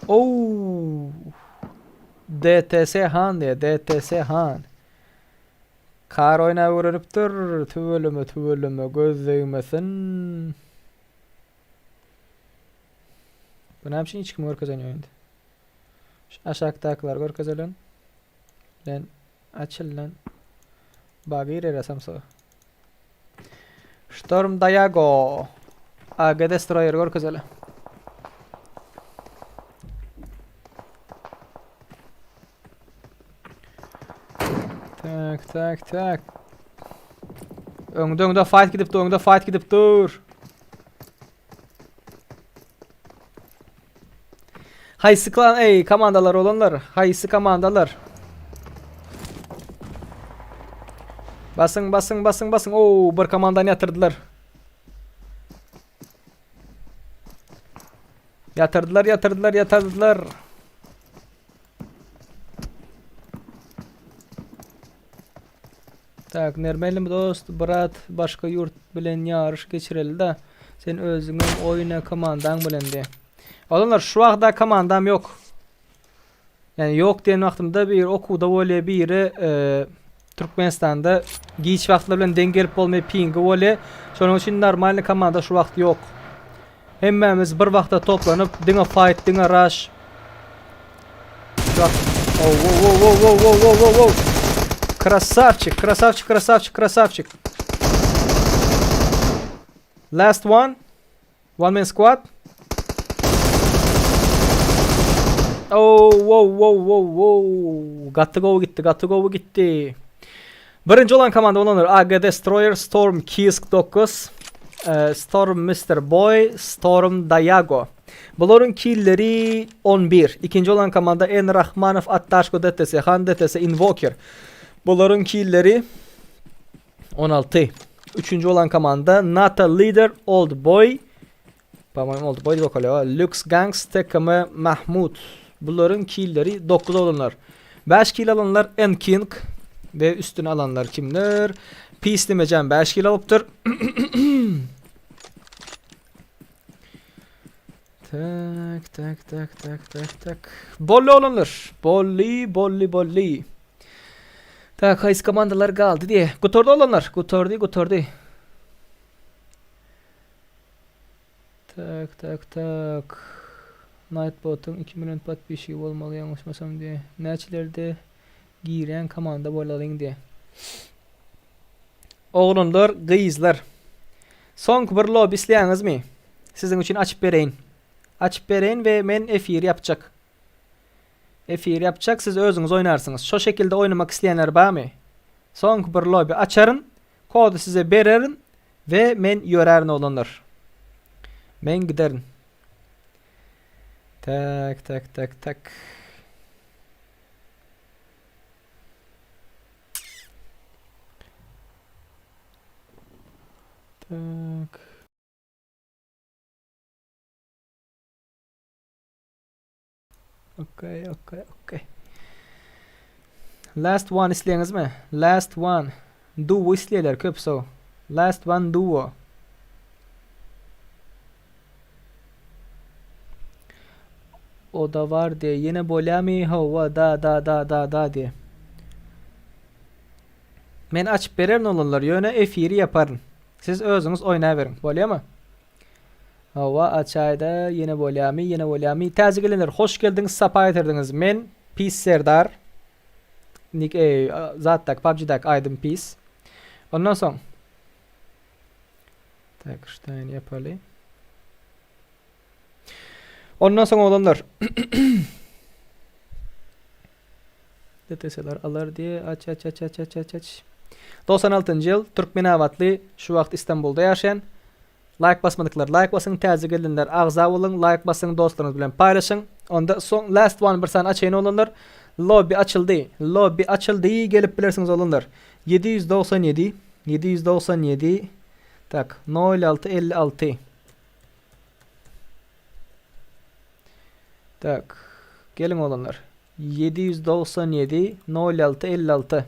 B: Ow. DTS han diýe, DTS han. Kar oýnap öwrenipdir. Tüweleme, tüweleme, göz degmesin. Bu näme üçin hiç kim görkezen ýok indi. Şu aşakdakylar görkezelen. Len açyl lan. Bagir era samsa. Storm Dayago. AG Destroyer görkezeli. Tak tak tak. Öňde öňde fight gidip dur, öňde fight gidip dur. Haýsy klan, ey komandalar olanlar, haýsy komandalar? Basın, basın, basın, basın. Oo, bir komandany ýatyrdylar. Ýatyrdylar, ýatyrdylar, ýatyrdylar. Tak, Nermelim dost, brat, başga ýurt bilen ýaryş geçireli-da. Sen özüňem oýna komandaň bilen diýe. Oglanlar, şu wagta komandam ýok. Ýani ýok diýen wagtymda bir okuwda bolýar, biri e, Türkmenistanda giç wagtlar bilen deň gelip bolmaýar, pingi bolýar. Şonuň üçin normalny komanda şu wagt ýok. Hemmämiz bir wagtda toplanyp, diňe fight, diňe rush. Oh, wow, wow, wow, wow, wow, wow, wow, wow. Krasavçik, krasavçik, krasavçik, krasavçik. Last one. One man squad. Oh, wow, wow, wow, wow. Gaty gowy gitdi, gaty gowy gitdi. Birinji olan komanda olanlar AG Destroyer, Storm Kisk 9, e, Storm Mr. Boy, Storm Dayago. Bularyň killeri 11. Ikinji olan komanda N Rahmanow, Attaşko DTS, Han DTS, Invoker. Bularyň killeri 16. Üçünji olan komanda Nata Leader, Old Boy, Po-moýemu Old Boy diýip okalýar. Lux Gangs, TKM, Mahmut. Bularyň killeri 9 olanlar. 5 kil alanlar N King we üstüne alanlar kimler? Peace Dimejan 5 kil alypdyr. Tak, tak, tak, tak, tak, tak. Bolly olanlar. Bolly, bolly, bolly. Tak, haýsy komandalar galdy diýe. Gutardy olanlar. Gutardy, gutardy. Tak, tak, tak. Nightbot'un 2 million podpisçigi bolmaly ýalňyşmasam diýe. Näçelerde girýän komanda bolalyň diýe. Oglanlar, gyzlar. Soňky bir lobby isleýäňizmi? Siziň üçin açyp bereýin. Açyp bereýin we men efir ýapjak. Efir ýapjak, siz özüňiz oýnarsyňyz. Şo şekilde oýnamak isleýänler barmy? Soňky bir lobby açaryn, kody size bererin we men ýörärin oglanlar. Men giderin. Tak, tak, tak, tak. Tak. Okey, okey, okey. Last one isleýäňizmi? Last one. Duo isleýärler köp so. Last one duo. O da bar diye. Ýene bolýamy? Hawa, da, da, da, da, da diye. Men açyp bererin olanlar, ýöne efiri ýaparyn. Siz özüňiz oýnaberiň. Bolýamy? Hawa açaýda ýene bolýamy ýene bolýamy täze gelenler hoş geldiňiz sapa getirdiňiz men Pis Serdar nik e, zatdak PUBG-däki aýdym Pis ondan soň Tak ştaýny ýapaly Ondan soň oglanlar Deteseler alar diye aç aç aç aç aç aç aç 96-njy ýyl Türkmenabatly şu wagt Istanbulda ýaşaýan Laýk basmadyklar laýk basyň täze gelenler agza boluň laýk basyň dostlaryňyz bilen paýlaşyň onda soň last one bir sany açaýyn oglanlar lobby açyldy lobby açyldy gelip bilersiňiz oglanlar 797 797 tak 06 56 tak geliň oglanlar 797 06 56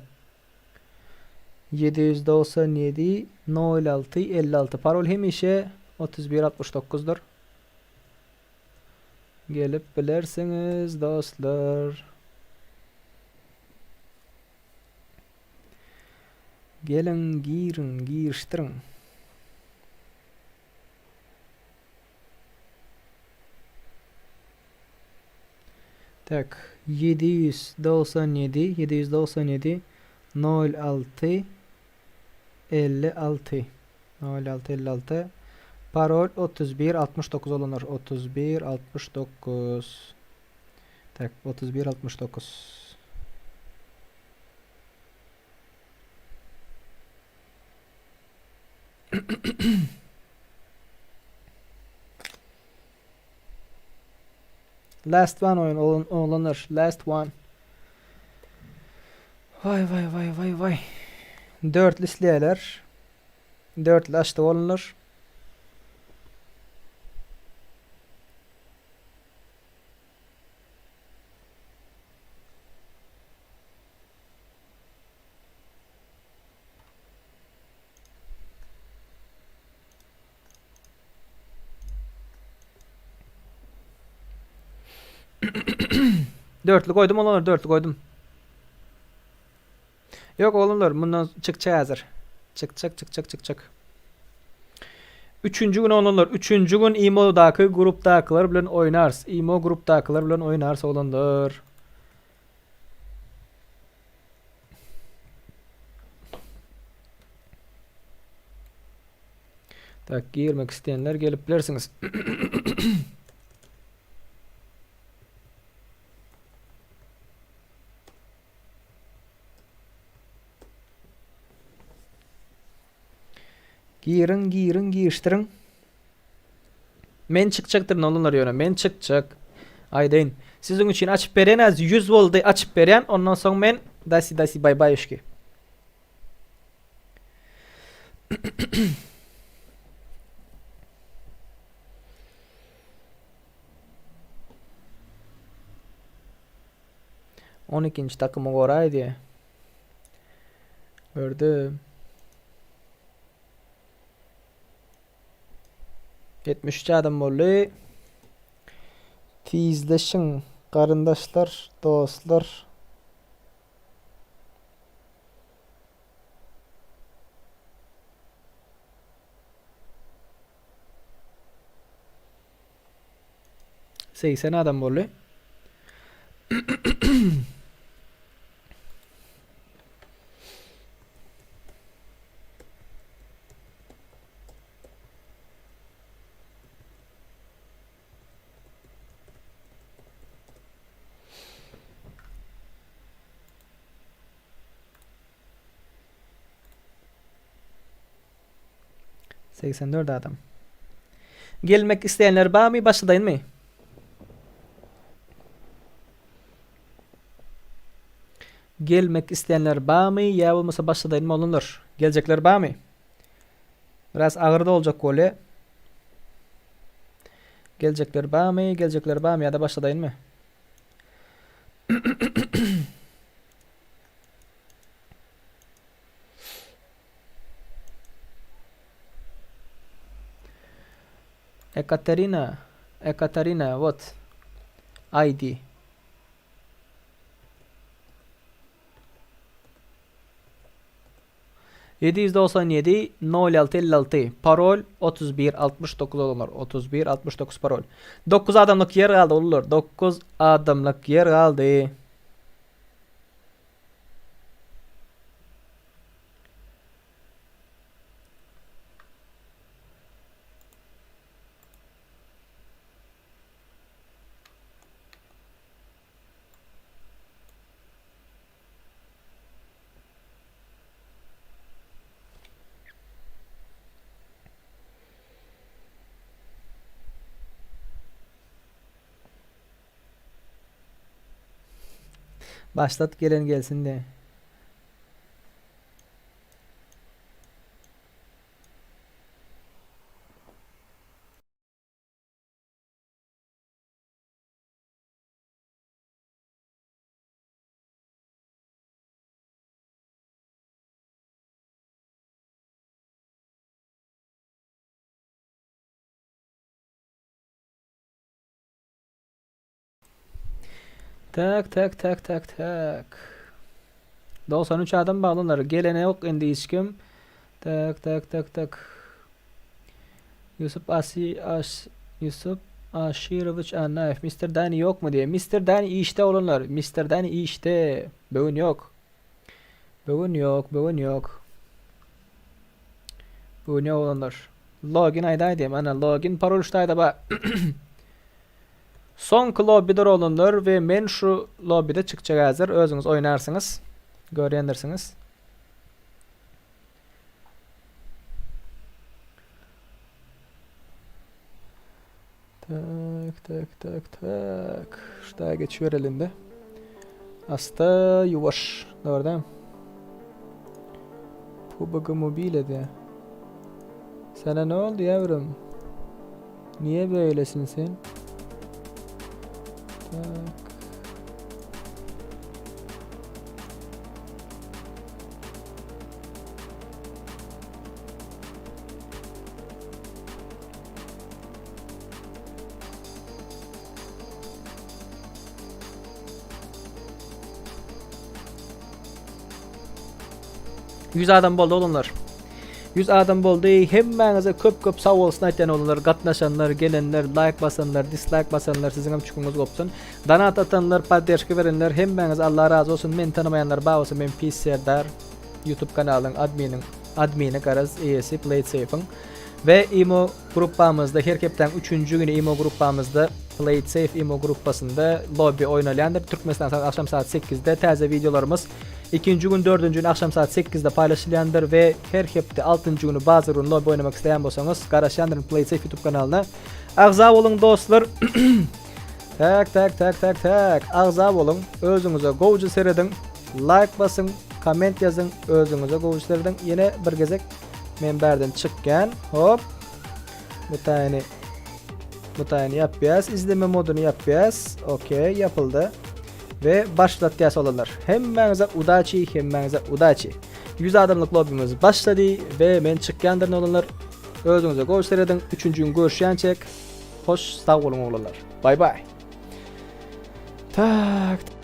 B: 797 06 56 parol hemişe 31 69 dyr. Gelip bilersiňiz dostlar. Geliň giriň girişdiriň. Tak, 797, 797, 06, 56, 06, 56, parol 31, 69 olanlar, 31, 69, tak, 31, 69. Last one oýun oglanlar last one. Vay vay vay vay vay. Dörtli isleýärler. Dörtli açdy oglanlar. Dörtlü koydum olanlar dörtlü koydum. Yok olanlar bundan çıkça hazır. Çık çık çık çık çık çık. Üçüncü gün olanlar. Üçüncü gün IMO'daki grupdakiler bilen oynarız. IMO grupdakiler bilen oynarız olanlar. Tak girmek isteyenler gelip bilersiňiz. Giriň, giriň, girişdiriň. Men çykjakdyryn oglanlar ýöne men çykjak. Aýdaýyn. Siziň üçin açyp berýän az 100 boldy açyp berýän. Ondan soň men dasi dasi bay baýuşki. On ikinji takymy goraý diýe. Gördüm. 73 adam boldy. Tizleşiň garyndaşlar, dostlar. 80 adam boldy. 84 adam. Gelmek isleýänler barmy başladaýynmy? Gelmek isleýänler barmy ýa bolmasa başladaýynmy oglanlar? Geljekler barmy? Biraz agyr doljak bolýa. Geljekler barmy? Geljekler barmy ýa-da başladaýynmy? Ekaterina, Ekaterina, what? ID. 797 06 56 parol 31 69 oglanlar 31 69 parol. 9 adamlyk ýer galdy ulular 9 adamlyk ýer galdy. Başlat gelen gelsin de. Tak tak tak tak tak. 93 adam baglanlar. Gelene yok indi hiç kim. Tak tak tak tak. Yusuf Asi As Yusuf Aşiroviç Annayev. Mr. Dani yok mu diye. Mr. Dani işte olanlar. Mr. Dani işte. Bugün yok. Bugün yok. Bugün yok. Bugün yok olanlar. Login aýdaý diýem. Ana login parol ştaýda ba. Soňky lobbydir olanlar we men şu lobbyde çykjak häzir. Özüňiz oýnarsyňyz. Görýändirsiňiz. Tak tak tak tak. Ştaýa geçiberelim de. Asta ýuwaş. Dogry dämi? PUBG Mobile diýä. Sana ne oldu yavrum? Niye böylesin sen? Tak. Ýüz adam boldy oglanlar. Ýüz adam boldy. Hemmäňize köp köp sag bolsun aýtýan oglanlar. Gatnaşanlar, gelenler, laýk basanlar, dislaýk basanlar siziň hem çüküňiz gopsun. Donat atanlar, podderşka berenler hemmäňize Allah razy bolsun. Meni tanamaýanlar bar bolsa men Peace Serdar YouTube kanalyň adminiň admini garaz eýesi Play Safe-iň we imo gruppamyzda her hepdäň üçünji güni imo gruppamyzda Play It Safe imo gruppasynda lobby oýnalýandyr. Türkmenistan saat agşam saat 8-de täze wideolarymyz ikinji gün dördünji gün agşam saat 8-de paýlaşylýandyr we her hepde altynjy güni bazar güni lobby oýnamak isleýän bolsaňyz garaşýandyryn Play It Safe YouTube kanalyna. Agza boluň dostlar. Tak tak tak tak tak. Agza boluň. Özüňize gowja serediň. Like basyň, komment ýazyň, özüňize gowja serediň. Ýene bir gezek men bärden çykýan. Hop. Bu taýyny Bu taýyny ýapýas. Izleme moduny ýapýas. Okey, ýapyldy. We başlatýas olanlar. Hemmäňize udaçi, hemmäňize udaçi. 100 adamlyk lobbymiz başlady we men çykýandyryn olanlar. Özüňize gowy serediň. Üçünji gün görüşýänçek. Hoş sag boluň oglanlar. Bay bay. Tak.